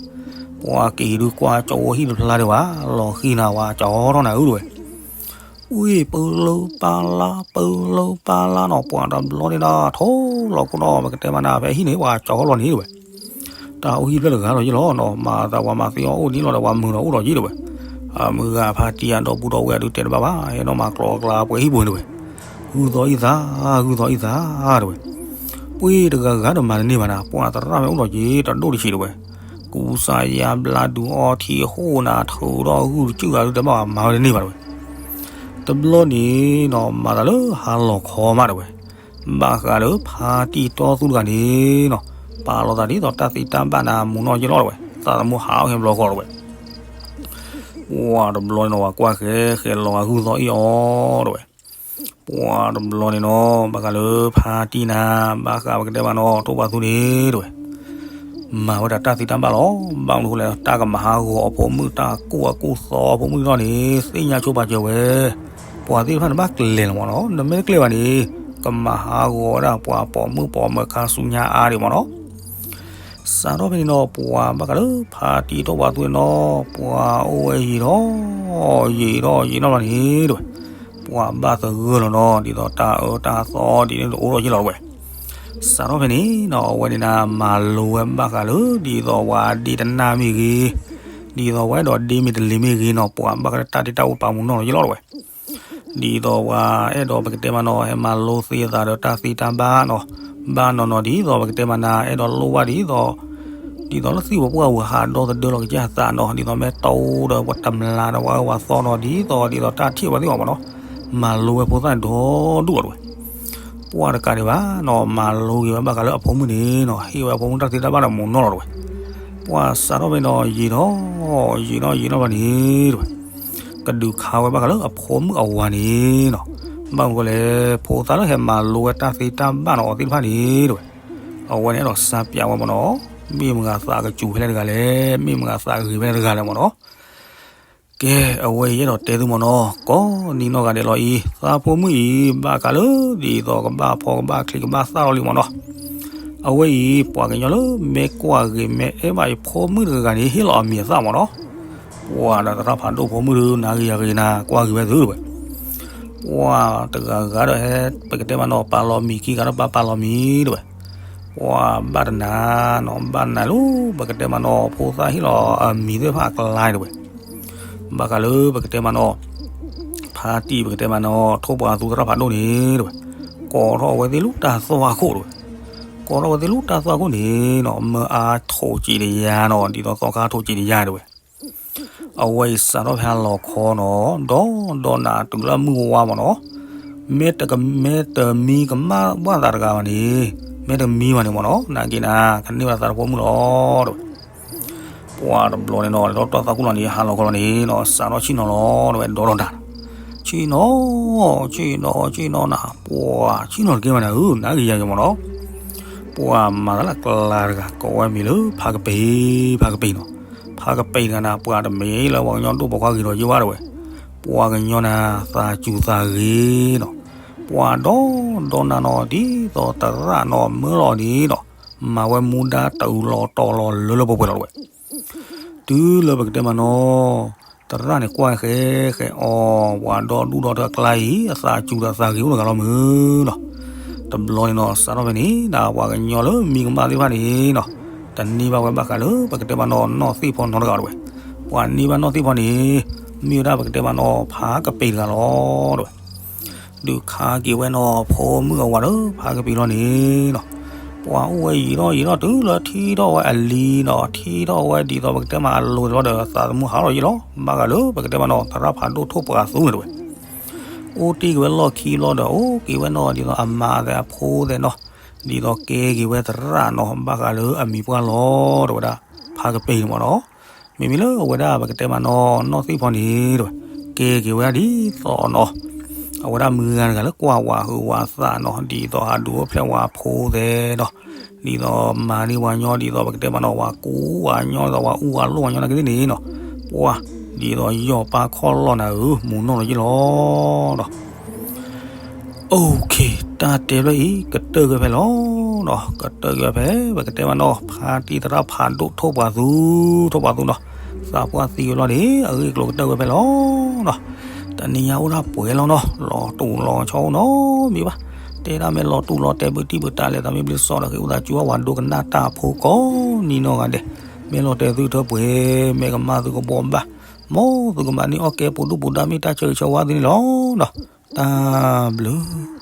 ပှၤက့ၤဒုးကွၢ်ကၠီဝဲဟံၣ်တဖျါဒံးဘၣ် လီၤဃံၤနၤဝဲကၠီထီၣ်နၤဧၢတဝဲ, ပှၤပၢလၢပၢလၢ ပၢလၢပၢလၢနီၤ ပှၤတဘျီန့ၣ်ဒီး ထိၣ်လီၤခိၣ်နီၤ ပကတဲမးနၤ ဖဲဟံၣ်န့ၣ် ပှၤကၠီထီၣ်လီၤန့ၣ်တဝဲ တၢ်အိၣ်ဟံၣ်ဖျၢၣ်တဂၤလီၤယ့ၣ်လီၤနီၤ မၤသးပှၤမၤသံအီၤအိၣ်ဒ်လီၤဒီးပှၤမုာ်ဒီးအိၣ်ဒီးယ့ၣ်တဝဲ, အမုၢ်ဂၤဖါတံၢ်အဒီပုၢ်ဒီဝဲၢ်အဒုးတဲတဘၣ်ဘၣ် ဟဲနီၤမၤကျိးကျါပှဲၤဟံၣ်ပူၤန့ၣ်တဝဲ, ဂုၢ်သီအ့ၣ်သး ဂုၢ်သီအ့ၣ်သးတဝဲ, ပှၤတဂၤဂၤဒီးမၤတန့ၢ်ဘၣ်နၤ ပှၤသရၣ်မ့ၢ်အိၣ်ဒီးက့ၤတဒိၣ်တဆံးတဝဲ, ကူစါယါဘျါဒုးအီထံအဃိၣ်နၤ ထုးထီၣ်ဂုၢ်တစုဂၤဒုးတဲဘၣ်မၤဝဲတန့ၢ်ဘၣ်တဝဲ, တဘျီန့ၣ်နီၤ မၤသးလၢဟါလီၤခီမးတဝဲ, ဘၣ်ဃးလၢဖါတံၢ်တီသူတဂၤန့ၣ်နီၤ, ပာ်လီၤသးဒ်သိးတၢ်သ့တၢ်ဘၣ်နၤ မုာ်နီၢ်ယလီၤတဝဲ, သးသမူဟးအီၣ်ဟဲဘျီဃီတဝဲ, ပှၤတဘျီန့ၣ်နီၤ ပှၤကွၢ်ဃဲဃဲလီၤဂုၢ်သီအ့ၣ်အီၤတဝဲ, ပှၤတဘျီန့ၣ်နီၤ ဘၣ်ဃးလၢဖါတံၢ်နၤ ဘၣ်ဃးပကတဲမးနီၤ ထိၣ်ပှာ်သူန့ၣ်တဝဲ မၤဝဲဒၣ်တၢ်သ့တၢ်ဘၣ်လီၤ. ဘၣ်မနုၤဃိလဲၣ် တၢ်ကမၤဟးဂီၤအဖိမုၣ် တၢ်ကူၣ်အကူၣ်သီအဖိမုၣ်န့ၣ် သ့ၣ်ညါဆိပာ်စၢၤဝဲ, ပှၤသ့ၣ်တဖၣ်န့ၣ်ဘၣ်ကျဲၤလီၤမးနီၤ, နမ့ၢ်တကျဲၤဘၣ်န့ၣ် ကမၤဟးဂီၤဝဲဒၣ်ပှၤပိာ်မုၣ်ပိာ်မၢၤခါဆူညါအါဒံးမးနီၤ. စးထီၣ်ဖဲန့ၣ်နီၤ ပှၤဘၣ်ဃးလၢဖါတံၢ်ထိၣ်ပှာ်သူန့ၣ်နီၤ ပှၤအိၣ်ဝဲယံာ်ထီၣ် ယံာ်ထီၣ်ယံာ်ထီၣ်လီၤန့ၣ်တဝဲ, ပှၤဘၣ်သဂၢၢ်လီၤနီၤ ဒ်သိးတၢ်အၢတၢ်သီဒ်န့ၣ်တအိၣ်ထီၣ်ယ့ၣ်လီၤတဝဲ. စးထီၣ်ဖဲန့ၣ်နီၤ အဝဲန့ၣ်နၤ မၤလိဝဲဘၣ်ဃးလၢ ဒ်သိးပှၤဒ့တနၢ်မ့ၢ်ဂ့ၤ, ဒ်သိးပှၤအဲၣ်ဒိးဒ့မ့ၢ်တလ့ၤမ့ၢ်ဂ့ၤနီၤ ပှၤဘၣ်ဃးလၢတၢ်ဒ့တၢ်အူပာ်မူနီၢ်လီၤယ့ၣ်လီၤတဝဲ. ဒ်သိးပှၤအဲၣ်ဒိးပကတဲမးနီၤ ဟဲမၤလိသ့အသးဒီးတၢ်သ့တၢ်ဘၣ်နီၤ, ဘၣ်နီၤနီၤ ဒ်သိးပကတဲမးနၤ အဲၣ်ဒိးလိၣ်ဘၣ်ဒ်သိး ဒ်သိးလၢသံၣ်ဝဲပှၢ်ဝဲဟးဒီသဒၢလီၤကစၢ်သးနီၤ, ဒ်သိးမ့ၢ်တီဒီးပှၤတမျးဒီးပှၤအၢပှၤသီနီၤ, ဒ်သိးဒ်သိးတၢ်ထံၣ်ပှၤသ့ၣ်မးနီၤ, မၤလိဝဲဖိသၣ်န့ၣ်ဒီဒူၣ်လီၤတဝဲ. ပှၤတကးဒံးဘၣ်နီၤ မၤလိက့ၤဝဲဘၣ်ဃးလၢအဖိမုၣ်န့ၣ်နီၤ ဟ့ၣ်ဝဲအဖိမုၣ်တၢ်သ့တၢ်ဘၣ်ဒီးမူနီၢ်လီၤတဝဲ. ပှၤစးထီၣ်ဖဲနီၤ ယံာ်ထီၣ် ယံာ်ထီၣ်ယံာ်ထီၣ်ဘၣ်န့ၣ်တဝဲ ကဒုးခါဝဲဘၣ်ဃးလၢအဖိမုၣ်အဝၤန့ၣ်နီၤ, ဘၣ်မနုၤဃိလဲၣ် ဖိသၣ်လၢဟဲမၤလိဝဲတၢ်သ့တၢ်ဘၣ်နီၤ အီၤသ့ၣ်တဖၣ်န့ၣ်တဝဲ, အဝဲန့ၣ်အဲၣ်ဒိးစါပၠးဝဲမးနီၤ, မ့ၢ်မတၤသးကစူၤဖဲလဲၣ်တဂၤလဲၣ်, မ့ၢ်မတၤသးဂ့ၤဖဲလဲၣ်တဂၤလဲၣ်မးနီၤ. ကဲ အဝဲအံၤအဲၣ်ဒိးတဲသုမးနီၤ, ကိးနံၤနီၢ်ဂၤဒဲးလီၤအံၤ သးဖိမုၣ်အံၤ ဘၣ်ဃးလၢ ဒ်သိးကဘၣ်ဖီကဘၣ်ချံကဘၣ်သၣ်လီၤလံမးနီၤ. အဝဲအံၤ ပှၤကညီလၢမ့ၢ်ကွၢ်ဂ့ၤမ့ၢ်အဲၣ်ဘၣ်အံၤ ဖိမုၣ်တဂၤဂၤန့ၣ် ဟ့ၣ်လီၤအမံၤအသၣ်မ့ၢ်နီၤ. ပှၤဒီးသရၣ်ဖးဒိၣ်ဖိမုၣ်ဒုး နၤဂ့ၤယၤဂ့ၤနၤ ကွၢ်ဂ့ၤဝဲသုတဝဲ. ပှၤတဂၤဂၤဒီးဟဲ ပကတဲမးနီၤ ပာ်လီၤမံၤခံဂၤဒီး ပာ်ပာ်လီၤမံၤတဝဲ. ပှၤဘၣ်တနၤနီၤ ဘၣ်နၤလၢ ပကတဲမးနီၤ ဖိသၣ်ဟ့ၣ်လီၤအမံၤသ့ၣ်တဖၣ်အကျါတဝဲ. ဘၣ်ဃးလၢပကတဲမးနီၤ ဖါတံၢ်ပကတဲမးနီၤ ထိၣ်ပှာ်သူသရၣ်ဖးဒိၣ်န့ၣ်တဝဲ, ကိးထီၣ်အဝဲသ့ၣ်လၢတၢ်သွၣ်ခိၣ်တဝဲ. ကိးထီၣ်အဝဲသ့ၣ်လၢတၢ်သွၣ်ခိၣ်န့ၣ်နီၤ မၢအါထိးစံးတယါနီၤ ဒ်သိးသီခါထိးစံးတယါတဝဲ. အဝဲအံၤစးထီၣ်ဖဲဟါလီၤခီနီၤ ဒီဒီနၤတုၤလၢမုၢ်ဝါမ့ၢ်နီၤ, မ့ၢ်တမံကမၣ်ဘၣ်သးတဂၤဘၣ်န့ၣ်, မ့ၢ်တမံဘၣ်န့ၣ်မ့ၢ်နီၤ နာ်က့နၤ ကန့ၢ်ဘၣ်သးတဖိမုၣ်လီၤတဝဲ. ပှၤတဘျီန့ၣ်နီၤ လဲၤထီၣ်တၢ်သွၣ်ခိၣ်လီၤန့ၣ် ဟါလီၤခီလီၤန့ၣ်နီၤ စးထီၣ်ဆ့ၣ်နီၤလီၤတဝဲ ဒီဒီနၤ, ဆ့ၣ်နီၤ, ဆ့ၣ်နီၤ, ဆ့ၣ်နီၤနၤ, ပှၤဆ့ၣ်နီၤတကဲဘၣ်နၤဧၢ နာ်က့ယၤက့ၤမ့ၢ်နီၤ. ပှၤမၤသးလၢအကျါတဂၤ ကိးဝဲမံၤလၢ ဖါကပ့ၤ, ဖါကပ့ၤနီၤ. ဖါကပ့ၤတဂၤနၤ ပှၤတမ့ၢ်လၢပှၤကညီဒိၣ်ပိာ်ခွါဂ့ၤထီၣ်ယိဘၣ်တဝဲ, ပှၤကညီနၤ သးစူၤသးဂ့ၤနီၤ. ပှၤဒီဒီနၤနီၤ ဒ်သိးသရၣ်နီၤ မၢလီၤန့ၣ်နီၤ, မၤဝဲမူဒါတအုးလီၤတီၤလီၤလၢလၢပှဲၤပှဲၤလီၤတဝဲ. တုၤလၢပကတဲမးနီၤ သရၣ်န့ၣ်ကွၢ်ဃဲဃဲအီၤ ပှၤဒီဒူၣ်ဒီထၢအကျါအံၤ အသးစူၤဒီးသးဂ့ၤအိၣ်တဂၤလီၤမုၢ်နီၤ. တဘျီန့ၣ်နီၤ စးထီၣ်ဖဲန့ၣ် ဒ်ပှၤကညီလၢမံကမၣ်သ့ၣ်တဖၣ်န့ၣ်နီၤ, တန့ၢ်ဘၣ်ဝဲဘၣ်ဃးလၢ ပကတဲမးနီၤ နီၢ်သ့ၣ်ဖီနီတဂၤတဝဲ. ပှၤန့ၢ်ဘၣ်နီၢ်သ့ၣ်ဖီန့ၣ် မ့ၢ်ဝဲဒၣ်ပကတဲမးနီၤ ဖါကပ့ၤတဂၤလီၤတဝဲ. ဒုးခါက့ၤဝဲနီၤ ဖိမုၣ်အဝၤဒီး ဖါကပ့ၤလီၤန့ၣ်နီၤ. ပှၤအိၣ်ဝဲယံာ်ထီၣ်ယံာ်ထီၣ်တုၤလၢထံၣ်ထီၣ်ဝဲအလံၤနီၤ, ထံၣ်ထီၣ်ဝဲဒ်သိးပကတဲမးအလိၤတဘျီဒီး သးသမူဟးထီၣ်ယံာ်လီၤ. ဘၣ်ဃးလၢပကတဲမးနီၤ သရၣ်ဖးဒိၣ်ထိၣ်ပှာ်သူန့ၣ်တဝဲ. အိၣ်တ့ၢ်က့ၤဝဲလီၢ်ခံဘျီဒီး အိၣ်က့ၤဝဲနီၤ ဒ်သိးအမါသဲးအဖိသဲးနီၤ, ဒ်သိးကဲက့ၤဝဲသရၣ်နီၤ ဘၣ်ဃးလၢအမံၤပှၢ်လီၤတဝဲဒၣ် ဖါကပ့ၤန့ၣ်မ့ၢ်နီၤ. မ့မ့ၢ်လၢအဝဲဒၣ်ပကတဲမးနီၤ နီၢ်သ့ၣ်ဖီန့ၣ်တဝဲ ကဲက့ၤဝဲဒၣ်ဒ်သိးနီၤ အဝဲဒၣ်မုၢ်ဂၤတဂၤလၢကွၢ်ဝၤဟုးဝၤသးနီၤ ဒ်သိးဟးဒုးအိၣ်ဖျဲၣ်ဝၤဖိသဲးနီၤ ဒ်သိးမၤန့ၢ်ပှၤညီ ဒ်သိးပကတဲမးနီၤ ပှၤကူဝၤညီဒ်သိးပှၤအူဝၤလိၣ်ဝၤညီနာ်က့သ့ၣ်န့ၣ်နီၤ ပှၤဒ်သိးယီၢ်ပၢ်ခီၣ်လီၢ်နၤဧၢ မူနီၢ်လီၤယ့ၣ်လီၤနီၤ. OK တၢ်တဲဖျၢၣ်အံၤ ကတၢၢ်က့ၤဖဲလီၤနီၤ ကတၢၢ်က့ၤဖဲ ပကတဲမးနီၤ ဖါတံၢ်သရၣ်ဖးဒိၣ်ထိၣ်ပှာ်သူ ထိၣ်ပှာ်သူနီၤ သးပှၢ်သံဝဲလီၤန့ၣ် အဂ့ၢ်အကျိၤကတၢၢ်ဝဲဖဲလီၤနီၤ. တနံၤညါအိၣ်ဒၣ်ပှဲၤလီၤနီၤ လီၤတူာ်လီၤဆီအိၣ်နီတမံၤဘၣ်. တဲဒၣ်မ့ၢ်လီၤတူာ်လီၤတဲာ် ဘုတံၢ်ဘုတၢ်လဲၤသးမ့ၢ်ဘျုးစီဒီး က့ၤအိၣ်သးစူၤဝဲဒိကနၣ်တၢ်ဖိကိးနံၤနီၢ်ဂၤဒဲး မ့ၢ်လီၤတဲာ်သုထၢပှဲၤ မ့ၢ်ကမၣ်သုကဘီဘၣ် မ်သုကမၤန့ၢ်အီၣ်ကဲပူၤဒူၣ်ပူၤဒါ မ့ၢ်တၢ်ဆၢဂ့ၤဆၢဝါသုန့ၣ်လီၤနီၤ. တၢ်ဘျုး